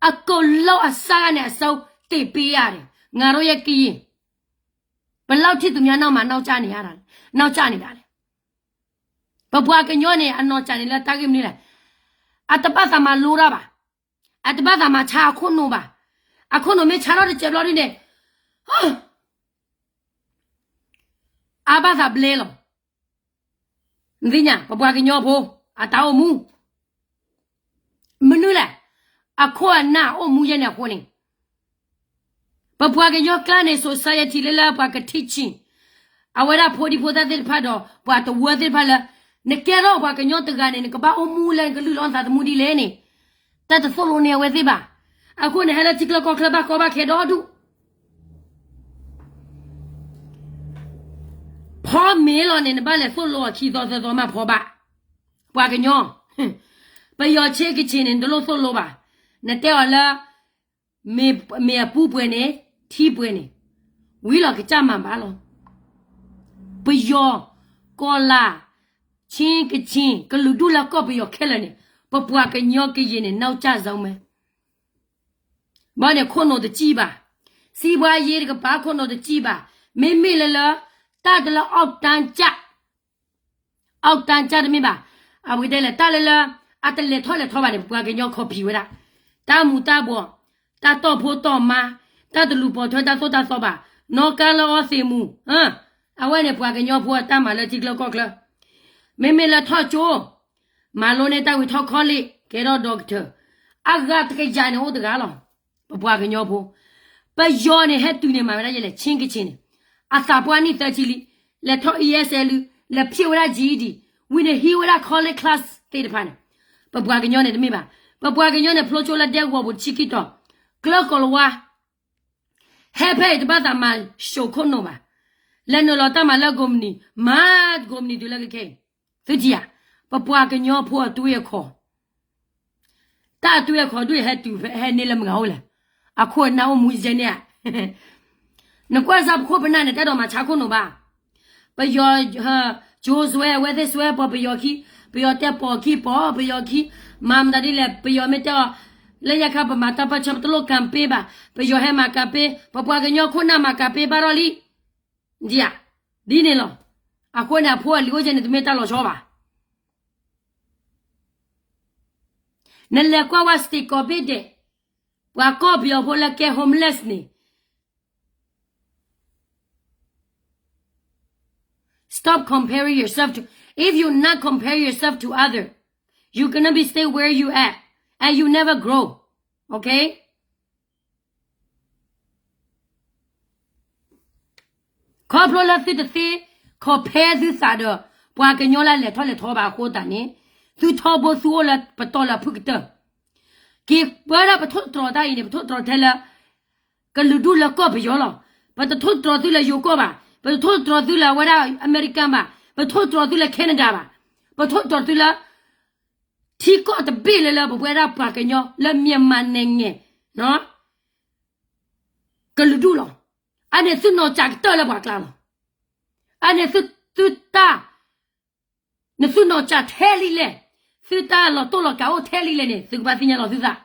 အကုန်လုံးအစကနေအဆုံး သင်ပေးရတယ်. ငါတို့ရဲ့ကရင် ဘယ်လောက်ထိသူများနောက်မှာ နောက်ကျနေရတာလဲ, နောက်ကျနေတာလဲ. ပပှၤကညီန့ၣ် အနီၢ်ကၠးန့ၣ်လၢတၢ်ဂ့ၢ်မနုၤလဲၣ်. အတဘၣ်သးမၤလိတၢ်ဘၣ်. အတဘၣ်သးမၤဆါအခိၣ်နူာ်ဘၣ်. အခိၣ်နူာ်မ့ၢ်ဆါထီၣ်တစဲးဘျီဒ်န့ၣ်, အဘၣ်သးဘျဲလီၤ. နသ့ၣ်ညါ ပပှၤကညီဖိ အတၢ်အိၣ်မူ မနုၤလဲၣ်, အခိၣ်အနၢ်အိၣ်မူယဲၢ်န့ၣ်အဃိန့ၣ်, ပပှၤကညီကျါန့ၣ် society လၢလၢပှၤက teaching အဝဲဒၣ်ဖိဒံဖိသၣ်သ့ၣ်တဖၣ်ဒီး ပှၤတဝၢသ့ၣ်တဖၣ်လၢ နကဲထီၣ်ပှၤကညီတဂၤန့ၣ် နကဘၣ်အိၣ်မူလၢနကလုၢ်လီၤနသးသမူဒ်လဲၣ်န့ၣ်, တၢ်တသိၣ်လိန့ၢ်အဝဲသ့ၣ်ဘၣ်. အဃိန့ၣ် ဟဲလၢထံချၢကီၢ်ချၢဘၣ်ကီဘၣ်ခဲဒီဒူၣ် ဖီမ့ၤလီၤန့ၣ် နဘၣ်လဲၤသိၣ်လိအခံသီသၢသီမးဖီဘၣ်. ပှၤကညီ, ပယီၤဆ့ကဆ့န့ၣ် နတလိၣ်သိၣ်လိဘၣ်. နတဲအီၤလၢ မ့ၢ်အပူၤပှဲၤန့ၣ် ထံပှဲၤန့ၣ် ဝံၤလီၤကစၢ်မၤဘၣ်လီၤ. ပယီၤ, ကီၤလၤ, ဆ့ကဆ့, ကလုာ်ဒူၣ်လၢကီၢ်ပယီၤခဲလၢာ်န့ၣ် ပပှၤကညီကရင်န့ၣ် နောက်ကျဆုံးပဲ. ဘၣ်န့ၣ် ခိၣ်နူာ်တစံၣ်ဘၣ်. စီးပွားရေးတကပၤ ခိၣ်နူာ်တစံၣ်ဘၣ်. မ့မ့ၢ်လၢလၢ တၢ်တလၢ အောက်တန်းကျ, အောက်တန်းကျ တမ့ၢ်ဘၣ်. အဝဲတဲလဲၣ် တၢ်လၢလၢ အတလဲၤထီၣ်လဲၤထီဘၣ်န့ၣ် ပပှၤကညီ copy ဝဲဒၣ်. တၢ်မူၤတၢ်ဘှီး, တၢ်တီၢ်ဖိတီၢ်မါ, တၢ်တလူၤပိာ်ထွဲတၢ်သိၣ်တၢ်သီဘၣ်. နီၣ်ကါလၢအီသံးမူၤ, အဝဲန့ၣ် ပှၤကညီဖိအတၢ်မၤလၢထံချၢကီၢ်ချၢ. မ့မ့ၢ်လၢထီၣ်ကၠိ မၤလိန့ၢ်တၢ်ဝံၤထီၣ် college ကဲထီၣ် doctor အဂၤတကယၤန့ၣ်အိၣ်တဂၤလီၤ. ပပှၤကညီဖိ, ပယီၤန့ၣ် ဟဲတုၤန့ၣ် မၤဝဲဒၣ်ယဲလဲၣ် ဆ့ကဆ့န့ၣ်, အသးပှၢ်နံၣ်သၢဆံလံ, လဲၤထီၣ် E S L, လဲၤဖျိဝဲဒၣ် G E D, ဝံၤန့ၣ်ဟံးဝဲဒၣ် college class သ့ၣ်တဖၣ်န့ၣ်, ပပှၤကညီန့ၣ်တမ့ၢ်ဘၣ်. ပပှၤကညီန့ၣ် ဖျိကၠိလၢဒဲကဝီၤပူၤတဆံခံတီၤ, ကျၢကီၤလၤဝါ, ဟဲဖဲအံၤတဘၣ်သးမၤၡိၣ်ခိၣ်နူာ်ဘၣ်, လဲၤနုာ်လီၤတၢ်မၤလၢကိးမုၢ်နံၤ, မၤကိးမုၢ်နံၤတုၤလၢခဲအံၤ, သုထံၣ်ဧါ, ပပှၤကညီဖိအသွံၣ်အခီၣ် တၢ်အသွံၣ်အခီၣ်ဒုးဟဲတုၤဖဲဟဲန့ၢ်လၢမုၢ်ဂၤအိၣ်လဲၣ်, အခိၣ်အနၢ်အိၣ်မူယဲန့ၣ်ဧါ. နကွၢ်စၢ်ပခိၣ်ပနၢ်န့ၣ် တအဲၣ်ဒိးမၤဆါခိၣ်နူာ်ဘၣ်. ပယီၤ ကၠိစွဲ အဝဲသ့ၣ်စွဲ ပီၤပယီၤခံ, ပယီၤတဲပိာ်ခံပိာ် ပယီၤခံ, မၤမတၤဒ်လဲၣ် ပယီၤမ့ၢ်တဲအီၤ, လၢညါခါပမၤတၢ်ပၢဆၢပတလိၣ် campaign ဘၣ်, ပယီၤဟဲမၤ campaign, ပပှၤကညီခိၣ်နၢ်မၤ campaign ဘၣ်ထီၣ်လံ, ဒ်ဧါ, ဒ်န့ၣ်လီၤ. အဃိန့ၣ် အဖိအလံၤအိၣ်ကဲန့ၣ် တမ့ၢ်တၢ်လီၤဆီဘၣ်. နလဲၤကွၢ်ဝဲ state ကိးဘ့ၣ်ဒဲး, ပှၤကီၢ်ပယီၤဖိလၢကဲ homeless န့ၣ်, stop comparing yourself to, if you not compare yourself to other, you're gonna be stay where you at and you never grow. Okay? ခီဖျိလၢသုတသ့ compare သုသးဒီး ပှၤကညီလၢအလဲၤထီၣ်လဲၤထီဘၣ်အဃိသတးန့ၣ်, သုထီဘိသုအိၣ်လၢပတီၢ်လၢအဖုၣ်ကတၢၢ်, က့ၤပဝဲဒၣ်ပထိၣ်သတြီၤတၢ်အံၤန့ၣ် ပထိၣ်သတြီၤထဲလၢ ကလုာ်ဒူၣ်လၢကီၢ်ပယီၤလီၤ. ပတထိၣ်သတြီၤသုလၢယိၤကီၢ်ဘၣ်, ပတထိၣ်သတြီၤသုလၢအဝဲဒၣ်အမဲရကၤဘၣ်, ပတထိၣ်သတြီၤသုလၢ Canada ဘၣ်, ပထိၣ်သတြီၤသုလၢ ထံကီၢ်တဘ့ၣ်လၢလၢပဝဲဒၣ်ပှၤကညီလၢ မြန်မာနိုင်ငံ ကလုာ်ဒူၣ်လီၤ. အန့ၣ်သုနီၢ်ကၠးကတၢၢ်လၢပှၤကျါလီၤ. အန့ၣ်သုတၢ် နသုနီၢ်ကၠးထဲလံလဲၣ်, သုတၢ်လီၤတိၢ်လီၤကးအိၣ်ထဲလံလဲၣ်န့ၣ် သုကဘၣ်သ့ၣ်ညါလီၤသုသး.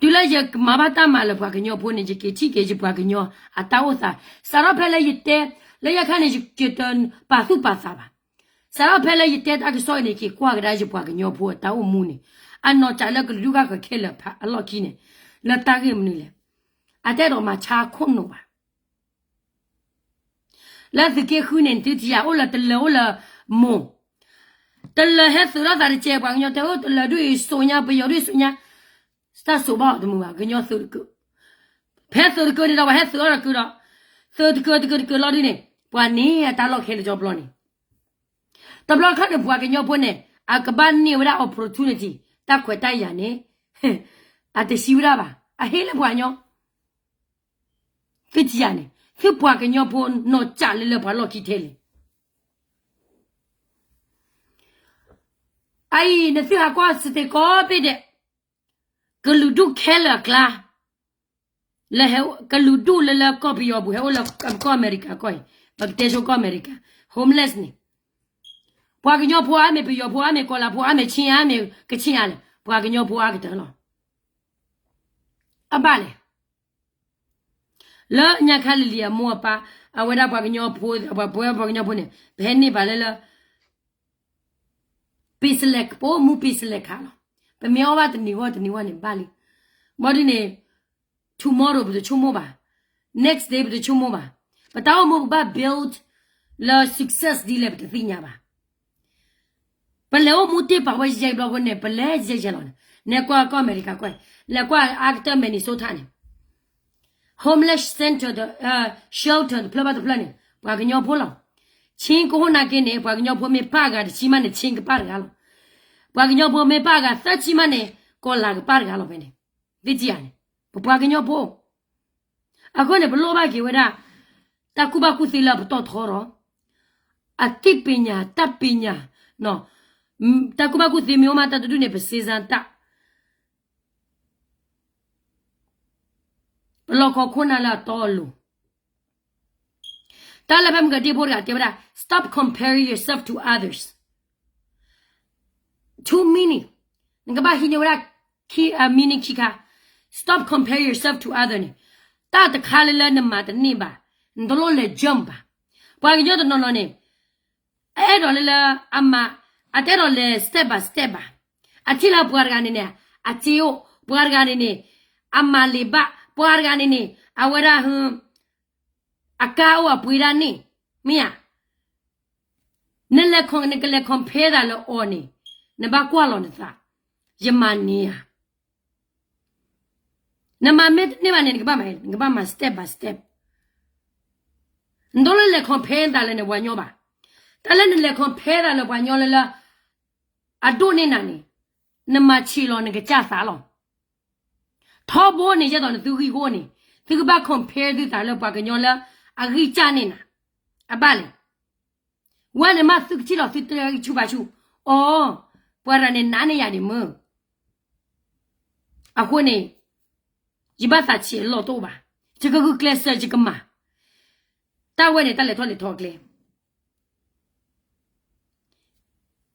တုၤလၢယကမၤဘၣ်တၢ်မၤလၢပှၤကညီဖိန့ၣ် ယက့ၤထံၣ်က့ၤယပှၤကညီအတၢ်အိၣ်သး, စးထီၣ်ဖဲလၢယတဲ, လၢညါခါန့ၣ် ယတပာ်သူၣ်ပာ်သးဘၣ်. စးထီၣ်ဖဲလၢယတဲတၢ်ကစီၣ်အံၤန့ၣ် က့ၤကွၢ်ကဒါယပှၤကညီဖိအတၢ်အိၣ်မူန့ၣ်, အနီၢ်ကၠးလၢကလုာ်ဒူၣ်ဂၤဃၢၤခဲလၢာ်အလီၢ်ခံန့ၣ်, လၢတၢ်ဂ့ၢ်မနုၤလဲၣ်, အတအဲၣ်ဒိးမၤဆါခိၣ်နူာ်ဘၣ်. လၢသုးက့ဃုန့ၣ် သုထံၣ်ယၤအိၣ်လၢတလၢၤအိၣ်လၢမိၢ်, တလၢၤဟဲသုးထီၣ်သးတကဲး ပှၤကညီတဲအိၣ်တလၢၤဒုးအံၤစိာ်ညါ ပယီၤဒုးစိာ်ညါ, တၢ်စိာ်ဘၣ်အီၤတမုာ်ဘၣ် ကညီသုးတကၢး, ဖဲသုးတကၢးန့ၣ်ဒီးပှၤဟဲသုးထီၣ်တကၢးဒီး, သုးတကၢးတကၢးတကၢးလီၤဒုးန့ၣ် ပှၤန့ၢ်အတၢ်လီၢ်ခဲလၢာ်ကၠီပျီန့ၣ်, တဘျီခါန့ၣ် ပှၤကညီဖိန့ၣ် အကဘၣ်န့ၢ်ဝဲဒၣ် opportunity တၢ်ခွဲးတၢ်ယာ်န့ၣ်, အတဆံဝဲဒၣ်ဘၣ် အဟ့ၣ်လၢပှၤကညီ သုထံၣ်ယၤန့ၣ် သုပှၤကညီဖိနီၢ်ကၠးလၢလၢပှၤလီၢ်ခံထဲလဲၣ်. အအံၤ နသုဟးကွၢ်စတ့ကိးဘ့ၣ်ဒဲး, ကလုာ်ဒူၣ်ခဲလၢာ်အကျါ, လၢဟဲ, ကလုာ်ဒူၣ်လၢလၢကီၢ်ပယီၤပူၤ ဟဲအိၣ်လၢကီၢ်အမဲရကၤကီၢ်အံၤ, ပကတဲဆိကီၢ်အမဲရကၤ, homeless န့ၣ်, ပှၤကညီဖိအါမ့ၢ် ပယီၤဖိအါမ့ၢ် ကီၤလၤဖိအါမ့ၢ် ခ့ၣ်အါမ့ၢ် ကခ့ၣ်အါလဲၣ်, ပှၤကညီဖိအါကတၢၢ်လီၤ. အဘၣ်လဲၣ် လၢညါခါလံၤလံၤအမိၢ်အပၢ်, အဝဲဒၣ်ပှၤကညီဖိ, ပှၤပဝဲပှၤကညီဖိန့ၣ် ပဟဲန့ၢ်ဘၣ်လၢလၢ ပ့ၤစလဲး, ပအိၣ်မူပ့ၤစလဲးခးလီၤ. ပမ့ၢ်အီၣ်ဘၣ်တနံၤဂီၢ်တနံၤဂီၢ်န့ၣ်ဘၣ်လံ. ဘၣ်ဒ်န့ၣ် tomorrow ပတဆိကမိၣ်ဘၣ်, next day ပတဆိကမိၣ်ဘၣ်. ပတၢ်အိၣ်မူပဘၣ် build လၢ success ဒ်လဲၣ်ပတသ့ၣ်ညါဘၣ်. ပလဲၤအိၣ်မူတ့ၢ်ပာ်ဝဲယဲၢ်ဘျီအဃိန့ၣ် ပလဲၤယဲၢ်ယဲၢ်လီၤန့ၣ်. နဲကွၢ်ကီၢ်အမဲရကၤကွၢ်, လဲၤကွၢ်အါကတၢၢ် Minnesota န့ၣ်, homeless center, shelter တဖျၢၣ်ဘၣ်တဖျၢၣ်န့ၣ် ပှၤကညီဖိလီၤ. ဆ့ကဟိနာ်က့န့ၣ် ပှၤကညီဖိမ့ၢ်ပၢ်ဂၤတဆံမးန့ၣ် ဆ့ကပၢ်တဂၤလီၤ. ပှၤကညီဖိမ့ၢ်ပၢ်ဂၤသၢဆံမးန့ၣ် ကီၤလၤကပၢ်တဂၤလီၤဖဲန့ၣ်. သ့ၣ်တယၤန့ၣ် ပပှၤကညီဖိ အဃိန့ၣ် ပလိၣ်ဘၣ်က့ၤဝဲဒၣ် တၢ်ကူၣ်ဘၣ်ကူၣ်သ့လၢအပတီၢ်ထီရီၤ, အသိပညာ, တၢ်ပညာ, တၢ်ကူၣ်ဘၣ်ကူၣ်သ့မ့ၢ်အိၣ်မး တၢ်တဒူၣ်န့ၣ် ပစ့စၢ်တၢ်, ပလီၢ်ခီခိၣ်နၢ်လၢအတီအလိၤ. တၢ်လၢဖဲမုၢ်ကဒ့ဖိတဂၤတဲဝဲဒၣ် stop comparing yourself to others. Two meaning, နကဘၣ်ဟံးန့ၢ်ဝဲဒၣ် meaning ခံခါ, stop compare yourself to other န့ၣ်, တၢ်တခါလၢလၢနမၤတန့ၢ်ဘၣ်, နတလိၣ်လဲၤ jump ဘၣ်. ပှၤကညီတနီၤနီၤန့ၣ် အအဲၣ်ဒိးလၢလၢအမၤ, အတအဲၣ်ဒိးလဲၤ step by step ဘၣ်. အထံၣ်လၢပှၤတဂၤန့ၣ်န့ၣ် အစ့အိၣ်, ပှၤတဂၤန့ၣ်န့ၣ် အမၤလံာ်ဘၣ်, ပှၤတဂၤန့ၣ်န့ၣ် အဝဲဒၣ် အကါအိၣ်အပှ့ၤဒၣ်န့ၣ်, မ့ၢ်ဧါ. နလဲၤ နကလဲၤ compare သးလၢအီၤန့ၣ်, နဘၣ်ကွၢ်လီၤနသး, ယမၤန့ၢ်ဧါ. နမၤမ့ၢ်တန့ၢ်ဘၣ်န့ၣ် နကဘၣ်မၤ, နကဘၣ်မၤ step by step. နတလိၣ်လဲၤ compare သးလၢနပှၤကညီဘၣ်. တၢ်လၢနလဲၤ compare သးလၢပှၤကညီလၢလၢ အဒိၣ်န့ၢ်နၤန့ၣ်, နမၤဆံးလီၤနကစၢ်သးလီၤ. ထီဘိန့ၣ် ယဲသိးနသုဂံၢ်ဂီၢ်န့ၣ်, သုကဘၣ် compare သုသးလၢပှၤကညီလၢအဂံၢ်စၢ်န့ၢ်နၤ, အဘၣ်လဲၣ်. ဝဲန့ၣ်မးသုကထံၣ်လီၤသုတဂၤဂံၢ်ဆူၣ်ဘါဆူၣ်, အိ, ပှၤတဂၤန့ၣ်နးန့ၢ်ယၤဒံးမုၢ်. အဃိန့ၣ် ယဘၣ်သးဆံးအလီၢ်တအိၣ်ဘၣ်, ယကဂုာ်ကျဲးစၢးယကမၤ, တၢ်ဝဲန့ၣ်တၢ်လဲၤထီၣ်လဲၤထီအကျဲ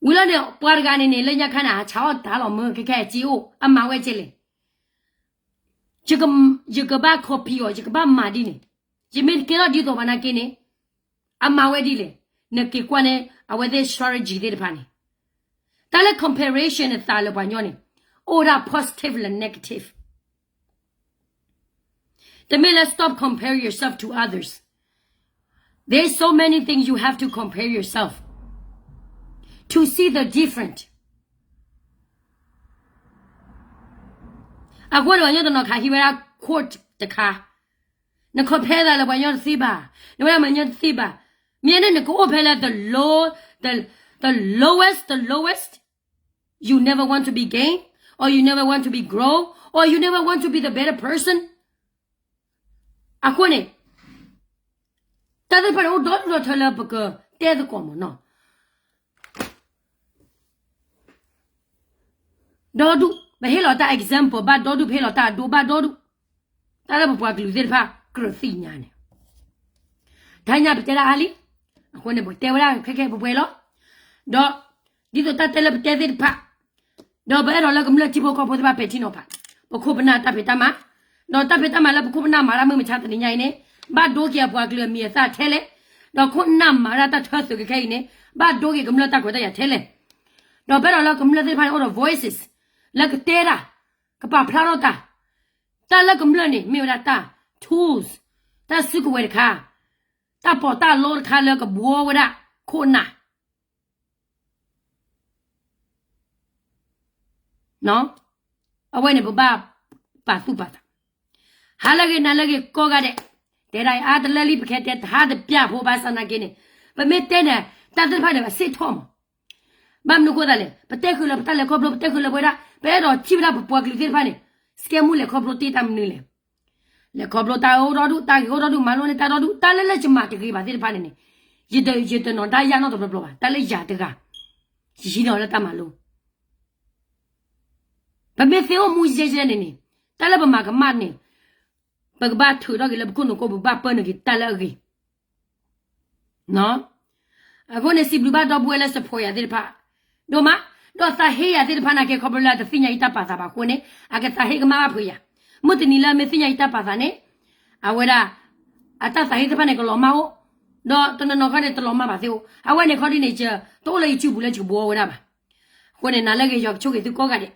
ဝံၤလီၤန့ၣ် ပှၤတဂၤန့ၣ်န့ၣ် လၢညါခါန့ၣ် ဟးဆါအီၣ်တၢ်လီၤမုၢ် ခဲခဲအစ့အိၣ် အမၤဝဲကဲလဲၣ်. ယကဘၣ် copy အီၤ, ယကဘၣ်မၤဒ်န့ၣ်, ယမ့ၢ်တကဲထီၣ်ဒ်သိးဘၣ်နာ်က့န့ၣ် အမၤဝဲဒ်လဲၣ်. နက့ၤကွၢ်န့ၣ် အဝဲသ့ၣ် strategy သ့ၣ်တဖၣ်န့ၣ်, တၢ်လၢ comparison နသးလၢပှၤညီန့ၣ် အိၣ်ဒၣ် positive လၢ negative. The minute, stop compare yourself to others. There's so many things you have to compare yourself to see the different. အဃိန့ၣ် ပှၤကညီတနီၤခးဟံးဝဲဒၣ် quote တခါ, န compare သးလၢပှၤကညီတသ့ဘၣ်, နဝဲဒၣ်မၤညီတသ့ဘၣ်. မ့ၢ်န့ၣ် နကအိၣ်ဖဲလၢ the low, the, the lowest, the lowest, you never want to be gain, or you never want to be grow, or you never want to be the better person. အဃိန့ၣ် တၢ်သ့ၣ်တဖၣ်န့ၣ် အိၣ်ဒီဒူၣ်ဒီထၢလၢပကတဲသကိးမ့ၢ်နီၤ. ဒီဒူၣ် ပဟ့ၣ်လီၤတၢ် example ဘၣ်ဒီဒူၣ်, ပဟ့ၣ်လီၤတၢ်အဒိဘၣ်ဒီဒူၣ်, တၢ်လၢပပှၤကလုာ်သ့ၣ်တဖၣ်ကြၢးသ့ၣ်ညါန့ၣ်, တဟါညါပတဲဒၣ်အါလံ, အဃိန့ၣ် ပကတဲဝဲဒၣ်ခဲခဲပှဲၤပှဲၤလီၤ. ဒီး ဒ်သိးတၢ်တဲလၢပတဲသ့ၣ်တဖၣ် ဒီးပအဲၣ်ဒိးလၢကမျၢၢ်ထံဖိကီၢ်ဖိသ့ၣ်တဖၣ်ပဲာ်ထံနီၤဖး ပခိၣ်ပနၢ်တၢ်ဖံးတၢ်မၤ, ဒီးတၢ်ဖံးတၢ်မၤလၢပခိၣ်ပနၢ်မၤတၢ်မုၢ်မဆါတနံၤညါအံၤန့ၣ် ဘၣ်ဒိက့ၤအပှၤကလုာ်အမံၤအသၣ်ထဲလဲၣ်, ဒီးခိၣ်နၢ်မၤဒၣ်တၢ်ထၢသုးခဲခဲအံၤန့ၣ် ဘၣ်ဒိက့ၤကမျၢၢ်တၢ်ခွဲးတၢ်ယာ်ထဲလဲၣ်, ဒီးပအဲၣ်ဒိးလၢကမျၢၢ်သ့ၣ်တဖၣ်န့ၣ် အိၣ်ဒီး voices လၢကတဲတၢ်, ကပာ်ဖျါထီၣ်တၢ်, တၢ်လၢကမျၢၢ်န့ၣ် မ့ၢ်ဝဲဒၣ်တၢ် tools, တၢ်စုကဝဲၤတခါ, တၢ်ပီးတၢ်လီတခါလၢကဘှီဝဲဒၣ်ခိၣ်နၢ် အဝဲန့ၣ် ပဘၣ်ပာ်သူၣ်ပာ်သး, ဟါလၢအဂ့ၤ နၤလၢအဂ့ၤကိးဂၤဒဲး, တဲဒၣ်အါတလၢလံ ပကတဲတဟါတပျၢ်ဖိဘၣ်ဆၣ်နာ်က့န့ၣ်, ပမ့ၢ်တဲန့ၣ် တၢ်သ့ၣ်တဖၣ်န့ၣ် အစ့ၣ်ထီၣ်မး, ဘၣ်မနုၤဃိသတးလဲၣ်, ပတဲဃုာ်လၢပတၢ်လဲၤခီဖျိ ပတဲဃုာ်လၢပဝဲဒၣ် ပအဲၣ်ဒိးထံၣ်ဝဲဒၣ်ပပှၤကလုာ်သ့ၣ်တဖၣ်န့ၣ် စကဲမူလဲၤခီဖျိတ့ၢ်တၢ်မနုၤလဲၣ်, လဲၤခီဖျိတၢ်အိၣ်ဒီဒူၣ် တၢ်ဂ့ၤအိၣ်ဒီဒူၣ် မၤလိန့ၢ်တၢ်ဒီဒူၣ် တၢ်လၢလၢယမၤတဂ့ၤဘၣ်သ့ၣ်တဖၣ်န့ၣ်န့ၣ်, ယတနီၤဒါယၢ်နီတဘျီဘျီဘၣ် တၢ်လၢယၤတဂၤ, ယဟံးန့ၢ်အီၤလၢတၢ်မၤလိ ပမ့ၢ်သ့အိၣ်မူယဲယဲန့ၣ်န့ၣ်, တၢ်လၢပမၤကမၣ်န့ၣ်, ပကဘၣ်ထုးထီၣ်က့ၤလၢပခိၣ်နူာ်ကိၣ် ပဘၣ်ပၢနုာ်က့ၤတၢ်လၢအဂ့ၤ, အဃိန့ၣ် စံးဘျုးဘၣ်ဒီပုၢ်ဝဲၢ်လၢ support ယၤသ့ၣ်တဖၣ်, ဒိၣ်မး, ဒီးသးဟ့ယၤသ့ၣ်တဖၣ်နာ်က့ ခီဖျိလၢအတသ့ၣ်ညါယတၢ်ပာ်သးဘၣ်အဃိန့ၣ် အကသးဟ့ကမၣ်ဘၣ်ဖုးယၤ, မုၢ်တနံၤလၢအမ့ၢ်သ့ၣ်ညါယတၢ်ပာ်သးန့ၣ်, အဝဲဒၣ် အတၢ်သးဟ့သ့ၣ်တဖၣ်န့ၣ် ကလီၤမၢ်အိၣ်, ဒီးတနီၤနီၤခီန့ၣ် တလီၤမၢ်ဘၣ်သ့အိၣ်, အဝဲန့ၣ်ခီဒ်န့ၣ် ယတအိၣ်လၢယစုပူၤလၢယကဘှီဝဲဒၣ်ဘၣ်. အဃိန့ၣ် နၤလၢအဂ့ၤ ယွၤကဆိၣ်ဂ့ၤသုကိးဂၤဒဲး.